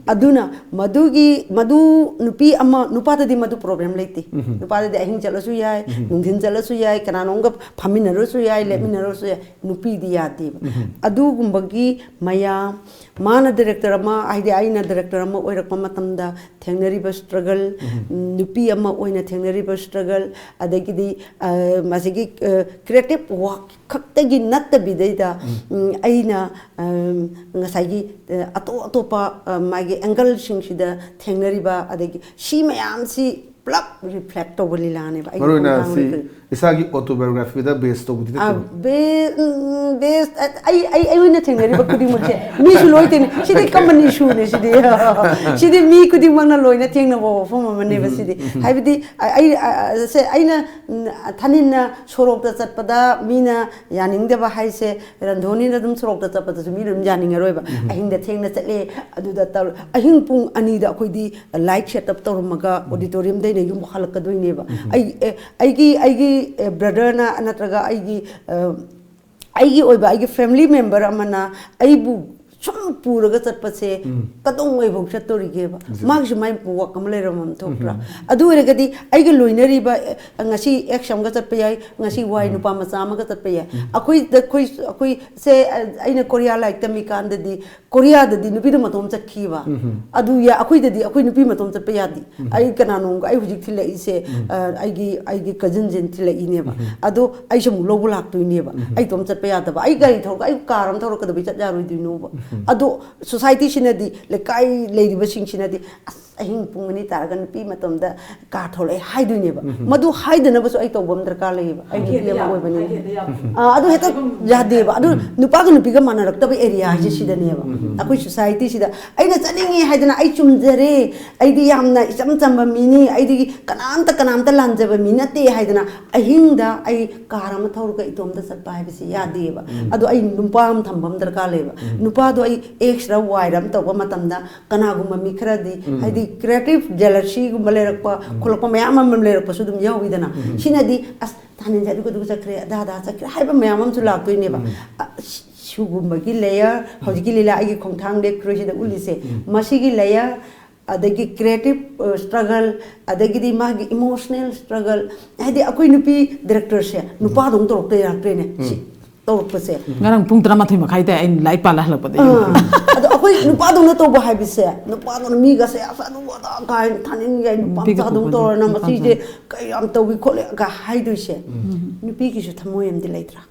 ꯑꯗꯨꯅ ꯃꯗꯨꯒꯤ, ꯃꯗꯨ ꯅꯨꯄꯤ ꯑꯃ, ꯅꯨꯄꯥꯗꯗꯤ ꯃꯗꯨ ꯄ꯭ꯔꯣꯕ꯭ꯂꯦꯝ ꯂꯩꯇꯦ꯫ ꯅꯨꯄꯥꯗꯗꯤ ꯑꯍꯤꯡ ꯆꯠꯂꯁꯨ ꯌꯥꯏ, ꯅꯨꯡꯊꯤꯟ ꯆꯠꯂꯁꯨ ꯌꯥꯏ, ꯀꯅꯥꯅꯣꯝꯒ ꯐꯝꯃꯤꯟꯅꯔꯁꯨ ꯌꯥꯏ, ꯂꯦꯞꯃꯤꯟꯅꯔꯁꯨ ꯌꯥꯏ꯫ ꯅꯨꯄꯤꯗꯤ ꯌꯥꯗꯦꯕ꯫ ꯑꯗꯨꯒꯨꯝꯕꯒꯤ ꯃꯌꯥꯝ, ꯃꯥꯅ ꯗꯥꯏꯔꯦꯛꯇꯔ ꯑꯃ, ꯍꯥꯏꯗꯤ ꯑꯩꯅ ꯗꯥꯏꯔꯦꯛꯇꯔ ꯑꯃ ꯑꯣꯏꯔꯛꯄ ꯃꯇꯝꯗ ꯊꯦꯡꯅꯔꯤꯕ ꯁ꯭ꯇ꯭ꯔꯒꯜ, ꯅꯨꯄꯤ ꯑꯃ ꯑꯣꯏꯅ ꯊꯦꯡꯅꯔꯤꯕ ꯁ꯭ꯇ꯭ꯔꯒꯜ, ꯑꯗꯒꯤꯗꯤ, ꯑ, ꯃꯁꯤꯒꯤ, ꯑ, ꯀ꯭ꯔꯤꯌꯦꯇꯤꯞ ꯋꯥꯔꯛ ꯈꯛꯇꯒꯤ ꯅꯠꯇꯕꯤꯗꯩꯗ, ꯎꯝ, ꯑꯩꯅ, ꯑ, ꯉꯁꯥꯏꯒꯤ, ꯑ, ꯑꯇꯣꯞ ꯑꯇꯣꯞꯄ, ꯑ, ꯃꯥꯒꯤ ꯑꯦꯡꯒꯜꯁꯤꯡꯁꯤꯗ ꯊꯦꯡꯅꯔꯤꯕ, ꯑꯗꯒꯤ ꯁꯤ ꯃꯌꯥꯝꯁꯤ ꯄꯨꯂꯞ ꯔꯤꯐ꯭ꯂꯦꯛ ꯇꯧꯕ ꯂꯤꯂꯥꯅꯦꯕ ꯑꯩꯒꯤ ꯃꯔꯨꯑꯣꯏꯅ ꯈꯣꯡꯊꯥꯡ ꯁꯤ ꯂꯤꯂꯥ꯫ ꯏꯁꯥꯒꯤ ꯑꯣꯇꯣꯕꯥꯏꯑꯣꯒ꯭ꯔꯥꯐꯤꯗ ꯕꯦꯁ ꯇꯧꯕꯗꯤ ꯑ, ꯅꯠꯇꯦꯕ꯫ ꯕꯦ-, ꯎꯝ, ꯕꯦꯁ, ꯑ, ꯑꯩ, ꯑꯩ, ꯑꯩ ꯑꯣꯏꯅ ꯊꯦꯡꯅꯔꯤꯕ ꯈꯨꯗꯤꯡꯃꯛꯁꯦ ꯃꯤꯁꯨ ꯂꯣꯏ ꯊꯦꯡꯅꯩ꯫ ꯁꯤꯗꯤ ꯑꯣꯀꯦ꯫ ꯀꯃꯟ ꯏꯁꯨꯅꯦ ꯁꯤꯗꯤ꯫ ꯁꯤꯗꯤ ꯃꯤ ꯈꯨꯗꯤꯡꯃꯛꯅ ꯂꯣꯏꯅ ꯊꯦꯡꯅꯕ ꯋꯥꯐꯝ ꯑꯃꯅꯦꯕ ꯁꯤꯗꯤ꯫ ꯍꯥꯏꯕꯗꯤ, ꯑ-, ꯑꯩ, ꯑ, ꯑ, ꯁꯦ ꯑꯩꯅ, ꯎꯝ, ꯊꯥꯅꯤꯟꯅ ꯁꯣꯔꯣꯛꯇ ꯆꯠꯄꯗ ꯃꯤꯅ ꯌꯥꯅꯤꯡꯗꯕ ꯍꯥꯏꯁꯦ, ꯔꯟꯙꯣꯅꯤꯅ ꯑꯗꯨꯝ ꯁꯣꯔꯣꯛꯇ ꯆꯠꯄꯗꯁꯨ ꯃꯤꯅ ꯑꯗꯨꯝ ꯌꯥꯅꯤꯡꯉꯔꯣꯏꯕ꯫ ꯑꯍꯤꯡꯗ ꯊꯦꯡꯅ ꯆꯠꯂꯦ, ꯑꯗꯨꯗ ꯇꯧꯔ-, ꯑꯍꯤꯡ ꯄꯨꯡ ꯑꯅꯤꯗ ꯑꯩꯈꯣꯏꯗꯤ ꯂꯥꯏꯠ ꯁꯦꯠ ꯑꯞ ꯇꯧꯔꯝꯃꯒ ꯑꯣꯗꯤꯇꯣꯔꯤꯌꯝꯗꯩꯅ ꯌꯨꯝ ꯍꯜꯂꯛꯀꯗꯣꯏꯅꯦꯕ꯫ ꯑꯩ, ꯑꯦ, ꯑꯩꯒꯤ, ꯑꯩꯒꯤ, ꯑꯦ, ꯕ꯭ꯔꯗꯔꯅ ꯅꯠꯇ꯭ꯔꯒ ꯑꯩꯒꯤ, ꯑ, ꯑꯩꯒꯤ ꯑꯣꯏꯕ ꯑꯩꯒꯤ ꯐꯦꯃꯤꯂꯤ ꯃꯦꯝꯕꯔ ꯑꯃꯅ ꯑꯩꯕꯨ ꯁꯨꯝ ꯄꯨꯔꯒ ꯆꯠꯄꯁꯦ ꯀꯗꯣꯡꯉꯩꯐꯥꯎ ꯆꯠꯇꯣꯔꯤꯒꯦꯕ? ꯃꯥꯒꯤꯁꯨ ꯃꯥꯏ ꯋꯥꯛ ꯑꯃ ꯂꯩꯔꯝꯃ ꯊꯣꯛꯇ꯭ꯔꯥ? ꯑꯗꯨ ꯑꯣꯏꯔꯒꯗꯤ ꯑꯩꯒ ꯂꯣꯏꯅꯔꯤꯕ, ꯑꯦ, ꯉꯁꯤ ꯑꯦꯛꯁ ꯑꯃꯒ ꯆꯠꯄ ꯌꯥꯏ, ꯉꯁꯤ ꯋꯥꯏ ꯅꯨꯄꯥ ꯃꯆꯥ ꯑꯃꯒ ꯆꯠꯄ ꯌꯥꯏ꯫ ꯑꯩꯈꯣꯏꯗ, ꯑꯩꯈꯣꯏ, ꯑꯩꯈꯣꯏꯁꯦ, ꯑ, ꯑꯩꯅ ꯀꯣꯔꯤꯌꯥ ꯂꯥꯏꯔꯤꯛ ꯇꯝꯃꯤꯀꯥꯟꯗꯗꯤ ꯀꯣꯔꯤꯌꯥꯗꯗꯤ ꯅꯨꯄꯤꯗꯣ ꯃꯇꯣꯝ ꯆꯠꯈꯤꯕ꯫ ꯑꯗꯨ ꯌꯥ-, ꯑꯩꯈꯣꯏꯗꯗꯤ ꯑꯩꯈꯣꯏ ꯅꯨꯄꯤ ꯃꯇꯣꯝ ꯆꯠꯄ ꯌꯥꯗꯦ꯫ ꯑꯩ ꯀꯅꯥꯅꯣꯝꯒ ꯑꯩ ꯍꯧꯖꯤꯛ ꯊꯤꯜꯂꯛꯏꯁꯦ, ꯑ, ꯑꯩꯒꯤ, ꯑꯩꯒꯤ ꯀꯖꯤꯟꯁꯤꯅ ꯊꯤꯜꯂꯛꯏꯅꯦꯕ꯫ ꯑꯗꯣ ꯑꯩꯁꯨ ꯑꯃꯨꯛ ꯂꯧꯕ ꯂꯥꯛꯇꯣꯏꯅꯦꯕ꯫ ꯑꯩ ꯏꯇꯣꯝ ꯆꯠꯄ ꯌꯥꯗꯕ꯫ ꯑꯩ ꯒꯥꯔꯤ ꯊꯧꯔꯒ, ꯑꯩ ꯀꯥꯔ ꯑꯃ ꯊꯧꯔꯒ ꯀꯩꯗꯧꯕꯩ ꯆꯠ ꯌꯥꯔꯣꯏꯗꯣꯏꯅꯣꯕ? ꯑꯗꯣ ꯁꯣꯁꯥꯏꯇꯤꯁꯤꯅꯗꯤ, ꯂꯩꯀꯥꯏ ꯂꯩꯔꯤꯕꯁꯤꯡꯁꯤꯅꯗꯤ, "ꯑꯁ, ꯑꯍꯤꯡ ꯄꯨꯡ ꯑꯅꯤ ꯇꯥꯔꯒ ꯅꯨꯄꯤ ꯃꯇꯣꯝꯗ ꯀꯥ ꯊꯣꯛꯂꯛꯑꯦ ꯍꯥꯏꯗꯣꯏꯅꯦꯕ꯫ ꯃꯗꯨ ꯍꯥꯏꯗꯅꯕꯁꯨ ꯑꯩ ꯇꯧꯕ ꯑꯃ ꯗꯔꯀꯥꯔ ꯂꯩꯌꯦꯕ, ꯑꯩ ꯅꯨꯄꯤ ꯑꯃ ꯑꯣꯏꯕꯅꯤꯅ꯫ ꯑꯥ, ꯑꯗꯨ ꯍꯦꯛꯇ ꯌꯥꯗꯦꯕ꯫ ꯑꯗꯨ ꯅꯨꯄꯥꯒ ꯅꯨꯄꯤꯒ ꯃꯥꯟꯅꯔꯛꯇꯕ ꯑꯦꯔꯤꯌꯥ ꯍꯥꯏꯁꯦ ꯁꯤꯗꯅꯦꯕ꯫ ꯑꯩꯈꯣꯏ ꯁꯣꯁꯥꯏꯇꯤꯁꯤꯗ ꯑꯩꯅ ꯆꯠꯅꯤꯡꯉꯤ ꯍꯥꯏꯗꯅ, "ꯑꯩ ꯆꯨꯝꯖꯔꯦ, ꯑꯩꯗꯤ ꯌꯥꯝꯅ ꯏꯆꯝ ꯆꯝꯕ ꯃꯤꯅꯤ, ꯑꯩꯗꯤ ꯀꯅꯥꯝꯇ ꯀꯅꯥꯝꯇ ꯂꯥꯟꯖꯕ ꯃꯤ ꯅꯠꯇꯦ" ꯍꯥꯏꯗꯅ ꯑꯍꯤꯡꯗ ꯑꯩ ꯀꯥꯔ ꯑꯃ ꯊꯧꯔꯒ ꯏꯇꯣꯝꯇ ꯆꯠꯄ ꯍꯥꯏꯕꯁꯤ ꯌꯥꯗꯦꯕ꯫ ꯑꯗꯣ ꯑꯩ ꯅꯨꯄꯥ ꯑꯃ ꯊꯝꯕ ꯑꯃ ꯗꯔꯀꯥꯔ ꯂꯩꯌꯦꯕ꯫ ꯅꯨꯄꯥꯗꯣ ꯑꯩ ꯑꯦꯛꯁꯔ ꯋꯥꯏꯔ ꯑꯃ ꯇꯧꯕ ꯃꯇꯝꯗ ꯀꯅꯥꯒꯨꯝꯕ ꯃꯤ ꯈꯔꯗꯤ, ꯍꯥꯏꯗꯤ ꯀ꯭ꯔꯤꯌꯦꯇꯤꯞ ꯖꯦꯂꯁꯤꯒꯨꯝꯕ ꯂꯩꯔꯛꯄ ꯈꯣꯠꯂꯛꯄ ꯃꯌꯥꯝ ꯑꯃ ꯂꯩꯔꯛꯄꯁꯨ ꯑꯗꯨꯝ ꯌꯥꯎꯋꯤꯗꯅ꯫ ꯁꯤꯅꯗꯤ, "ꯑꯁ, ꯊꯥꯅꯤꯟꯁꯦ ꯑꯗꯨꯒ ꯑꯗꯨꯒ ꯆꯠꯈ꯭ꯔꯦ, ꯑꯗꯥ ꯑꯗꯥ ꯆꯠꯈ꯭ꯔꯦ" ꯍꯥꯏꯕ ꯃꯌꯥꯝ ꯑꯃꯁꯨ ꯂꯥꯛꯇꯣꯏꯅꯦꯕ꯫ ꯑ, ꯁꯤ-, ꯁꯤꯒꯨꯝꯕꯒꯤ ꯂꯦꯌꯔ, ꯍꯧꯖꯤꯛꯀꯤ ꯂꯤꯂꯥ ꯑꯩꯒꯤ ꯈꯣꯡꯊꯥꯡ ꯂꯦꯞꯈ꯭ꯔꯣꯏꯁꯤꯗ ꯎꯠꯂꯤꯁꯦ, ꯃꯁꯤꯒꯤ ꯂꯦꯌꯔ, ꯑꯗꯒꯤ ꯀ꯭ꯔꯤꯌꯦꯇꯤꯞ ꯁ꯭ꯇ꯭ꯔꯒꯜ, ꯑꯗꯒꯤꯗꯤ ꯃꯥꯒꯤ ꯏꯃꯣꯁꯅꯦꯜ ꯁ꯭ꯇ꯭ꯔꯒꯜ, ꯍꯥꯏꯗꯤ ꯑꯩꯈꯣꯏ ꯅꯨꯄꯤ ꯗꯤꯔꯦꯛꯇꯔꯁꯦ ꯅꯨꯄꯥꯗꯧꯅ ꯇꯧꯔꯛꯇ ꯌꯥꯔꯛꯇ꯭ꯔꯦꯅꯦ꯫ ꯁꯤ ꯇꯧꯔꯛꯄꯁꯦ꯫ ꯉꯔꯥꯡ ꯄꯨꯡ ꯇꯔꯥꯃꯥꯊꯣꯏ ꯃꯈꯥꯏꯗ ꯑꯩꯅ ꯂꯥꯏꯔꯤꯛ ꯄꯥ ꯍꯜꯂꯛꯄꯗ ꯑꯥ꯫ ꯑꯗꯣ ꯑꯩꯈꯣꯏ ꯅꯨꯄꯥꯗꯧꯅ ꯇꯧꯕ ꯍꯥꯏꯕꯁꯦ, ꯅꯨꯄꯥꯗꯧꯅ ꯃꯤꯒꯁꯦ "ꯑꯁ, ꯑꯗꯨ ꯑꯗꯥ" ꯀꯥꯏꯅ ꯊꯥꯅꯤꯡ ꯌꯥꯏ, ꯅꯨꯄꯥ ꯅꯨꯄꯤꯒ ꯃꯆꯥꯗꯧꯅ ꯈꯣꯠꯄꯗꯣ, ꯇꯧꯔꯅ ꯅꯨꯄꯥ ꯃꯁꯤꯁꯦ ꯃꯆꯥ꯫ "ꯀꯩ ꯌꯥꯝ ꯇꯧꯏ ꯈꯣꯠꯂꯤ" ꯀ ꯍꯥꯏꯗꯣꯏꯁꯦ꯫ ꯅꯨꯄꯤꯒꯤꯁꯨ ꯊꯃꯣꯏ ꯑꯃꯗꯤ ꯂꯩꯇ꯭ꯔꯥ?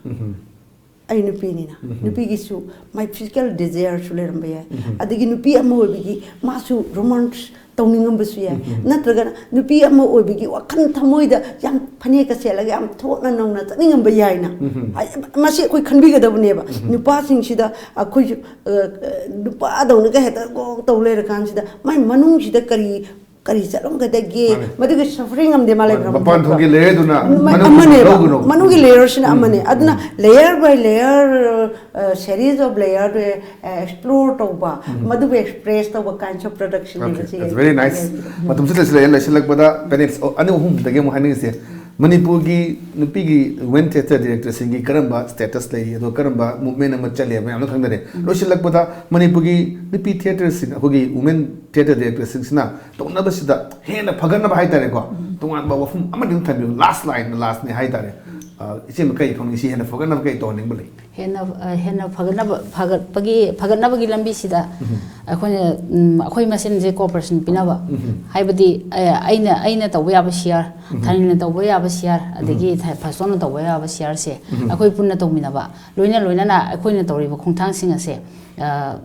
ꯑꯩ ꯅꯨꯄꯤꯅꯤꯅ꯫ ꯅꯨꯄꯤꯒꯤꯁꯨ my physical desireꯁꯨ ꯂꯩꯔꯝꯕ ꯌꯥꯏ꯫ ꯑꯗꯒꯤ ꯅꯨꯄꯤ ꯑꯃ ꯑꯣꯏꯕꯒꯤ ꯃꯥꯁꯨ ꯔꯣꯃꯥꯟꯁ ꯇꯧꯅꯤꯡꯉꯝꯕꯁꯨ ꯌꯥꯏ꯫ ꯅꯠꯇ꯭ꯔꯒꯅ ꯅꯨꯄꯤ ꯑꯃ ꯑꯣꯏꯕꯒꯤ ꯋꯥꯈꯜ ꯊꯃꯣꯏꯗ ꯌꯥꯝ ꯐꯅꯦꯛꯀ ꯁꯦꯠꯂꯒ ꯌꯥꯝ ꯊꯣꯛꯅ ꯅꯧꯅ ꯆꯠꯅꯤꯡꯉꯝꯕ ꯌꯥꯏꯅ꯫ ꯍꯥꯏ-, ꯃꯁꯤ ꯑꯩꯈꯣꯏ ꯈꯟꯕꯤꯒꯗꯕꯅꯦꯕ꯫ ꯅꯨꯄꯥꯁꯤꯡꯁꯤꯗ ꯑꯩꯈꯣꯏꯁꯨ, ꯑ, ꯑ, ꯅꯨꯄꯥꯗꯧꯅꯒ ꯍꯦꯛꯇ ꯒꯣꯡ ꯇꯧ ꯂꯩꯔꯀꯥꯟꯁꯤꯗ ꯃꯥꯏ ꯃꯅꯨꯡꯁꯤꯗ ꯀꯔꯤ, ꯀꯔꯤ ꯆꯠꯂꯝꯒꯗꯒꯦ? ꯃꯥꯅꯦ꯫ ꯃꯗꯨꯒꯤ suffering ꯑꯃꯗꯤ ꯃꯥ ꯂꯩꯈ꯭ꯔꯕ ꯃꯄꯥꯟ ꯅꯠꯇ꯭ꯔꯣ? ꯊꯣꯛꯀꯤ layerꯗꯨꯅ ꯃ-, ꯃꯅꯨꯡꯒꯤ ꯑꯃꯅꯦꯕ꯫ ꯂꯧꯒꯅꯣ꯫ ꯃꯅꯨꯡꯒꯤ layerꯁꯤꯅ ꯑꯃꯅꯦ꯫ ꯑꯗꯨꯅ layer by layer, ꯑ, series of layerꯗꯨ, ꯑ, explore ꯇꯧꯕ, ꯃꯗꯨꯕꯨ express ꯇꯧꯕ kinds of productionꯅꯦꯕ Okay, ꯁꯤ that's very nice. ꯃꯇꯝꯁꯨ ꯂꯩꯁꯤꯜꯂꯛꯑꯦ, ꯂꯩꯁꯤꯜꯂꯛꯄꯗ ꯄꯦꯅꯦꯠꯁ ꯑꯅꯤ ꯑꯍꯨꯝꯗꯒꯤ ꯑꯃꯨꯛ ꯍꯥꯏꯅꯤꯡꯉꯤꯁꯦ꯫ ꯃꯅꯤꯄꯨꯔꯒꯤ ꯅꯨꯄꯤꯒꯤ women theatre directorꯁꯤꯡꯒꯤ ꯀꯔꯝꯕ status ꯂꯩꯔꯤ, ꯑꯗꯣ ꯀꯔꯝꯕ movement ꯑꯃ ꯆꯠꯂꯤ ꯍꯥꯏꯕ ꯃꯌꯥꯝꯗꯣ ꯈꯪꯅꯔꯦ꯫ ꯂꯣꯏꯁꯤꯜꯂꯛꯄꯗ ꯃꯅꯤꯄꯨꯔꯒꯤ ꯅꯨꯄꯤ theatreꯁꯤꯡ, ꯑꯩꯈꯣꯏꯒꯤ women theatre directorꯁꯤꯡꯁꯤꯅ ꯇꯧꯅꯕꯁꯤꯗ ꯍꯦꯟꯅ ꯐꯒꯠꯅꯕ ꯍꯥꯏꯇꯥꯔꯦꯀꯣ, ꯇꯣꯉꯥꯟꯕ ꯋꯥꯐꯝ ꯑꯃꯗꯤ ꯑꯗꯨꯝ ꯊꯝꯕꯤꯌꯨ, last line, lastꯅꯤ ꯍꯥꯏꯇꯥꯔꯦ꯫ ꯑ, ꯏꯆꯦ ꯀꯩ ꯈꯪꯅꯤꯡ? ꯁꯤ ꯍꯦꯟꯅ ꯐꯒꯠꯅꯕ ꯀꯩ ꯇꯧꯍꯟꯅꯤꯡꯕ ꯂꯩ? ꯍꯦꯟꯅ, ꯑ, ꯍꯦꯟꯅ ꯐꯒꯠꯅꯕ, ꯐꯒꯠꯄꯒꯤ, ꯐꯒꯠꯅꯕꯒꯤ ꯂꯝꯕꯤꯁꯤꯗ ꯑꯩꯈꯣꯏꯅ, ꯎꯝ, ꯑꯩꯈꯣꯏ ꯃꯁꯦꯟꯁꯦ cooperation ꯄꯤꯅꯕ, ꯍꯥꯏꯕꯗꯤ, ꯑ, ꯑꯩꯅ, ꯑꯩꯅ ꯇꯧꯕ ꯌꯥꯕ share, ꯊꯥꯅꯤꯜꯅ ꯇꯧꯕ ꯌꯥꯕ share, ꯑꯗꯒꯤ ꯊ-, ꯐꯥꯁꯣꯟꯅ ꯇꯧꯕ ꯌꯥꯕ shareꯁꯦ ꯑꯩꯈꯣꯏ ꯄꯨꯟꯅ ꯇꯧꯃꯤꯟꯅꯕ, ꯂꯣꯏꯅ ꯂꯣꯏꯅꯅ ꯑꯩꯈꯣꯏꯅ ꯇꯧꯔꯤꯕ ꯈꯣꯡꯊꯥꯡꯁꯤꯡ ꯑꯁꯦ, ꯑ,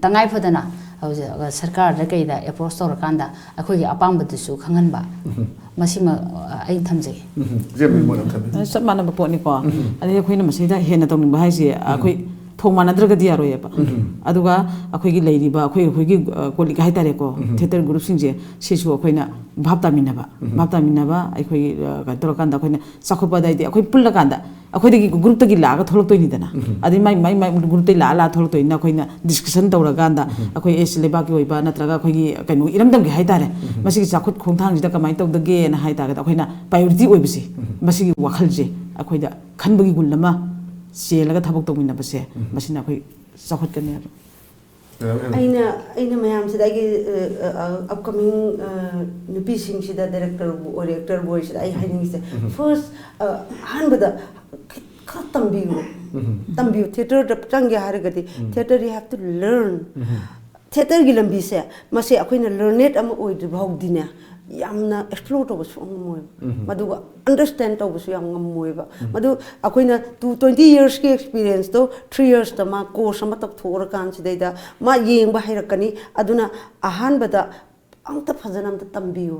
ꯇꯉꯥꯏ ꯐꯗꯅ, ꯍꯧꯖꯤꯛ ꯁꯔꯀꯥꯔꯗ ꯀꯩꯗ ꯑꯦꯄ꯭ꯔꯣꯁ ꯇꯧꯔꯀꯥꯟꯗ ꯑꯩꯈꯣꯏꯒꯤ ꯑꯄꯥꯝꯕꯗꯨꯁꯨ ꯈꯪꯍꯟꯕ, ꯃꯁꯤꯃ ꯑꯩ ꯊꯝꯖꯒꯦ꯫ ꯎꯝ, ꯏꯆꯦ ꯃꯣꯏ ꯃꯣꯠ ꯑꯃ ꯊꯝꯕꯤꯌꯨ꯫ ꯑꯗꯨ ꯆꯞ ꯃꯥꯟꯅꯕ ꯄꯣꯠꯅꯤꯀꯣ꯫ ꯑꯗꯩ ꯑꯩꯈꯣꯏꯅ ꯃꯁꯤꯗ ꯍꯦꯟꯅ ꯇꯧꯅꯤꯡꯕ ꯍꯥꯏꯁꯦ ꯑꯩꯈꯣꯏ ꯊꯣꯡ ꯃꯥꯟꯅꯗ꯭ꯔꯒꯗꯤ ꯌꯥꯔꯣꯏꯌꯦꯕ꯫ ꯑꯗꯨꯒ ꯑꯩꯈꯣꯏꯒꯤ ꯂꯩꯔꯤꯕ ꯑꯩꯈꯣꯏ ꯑꯩꯈꯣꯏꯒꯤ ꯑ, ꯀꯣꯂꯤꯛ ꯍꯥꯏꯇꯥꯔꯦꯀꯣ, ꯊꯤꯌꯦꯇꯔ ꯒ꯭ꯔꯨꯞꯁꯤꯡꯁꯦ ꯁꯤꯁꯨ ꯑꯩꯈꯣꯏꯅ ꯚꯥꯞ ꯇꯥꯃꯤꯟꯅꯕ꯫ ꯚꯥꯞ ꯇꯥꯃꯤꯟꯅꯕ ꯑꯩꯈꯣꯏꯒꯤ ꯑ, ꯀꯩꯅꯣ ꯇꯧꯔꯀꯥꯟꯗ ꯑꯩꯈꯣꯏꯅ ꯆꯥꯎꯈꯠꯄ ꯑꯗꯩꯗꯤ ꯑꯩꯈꯣꯏ ꯄꯨꯜꯂꯀꯥꯟꯗ ꯑꯩꯈꯣꯏꯗꯒꯤ ꯒ꯭ꯔꯨꯞꯇꯒꯤ ꯂꯥꯛꯑꯒ ꯊꯣꯛꯂꯛꯇꯣꯏꯅꯤꯗꯅ꯫ ꯑꯗꯩ ꯃꯥꯏ ꯃꯥꯏ ꯃꯥꯏ ꯒ꯭ꯔꯨꯞꯇꯒꯤ ꯂꯥꯛꯑ ꯂꯥꯛꯑ ꯊꯣꯛꯂꯛꯇꯣꯏꯅꯤꯅ ꯑꯩꯈꯣꯏꯅ ꯗꯤꯁꯀꯁꯟ ꯇꯧꯔꯀꯥꯟꯗ ꯑꯩꯈꯣꯏ ꯑꯦꯁ ꯂꯩꯕꯥꯛꯀꯤ ꯑꯣꯏꯕ ꯅꯠꯇ꯭ꯔꯒ ꯑꯩꯈꯣꯏꯒꯤ ꯀꯩꯅꯣ ꯏꯔꯝꯗꯝꯒꯤ ꯍꯥꯏꯇꯥꯔꯦ, ꯃꯁꯤꯒꯤ ꯆꯥꯎꯈꯠ ꯈꯣꯡꯊꯥꯡꯁꯤꯗ ꯀꯃꯥꯏꯅ ꯇꯧꯗꯒꯦꯅ ꯍꯥꯏ ꯇꯥꯔꯒꯗꯤ ꯑꯩꯈꯣꯏꯅ ꯄ꯭ꯔꯥꯏꯌꯣꯔꯤꯇꯤ ꯑꯣꯏꯕꯁꯦ, ꯃꯁꯤꯒꯤ ꯋꯥꯈꯜꯁꯦ ꯑꯩꯈꯣꯏꯗ ꯈꯟꯕꯒꯤ ꯒꯨꯟ ꯑꯃ ꯆꯦꯜꯂꯒ ꯊꯕꯛ ꯇꯧꯃꯤꯟꯅꯕꯁꯦ, ꯃꯁꯤꯅ ꯑꯩꯈꯣꯏ ꯆꯥꯎꯈꯠꯀꯅꯤ ꯍꯥꯏꯕ꯫ Madam, hello. ꯑꯩꯅ ꯑꯩꯅ ꯃꯌꯥꯝꯁꯤꯗ ꯑꯩꯒꯤ ꯑꯞꯀꯃꯤꯡ ꯅꯨꯄꯤꯁꯤꯡꯁꯤꯗ ꯗꯥꯏꯔꯦꯛꯇꯔꯕꯨ ꯑꯣꯏꯔꯦ, ꯑꯦꯛꯇꯔꯕꯨ ꯑꯣꯏꯔꯁꯤꯗ ꯑꯩ ꯍꯥꯏꯅꯤꯡꯉꯤꯁꯦ, ꯐꯥꯔꯁ ꯑꯍꯥꯟꯕꯗ ꯈꯔ ꯇꯝꯕꯤꯌꯨ꯫ ꯇꯝꯕꯤꯌꯨ꯫ ꯊꯤꯌꯦꯇꯔꯗ ꯆꯪꯒꯦ ꯍꯥꯏꯔꯒꯗꯤ theatre you have to learn. ꯊꯤꯌꯦꯇꯔꯒꯤ ꯂꯝꯕꯤꯁꯦ, ꯃꯁꯦ ꯑꯩꯈꯣꯏꯅ ꯂꯔꯅꯦꯠ ꯑꯃ ꯑꯣꯏꯗ꯭ꯔꯤ ꯐꯥꯎꯗꯤꯅꯦ, ꯌꯥꯝꯅ ꯑꯦꯛꯁꯄ꯭ꯂꯣꯔ ꯇꯧꯕ ꯁꯨꯡꯉꯝ ꯉꯝꯃꯣꯏꯕ꯫ ꯃꯗꯨꯒ ꯑꯟꯗꯔꯁ꯭ꯇꯦꯟ ꯇꯧꯕꯁꯨ ꯌꯥꯝ ꯉꯝꯃꯣꯏꯕ꯫ ꯃꯗꯨ ꯑꯩꯈꯣꯏꯅ ꯇꯨ ꯇ꯭ꯋꯦꯟꯇꯤ ꯌꯔꯁꯀꯤ ꯑꯦꯛꯁꯄꯤꯔꯤꯌꯦꯟꯁꯇꯣ ꯊ꯭ꯔꯤ ꯌꯔꯁꯇ ꯃꯥ ꯀꯣꯔꯁ ꯑꯃ ꯇꯧꯊꯣꯛꯎꯔꯀꯥꯟꯁꯤꯗꯩꯗ ꯃꯥ ꯌꯦꯡꯕ ꯍꯩꯔꯛꯀꯅꯤ꯫ ꯑꯗꯨꯅ ꯑꯍꯥꯟꯕꯗ ꯑꯝꯇ ꯐꯖꯅ ꯑꯝꯇ ꯇꯝꯕꯤꯌꯨ꯫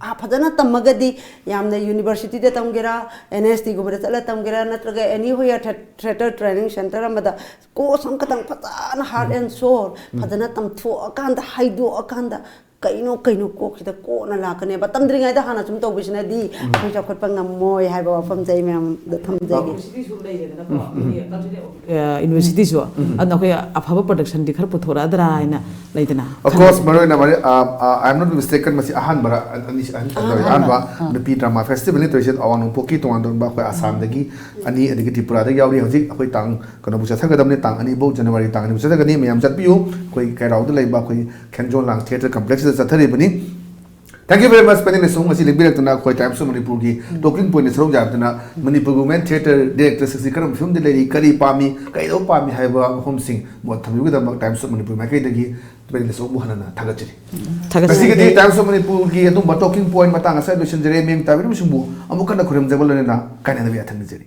ꯑꯥ, ꯐꯖꯅ ꯇꯝꯃꯒꯗꯤ ꯌꯥꯝꯅ ꯌꯨꯅꯤꯚꯔꯁꯤꯇꯤꯗ ꯇꯝꯒꯦꯔꯥ, ꯑꯦꯟ ꯑꯦꯁ ꯇꯤꯒꯨꯝꯕꯗ ꯆꯠꯂ ꯇꯝꯒꯦꯔꯥ, ꯅꯠꯇ꯭ꯔꯒ ꯑꯦꯅꯤ ꯍꯣꯌꯔ ꯊꯦꯇꯔ ꯇ꯭ꯔꯦꯅꯤꯡ ꯁꯦꯟꯇꯔ ꯑꯃꯗ ꯀꯣꯔꯁ ꯑꯃꯈꯛꯇꯪ ꯐꯖꯅ ꯍꯥꯔꯠ ꯑꯦꯟ ꯁꯣꯜ ꯐꯖꯅ ꯇꯝꯊꯣꯛꯑꯀꯥꯟꯗ, ꯍꯩꯗꯣꯛꯑꯀꯥꯟꯗ ꯀꯩꯅꯣ ꯀꯩꯅꯣ ꯀꯣꯛꯁꯤꯗ ꯀꯣꯟꯅ ꯂꯥꯛꯀꯅꯦꯕ꯫ ꯇꯝꯗ꯭ꯔꯤꯉꯩꯗ ꯍꯥꯟꯅ ꯁꯨꯝ ꯇꯧꯕꯁꯤꯅꯗꯤ ꯑꯩꯈꯣꯏ ꯆꯥꯎꯈꯠꯄ ꯉꯝꯃꯣꯏ ꯍꯥꯏꯕ ꯋꯥꯐꯝꯁꯦ ꯑꯩ ꯃꯌꯥꯝꯗ ꯊꯝꯖꯒꯦ꯫ Universityꯁꯨ ꯂꯩꯔꯦꯗꯅꯀꯣ, ꯑꯩꯈꯣꯏꯒꯤ cultural, ꯑ, ꯌꯨꯅꯤꯚꯔꯁꯤꯇꯤꯁꯨ꯫ ꯑꯗꯨꯅ ꯑꯩꯈꯣꯏ ꯑꯐꯕ ꯄ꯭ꯔꯗꯛꯁꯟꯗꯤ ꯈꯔ ꯄꯨꯊꯣꯔꯛꯑꯗ꯭ꯔꯥ ꯍꯥꯏꯅ ꯂꯩꯗꯅ꯫ Of course, ꯃꯔꯨ ꯑꯣꯏꯅ ꯃꯔꯤ-, ꯑ, ꯑ, I am not mistaken, ꯃꯁꯤ ꯑꯍꯥꯟꯕꯔ? ꯑꯅꯤ-, ꯑꯅꯤ-, ꯑꯍꯥꯟꯕ ꯅꯨꯄꯤ ꯗ꯭ꯔꯃꯥ ꯐꯦꯁꯇꯤꯚꯦꯜꯅꯤ ꯇꯧꯔꯤꯁꯦ꯫ ꯑꯋꯥꯡ ꯅꯣꯡꯄꯣꯛꯀꯤ ꯇꯣꯉꯥꯟ ꯇꯣꯉꯥꯟꯕ ꯑꯩꯈꯣꯏ ꯑꯁꯥꯝꯗꯒꯤ ꯑꯅꯤ, ꯑꯗꯒꯤ ꯇ꯭ꯔꯤꯄꯨꯔꯥꯗꯒꯤ ꯌꯥꯎꯔꯤ꯫ ꯍꯧꯖꯤꯛ ꯑꯩꯈꯣꯏ ꯇꯥꯡ ꯀꯩꯅꯣꯕꯨ ꯆꯠꯊꯒꯗꯕꯅꯤ, ꯇꯥꯡ ꯑꯅꯤꯐꯧ, ꯖꯅꯋꯥꯔꯤ ꯇꯥꯡ ꯑꯅꯤꯐꯧ ꯆꯠꯊꯒꯅꯤ꯫ ꯃꯌꯥꯝ ꯆꯠꯄꯤꯌꯨ꯫ ꯑꯩꯈꯣꯏ ꯀꯩꯔꯥꯎꯗ ꯂꯩꯕ ꯑꯩꯈꯣꯏ ꯈꯦꯟꯖꯣꯟ ꯂꯥꯡ ꯊꯤꯌꯦꯇꯔ ꯀꯝꯄ꯭ꯂꯦꯛꯁꯇ ꯆꯠꯊꯔꯤꯕꯅꯤ꯫ Thank you very much, panel ꯂꯤꯁꯣꯡ ꯉꯁꯤ ꯂꯦꯡꯕꯤꯔꯛꯇꯨꯅ ꯑꯩꯈꯣꯏ Times of ꯃꯅꯤꯄꯨꯔꯒꯤ ꯇꯣꯀꯤꯡ ꯄꯣꯏꯟꯠꯇ ꯁꯔꯨꯛ ꯌꯥꯕꯤꯗꯨꯅ ꯃꯅꯤꯄꯨꯔꯒꯤ ꯋꯨꯃꯦꯟ ꯊꯤꯌꯦꯇꯔ ꯗꯤꯔꯦꯛꯇꯔꯁꯤꯡꯁꯤ ꯀꯔꯝꯕ ꯐꯤꯕꯝꯗ ꯂꯩꯔꯤ, ꯀꯔꯤ ꯄꯥꯝꯃꯤ, ꯀꯩꯗꯧꯕ ꯄꯥꯝꯃꯤ ꯍꯥꯏꯕ ꯋꯥꯐꯝꯁꯤꯡ ꯃꯣꯠ ꯊꯝꯕꯤꯕꯒꯤꯗꯃꯛ Times of ꯃꯅꯤꯄꯨꯔ ꯃꯥꯏꯀꯩꯗꯒꯤ ꯄꯦꯅꯦꯜ ꯂꯤꯁꯣꯡꯕꯨ ꯍꯟꯅ ꯊꯥꯒꯠꯆꯔꯤ꯫ ꯊꯥꯒꯠꯆꯔꯤ꯫ ꯉꯁꯤꯒꯤꯗꯤ Times of ꯃꯅꯤꯄꯨꯔꯒꯤ ꯑꯗꯨꯝꯕ ꯇꯣꯀꯤꯡ ꯄꯣꯏꯟꯠ ꯃꯇꯥꯡ ꯑꯁꯤꯗ ꯂꯣꯏꯁꯤꯟꯖꯔꯦ꯫ ꯃꯤꯌꯥꯝ ꯇꯥꯕꯤꯔꯤꯕꯁꯤꯡꯕꯨ ꯑꯃꯨꯛ ꯍꯟꯅ ꯈꯨꯔꯨꯝꯖꯕ ꯂꯣꯏꯅꯅ ꯀꯥꯏꯅꯅꯕ ꯌꯥꯊꯪ ꯅꯤꯖꯔꯤ꯫